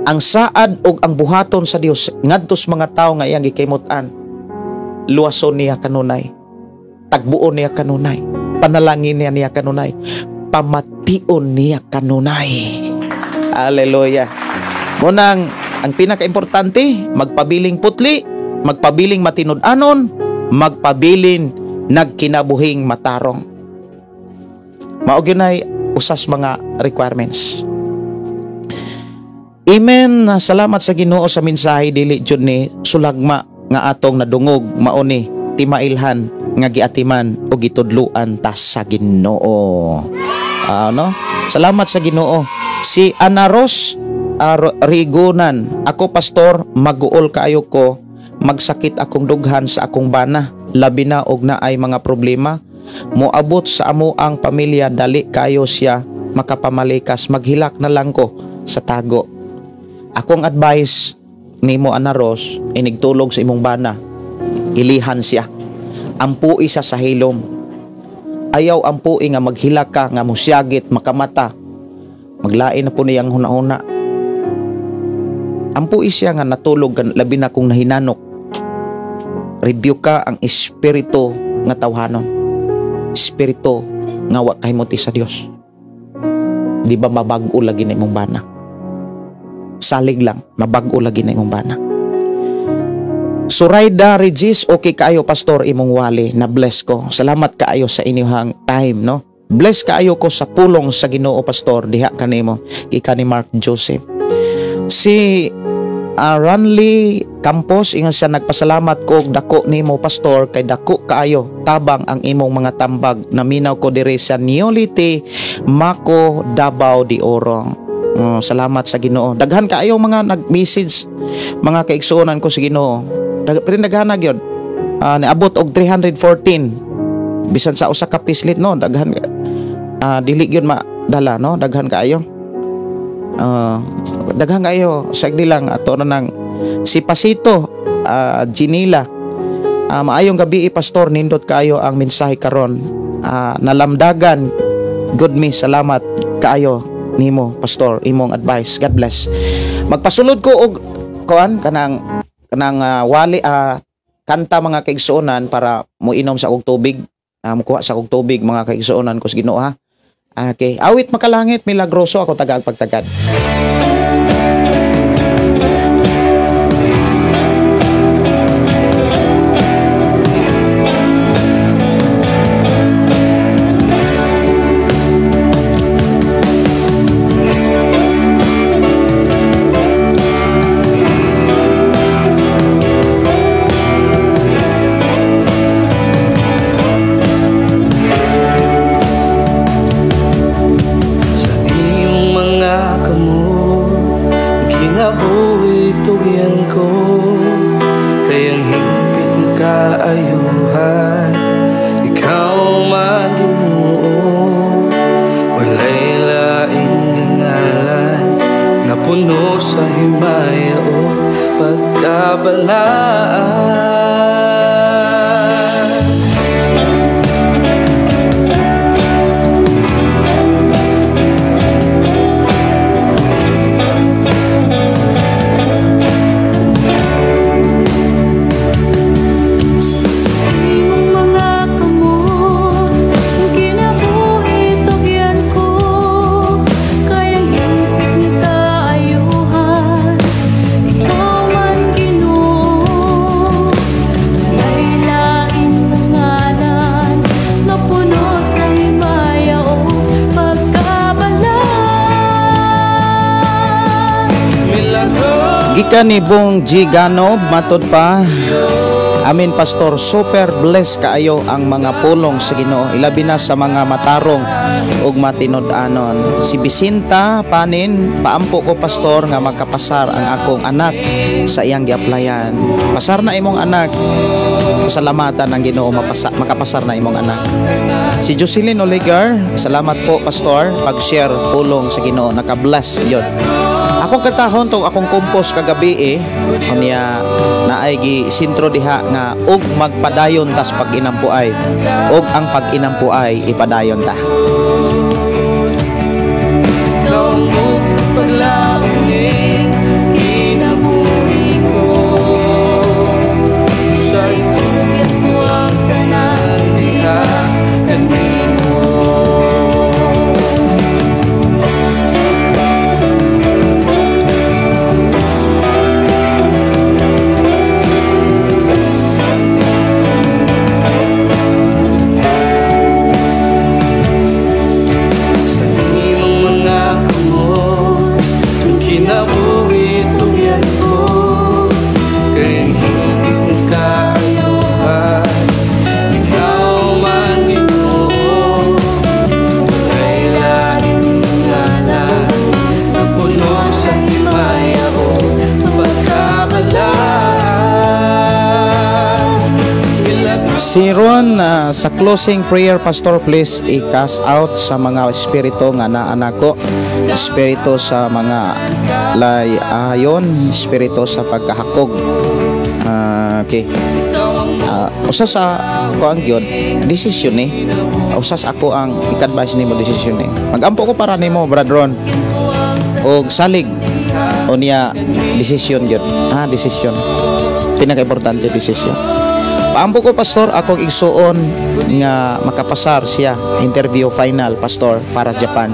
ang saad og ang buhaton sa Dios ngadto sa mga tawo nga iyang gikahimut-an. Luwason niya kanunay, tagbuon niya kanunay, panalangin niya kanunay, pamation niya kanunay. Hallelujah. Munang ang pinakaimportante, magpabiling putli, magpabiling matinud-anon, magpabilin nagkinabuhing matarong. Mao gyud usas mga requirements. Amen. Salamat sa Ginoo sa mensahe dili jud ni sulagma nga atong nadungog, mao ni timailhan nga giatiman o gitudluan ta sa Ginoo. No? Salamat sa Ginoo. Si Anaros Rigonan, ako pastor, maguol kaayo ko, magsakit akong dughan sa akong bana, labi na og naay mga problema, moabot sa amo ang pamilya, dali kayo siya makapamalikas, maghilak na lang ko sa tago. Akong advice nimo Anaros, inigtulog sa imong bana, ilihan siya, ampui siya sa hilom. Ayaw ampui nga maghilak ka, nga musyagit, makamata, maglain na po niyang huna-huna. Ampui siya nga natulog, labi na kung nahinanok. Review ka ang espiritu nga tawhanon, espiritu nga wa kahimuti sa Dios. Di ba mabag-o lagi na imong bana? Salig lang, mabag-o lagi na imong bana. Suraida Regis, okay kaayo pastor imong wali, na bless ko. Salamat kaayo sa inyong time, no? Bless kaayo ko sa pulong sa Ginoo pastor diha kanimo, gikan ni Mark Joseph. Si Ranley Campos, ingon siya, nagpasalamat ko og dako nimo pastor kay dako kaayo tabang ang imong mga tambag. Naminaw ko diri sa Neolite, Mako, Davao de Oro. Salamat sa Ginoo. Daghan kaayo mga nag-message, mga kaigsuonan ko sa Ginoo. Pero daghan na gyud. Niabot og 314 bisan sa usa ka pislit, no. Daghan dili gyud madala, no. Daghan kaayo. Daghan kaayo, sagdi lang ato na nang si Pasito Ginila. Maayong gabi pastor, nindot kaayo ang mensahe karon. Nalamdagan good me, salamat kaayo nimo pastor, imong advice. God bless. Magpasulod ko og kuan kanang wali kanta mga kaigsuonan para moinom sa akong tubig, mukuha sa akong tubig mga kaigsuonan ko sa Ginoo, ha. Okay, awit makalangit milagroso ako taga pagtagad. Balaan. Sa imong mga kamot, ang kinabuhi tugyan ko, kay ang hingpit nga kaayuhan, ikaw man, Ginoo. Walay lain nga ngalan nga puno sa himaya o pagkabalaan. Milagro. Gikan ni Bong G. Ganob, matod pa, "Amen, Pastor, super bless kaayo ang mga pulong sa Ginoo, ilabi na sa mga matarong ug matinud-anon." Si Bisinta Panin, "Paampo ko, Pastor, nga makapasar ang akong anak sa iyang giaplayan." Pasar na imong anak. Pasalamatan ang Ginoo, makapasar na imong anak. Si Jocelyn Oligar, "Salamat po, Pastor, pag-share pulong sa Ginoo, nakabless yun." Akong katahon tong akong compose kagabi eh. Unya naay gi sintro diha nga og magpadayon tas pag-inampuay. Og ang pag-inampuay ipadayon ta. Ikaw ang bugtong paglaom ning kinabuhi ko. Sa itugyan ko ang tanan diha kanimo. Sa imong mga kamot, ang kinabuhi tugyan ko, kay ang hingpit nga kaayuhan, ikaw man, Ginoo. Walay laing ngalan nga puno sa himaya o pagkabalaan. Milagro. Si Ron, "Sa closing prayer, Pastor, please i-cast out sa mga espiritu nga naa nako. Espiritu sa mga layayon, espiritu sa pagkahakog." Ah, okay. Usa sa ko ang gyud desisyon ni. Usa sa ako ang i-advise nimo, desisyon ni. Magampo ko para nimo, Brad Ron. Og salig unya desisyon gyud. Ah, desisyon. Pinaka-importante, desisyon. "Paampo ko, Pastor, akong igsuon nga makapasar siya interview final, Pastor, para sa Japan."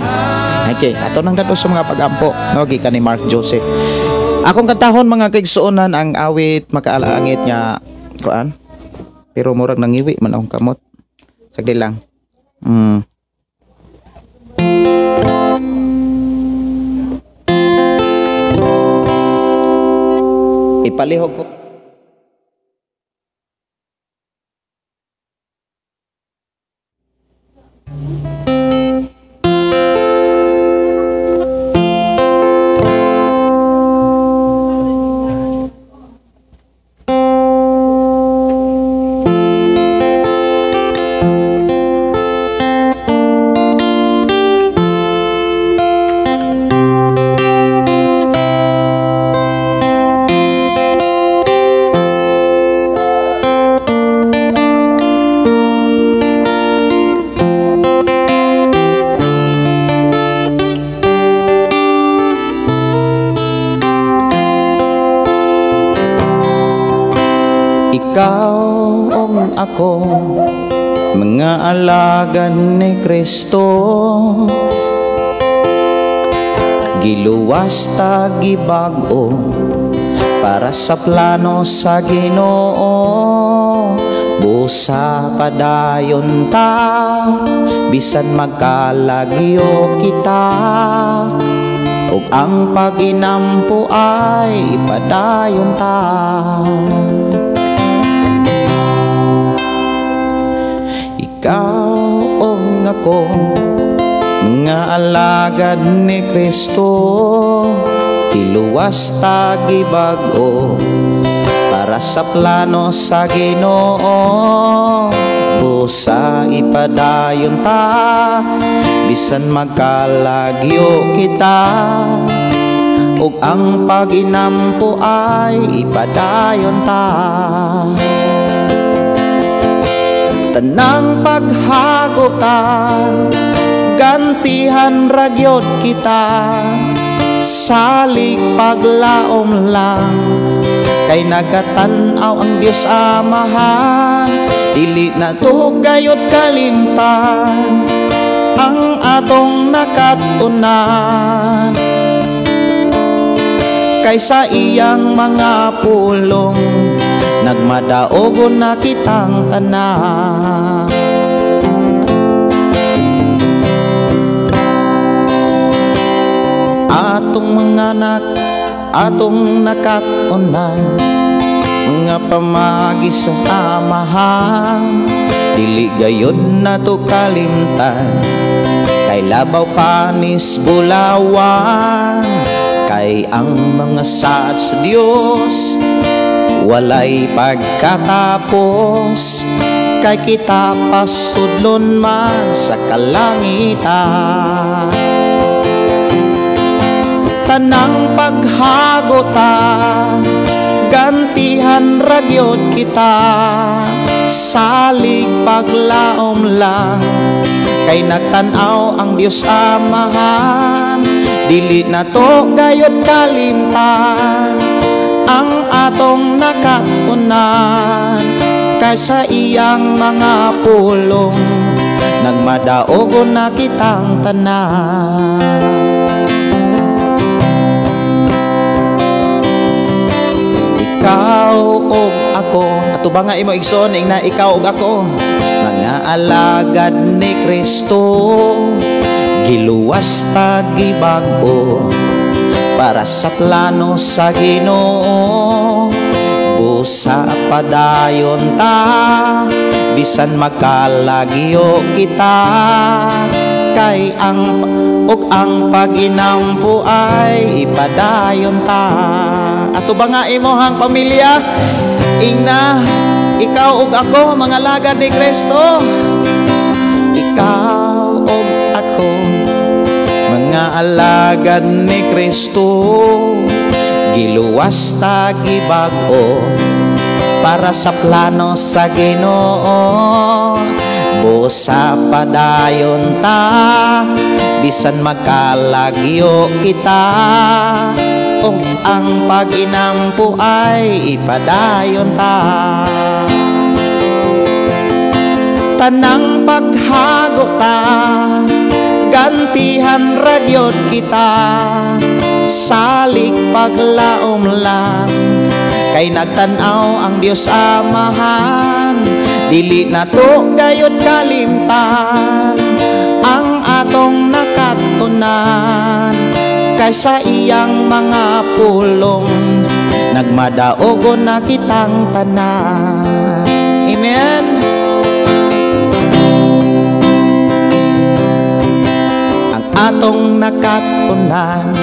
Okay, ato nang dato sa mga pagampo, no, gikan ni Mark Joseph. Akong kantahon, mga kaigsuonan, ang awit makaalangit nga kuan. Pero murag nangiwi man akong kamot. Saglit lang. Ipalihog ko. Ikaw ug ako, mga alagad ni Kristo, giluwas ta, gibag-o para sa plano sa Ginoo. Busa padayon ta bisan magkalagyo kita, ug ang paginampo ay ipadayon ta. Ikaw ug ako, mga alagad ni Kristo, giluwas ta, gibag-o para sa plano sa Ginoo. Busa ipadayon ta bisan magkalagyo kita, Ug ang paginampo ay ipadayon ta. Tanang paghagota, gantihan ragyod kita. Salig paglaom lang, kay nagatan-aw ang Dios Amahan. Dili na to gayod kalimtan ang atong nakat-unan. Kay sa iyang mga pulong, nagmadaogon na kitang tanan. Atong mga anak, atong nakat-unan, mga pamagi sa Amahan. Dili gayod nato kalimtan, kay labaw panis bulawan. Kay ang mga saad sa Dios walay pagkatapos, kay kita pasudlon man sa kalangitan. Tanang paghagota, gantihan ragyod kita. Salig paglaom lang, kay nagtan-aw ang Dios Amahan. Dili na to gayod kalimtan ang atong nakat-unan. Kay sa iyang mga pulong, nagmadaogon na kitang tanan. Ikaw ug ako, ato ba nga imo igsoon ing na ikaw ug ako, mga alagad ni Kristo, giluwas ta gibag-o para sa plano sa Ginoo. Busa padayon ta, bisan magkalagyo kita, kay ang ug ang paginampo ay ipadayon ta. Ato ba nga imohang pamilya ingna ikaw ug ako mga alagad ni Kristo? Ikaw ug ako mga alagad ni Kristo, giluwas ta gibag-o para sa plano sa Ginoo. Busa padayon ta, bisan magkalagyo kita, ug ang paginampo ay ipadayon ta. Tanang paghagota, gantihan ragyod kita. Salig paglaom lang, kay nagtan-aw ang Dios Amahan. Dili na to gayod kalimtan ang atong nakat-unan. Kay sa iyang mga pulong, nagmadaogon na kitang tanan. Amen. Ang atong nakat-unan,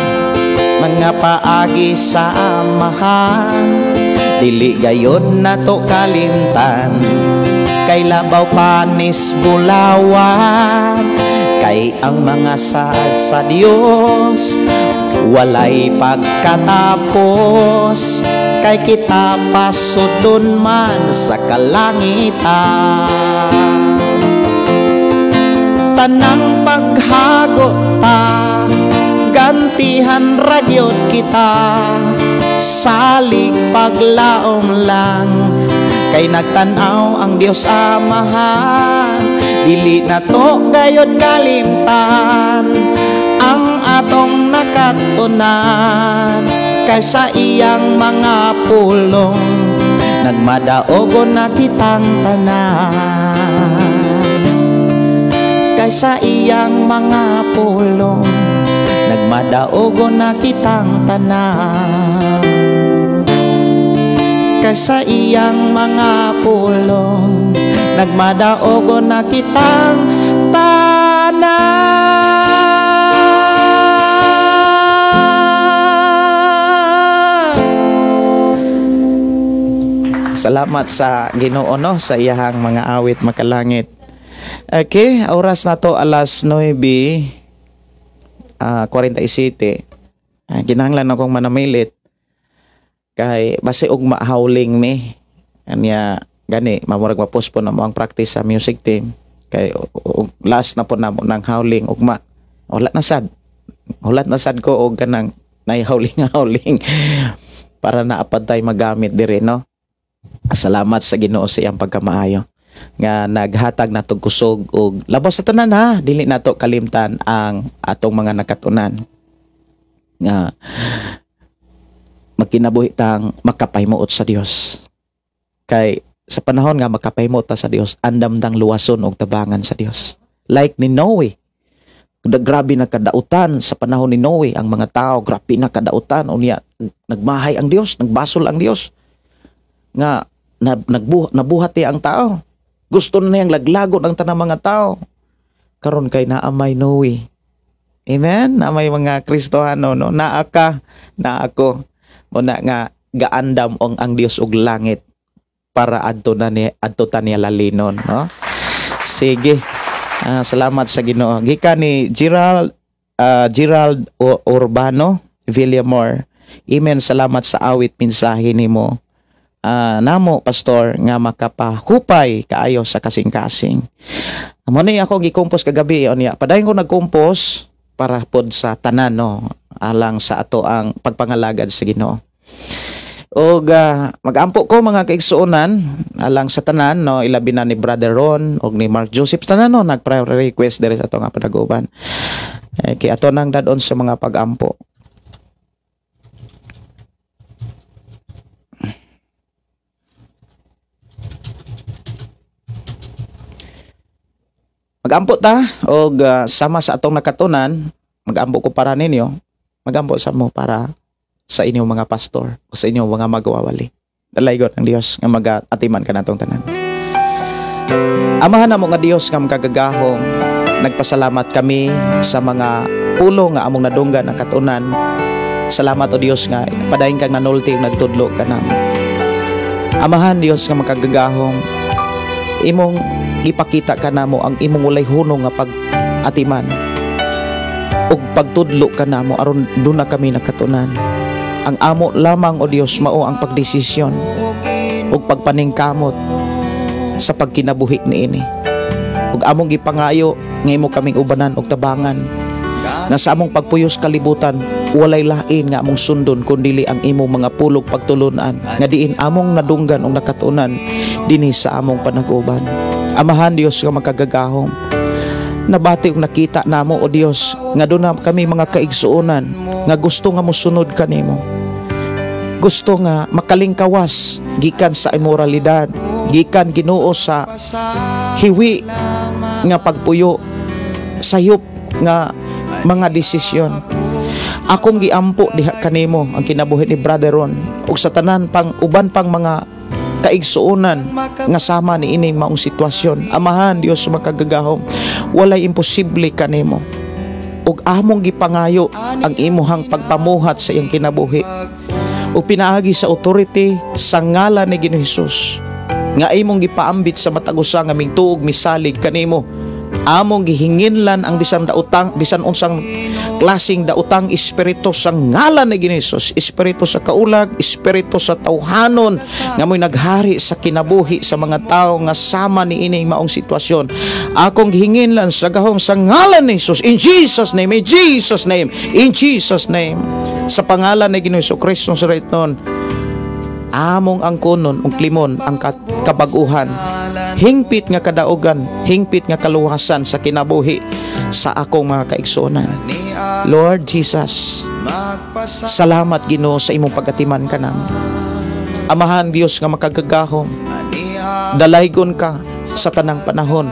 mga paagi sa Amahan, dili gayod nato kalimtan, kay labaw panis bulawan. Kay ang mga saad sa Dios walay pagkatapos, kay kita pasudlon man sa kalangitan. Tanang paghagota, gantihan ragyod kita. Salig paglaom lang, kay nagtan-aw ang Dios Amahan. Dili na to gayod kalimtan ang atong nakat-unan. Kay sa iyang mga pulong, nagmadaogon na kitang tanan. Kay sa iyang mga pulong, nagmadaogon na kitang tanan. Kay sa iyang mga pulong, nagmadaogon na kitang tanan. Salamat sa Ginoo no sa iyahang mga awit makalangit. Okay, oras na to alas 9:47. Kinahanglan akong manamilit kay base og mahowling mi. Anya gani mamurag ma-postpone na mo ang practice sa music team kay last na po namo nang howling ugma. Wala na sad. Hulat na sad ko og kanang nay howling howling para naapad tay magamit diri, no. Salamat sa Ginoo sa iyang pagkamaayo nga naghatag natong kusog og labaw sa tanan, ha, dili nato kalimtan ang atong mga nakatunan nga magkinabuhi tang makapahimuot sa Dios. Kay sa panahon nga makapahimuot ta sa Dios, andam tang luwason og tabangan sa Dios. Like ni Noe. Grabe na kadautan sa panahon ni Noe ang mga tao, grabe na kadautan unya nagmahay ang Dios, nagbasol ang Dios. Nga nabuhat ang tao. Gusto na niyang laglagon ang tanang mga tao. Karon kay naa may Noe. Amen? Na may mga Kristohano, no? Naa ka, naa ako. Muna nga gaandam ang Dios og langit para adto na ni adto ta niya lalinon, no? Sige. Salamat sa Ginoo. Gikan ni Gerald Gerald Urbano Villamor. Amen. Salamat sa awit mensahe nimo. Namo pastor nga makapahupay kaayo sa kasing-kasing. Amo ni ako gi-compose kagabi unya. Padayon ko nag-compose para pod sa tanan, no, alang sa ato ang pagpangalagad sa Ginoo. Og magampo ko mga kaigsuonan alang sa tanan, no, ilabi na ni Brother Ron og ni Mark Joseph, tanan, no, nag-prayer request diri sa ato nga panaguban. Eh, kay ato nang dadon sa mga pagampo. Magampo ta og sama sa atong nakatunan, magampo ko para ninyo, magampo sa mo para sa inyong mga pastor o sa inyong mga magwawali. Dalaygon ang Dios nga magaatiman ka natong tanan. Amahan namo nga Dios nga makagagahom, nagpasalamat kami sa mga pulo nga among nadunggan ang katunan. Salamat o Dios nga padayon kang nanulti ug nagtudlo ka namo. Amahan Dios nga makagagahom, imong ipakita ka namo ang imong walay hunong nga pag-atiman ug pagtudlo ka namo aron duna kami nakatunan. Ang amo lamang o Dios mao ang pagdesisyon ug pagpaningkamot sa pagkinabuhi niini. Ug among gipangayo nga imo kaming ubanan ug tabangan nga sa among pagpuyos kalibutan walay lain nga among sundon kundili ang imong mga pulog pagtulunan nga diin among nadunggan ug nakatunan dinhi sa among panag-uban. Amahan Dios nga makagagahom, nabati ug nakita namo o Dios nga duna kami mga kaigsuonan nga gusto nga mosunod kanimo, gusto nga makalingkawas gikan sa imoralidad, gikan Ginoo sa hiwi nga pagpuyo, sayop nga mga desisyon. Akong giampo diha kanimo ang kinabuhi ni Brother Ron ug sa tanan pang uban pang mga kaigsuonan nga sama ni ini maong sitwasyon. Amahan Dios makagagahom, walay imposible kanimo. Ug among gipangayo ang imuhang pagpamuhat sa iyang kinabuhi ug pinaagi sa authority sa ngalan ni Ginoong Hesus nga imong gipaambit sa matag usa nga mingtuog misalig kanimo. Among gihinginlan ang bisan daotang, bisan unsang klaseng daotang espiritu sa ngalan ni Ginoong Hesus, espiritu sa kaulag, espiritu sa tawhanon nga mo'y naghari sa kinabuhi sa mga tao nga sama ni ining maong sitwasyon. Akong gihinginlan sa gahom sa ngalan ni Hesus, in Jesus name, in Jesus name, in Jesus name. Sa pangalan ni Ginoong Hesus Kristo sa Nazaretnon, among angkonon ug klimon ang kabag-uhan, hingpit nga kadaugan, hingpit nga kaluwasan sa kinabuhi sa akong mga kaigsuonan. Lord Jesus, salamat Ginoo sa imong pagatiman kanamo. Amahan Dios nga makagagahom, dalaygon ka sa tanang panahon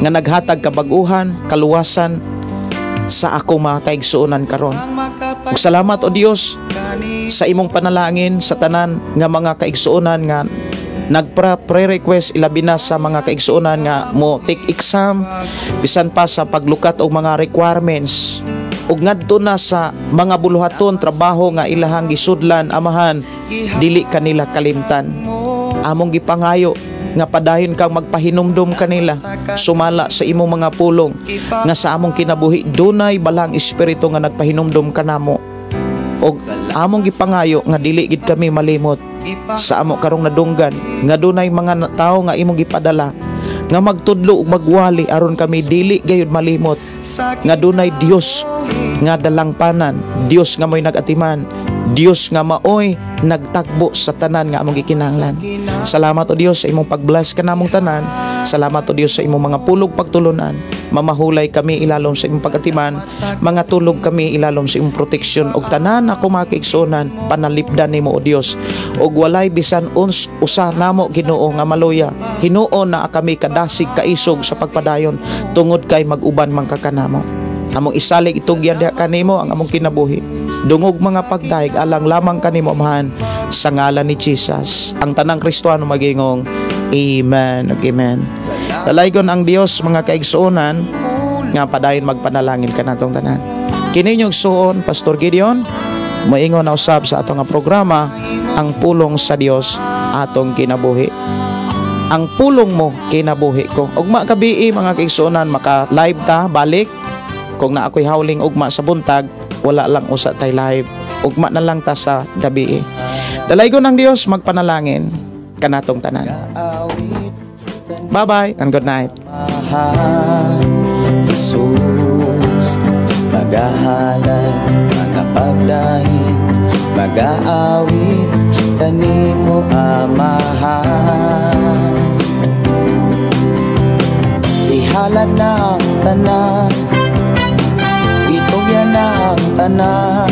nga naghatag kabag-uhan, kaluwasan sa akong mga kaigsuonan karon. Ug salamat o Dios sa imong panalangin sa tanan nga mga kaigsuonan nga nagpra-pre-request, ilabi na sa mga kaigsuonan nga mo take exam, bisan pa sa paglukat og mga requirements ug ngadto na sa mga buluhaton trabaho nga ilahang gisudlan. Amahan, dili kanila kalimtan. Among gipangayo nga padayon kang magpahinumdum kanila sumala sa imong mga pulong nga sa among kinabuhi dunay balang espiritu nga nagpahinumdum kanamo Og among gipangayo nga dili gid kami malimot sa amo karong nadunggan nga dunay mga tawo nga imong gipadala nga magtudlo ug magwali aron kami dili gayud malimot nga dunay Dios nga dalangpanan, Dios nga mo'y nagatiman, Dios nga maoy nagtagbo sa tanan nga among gikinahanglan. Salamat, O Dios, sa imong pag-bless kanamong tanan. Salamat, O Dios, sa imong mga pulong pagtulunan. Mamahulay kami ilalom sa imong pagatiman, mga tulog kami ilalom sa imong proteksyon ug tanan ako mga kaigsuonan panalipdan nimo, O Dios. Ug walay bisan uns usa namo, Ginoo, nga maluya. Hinuon na kami kadasig kaisog sa pagpadayon tungod kay mag-uban man ka kanamo. Among isalig, itugyan diha kanimo ang among kinabuhi. Dungog mga pagdayeg alang lamang kanimo, Amahan, sa ngalan ni Jesus. Ang tanang Kristohano magingong Amen ug Amen. Dalaygon ang Dios, mga kaigsuonan, nga padayon magpanalangin kanatong tanan. Kini inyong igsuon, Pastor Gideon, moingon na usab sa atong nga programa, Ang Pulong sa Dios Atong Kinabuhi. Ang pulong mo, kinabuhi ko. Ugma gabii, mga kaigsuonan, maka live ta balik. Kung naa ko'y howling ugma sa buntag, wala lang usa tay live. Ugma na lang ta sa gabi. Dalaygon ang Dios, magpanalangin kanatong tanan. Bye-bye and good night. Mahal, Jesus, magahalad, magapagdayeg, magaawit kanimo, Amahan. Ihalad na ang tanan, itugyan na ang tanan,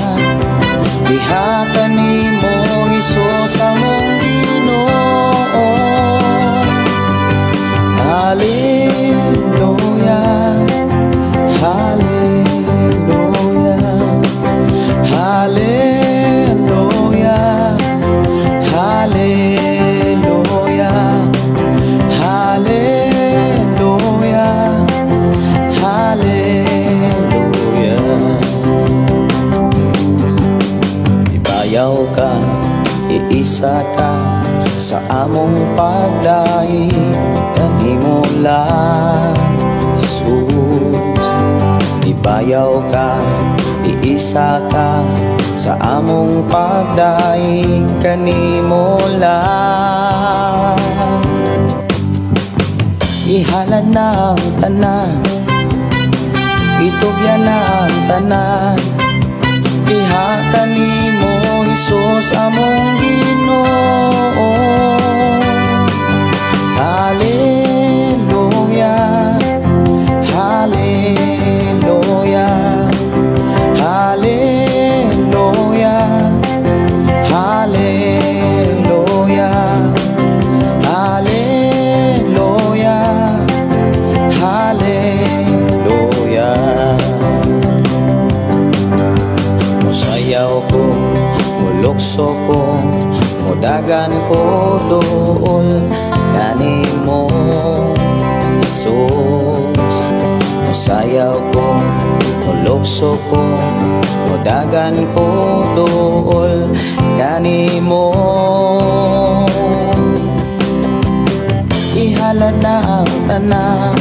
diha kanimo, Hesus, among Ginoo. Hallelujah, Hallelujah, Hallelujah, Hallelujah, Hallelujah, Hallelujah. Ibayaw ka, iisa ka sa among pagdayeg kanimo lang, Jesus. Ibayaw ka, iisa ka sa among pagdayeg kanimo lang. Ihalad na ang tanan, itugyan na ang tanan, diha kanimo, Hesus, among Ginoo. Hallelujah, Hallelujah, Hallelujah, Hallelujah, Hallelujah, Hallelujah. Musayaw ko, mulukso ko, mudagan ko duol kanimo, Jesus. Musayaw ko, mulukso ko, mudagan ko duol kanimo. Ihalad na ang tanan.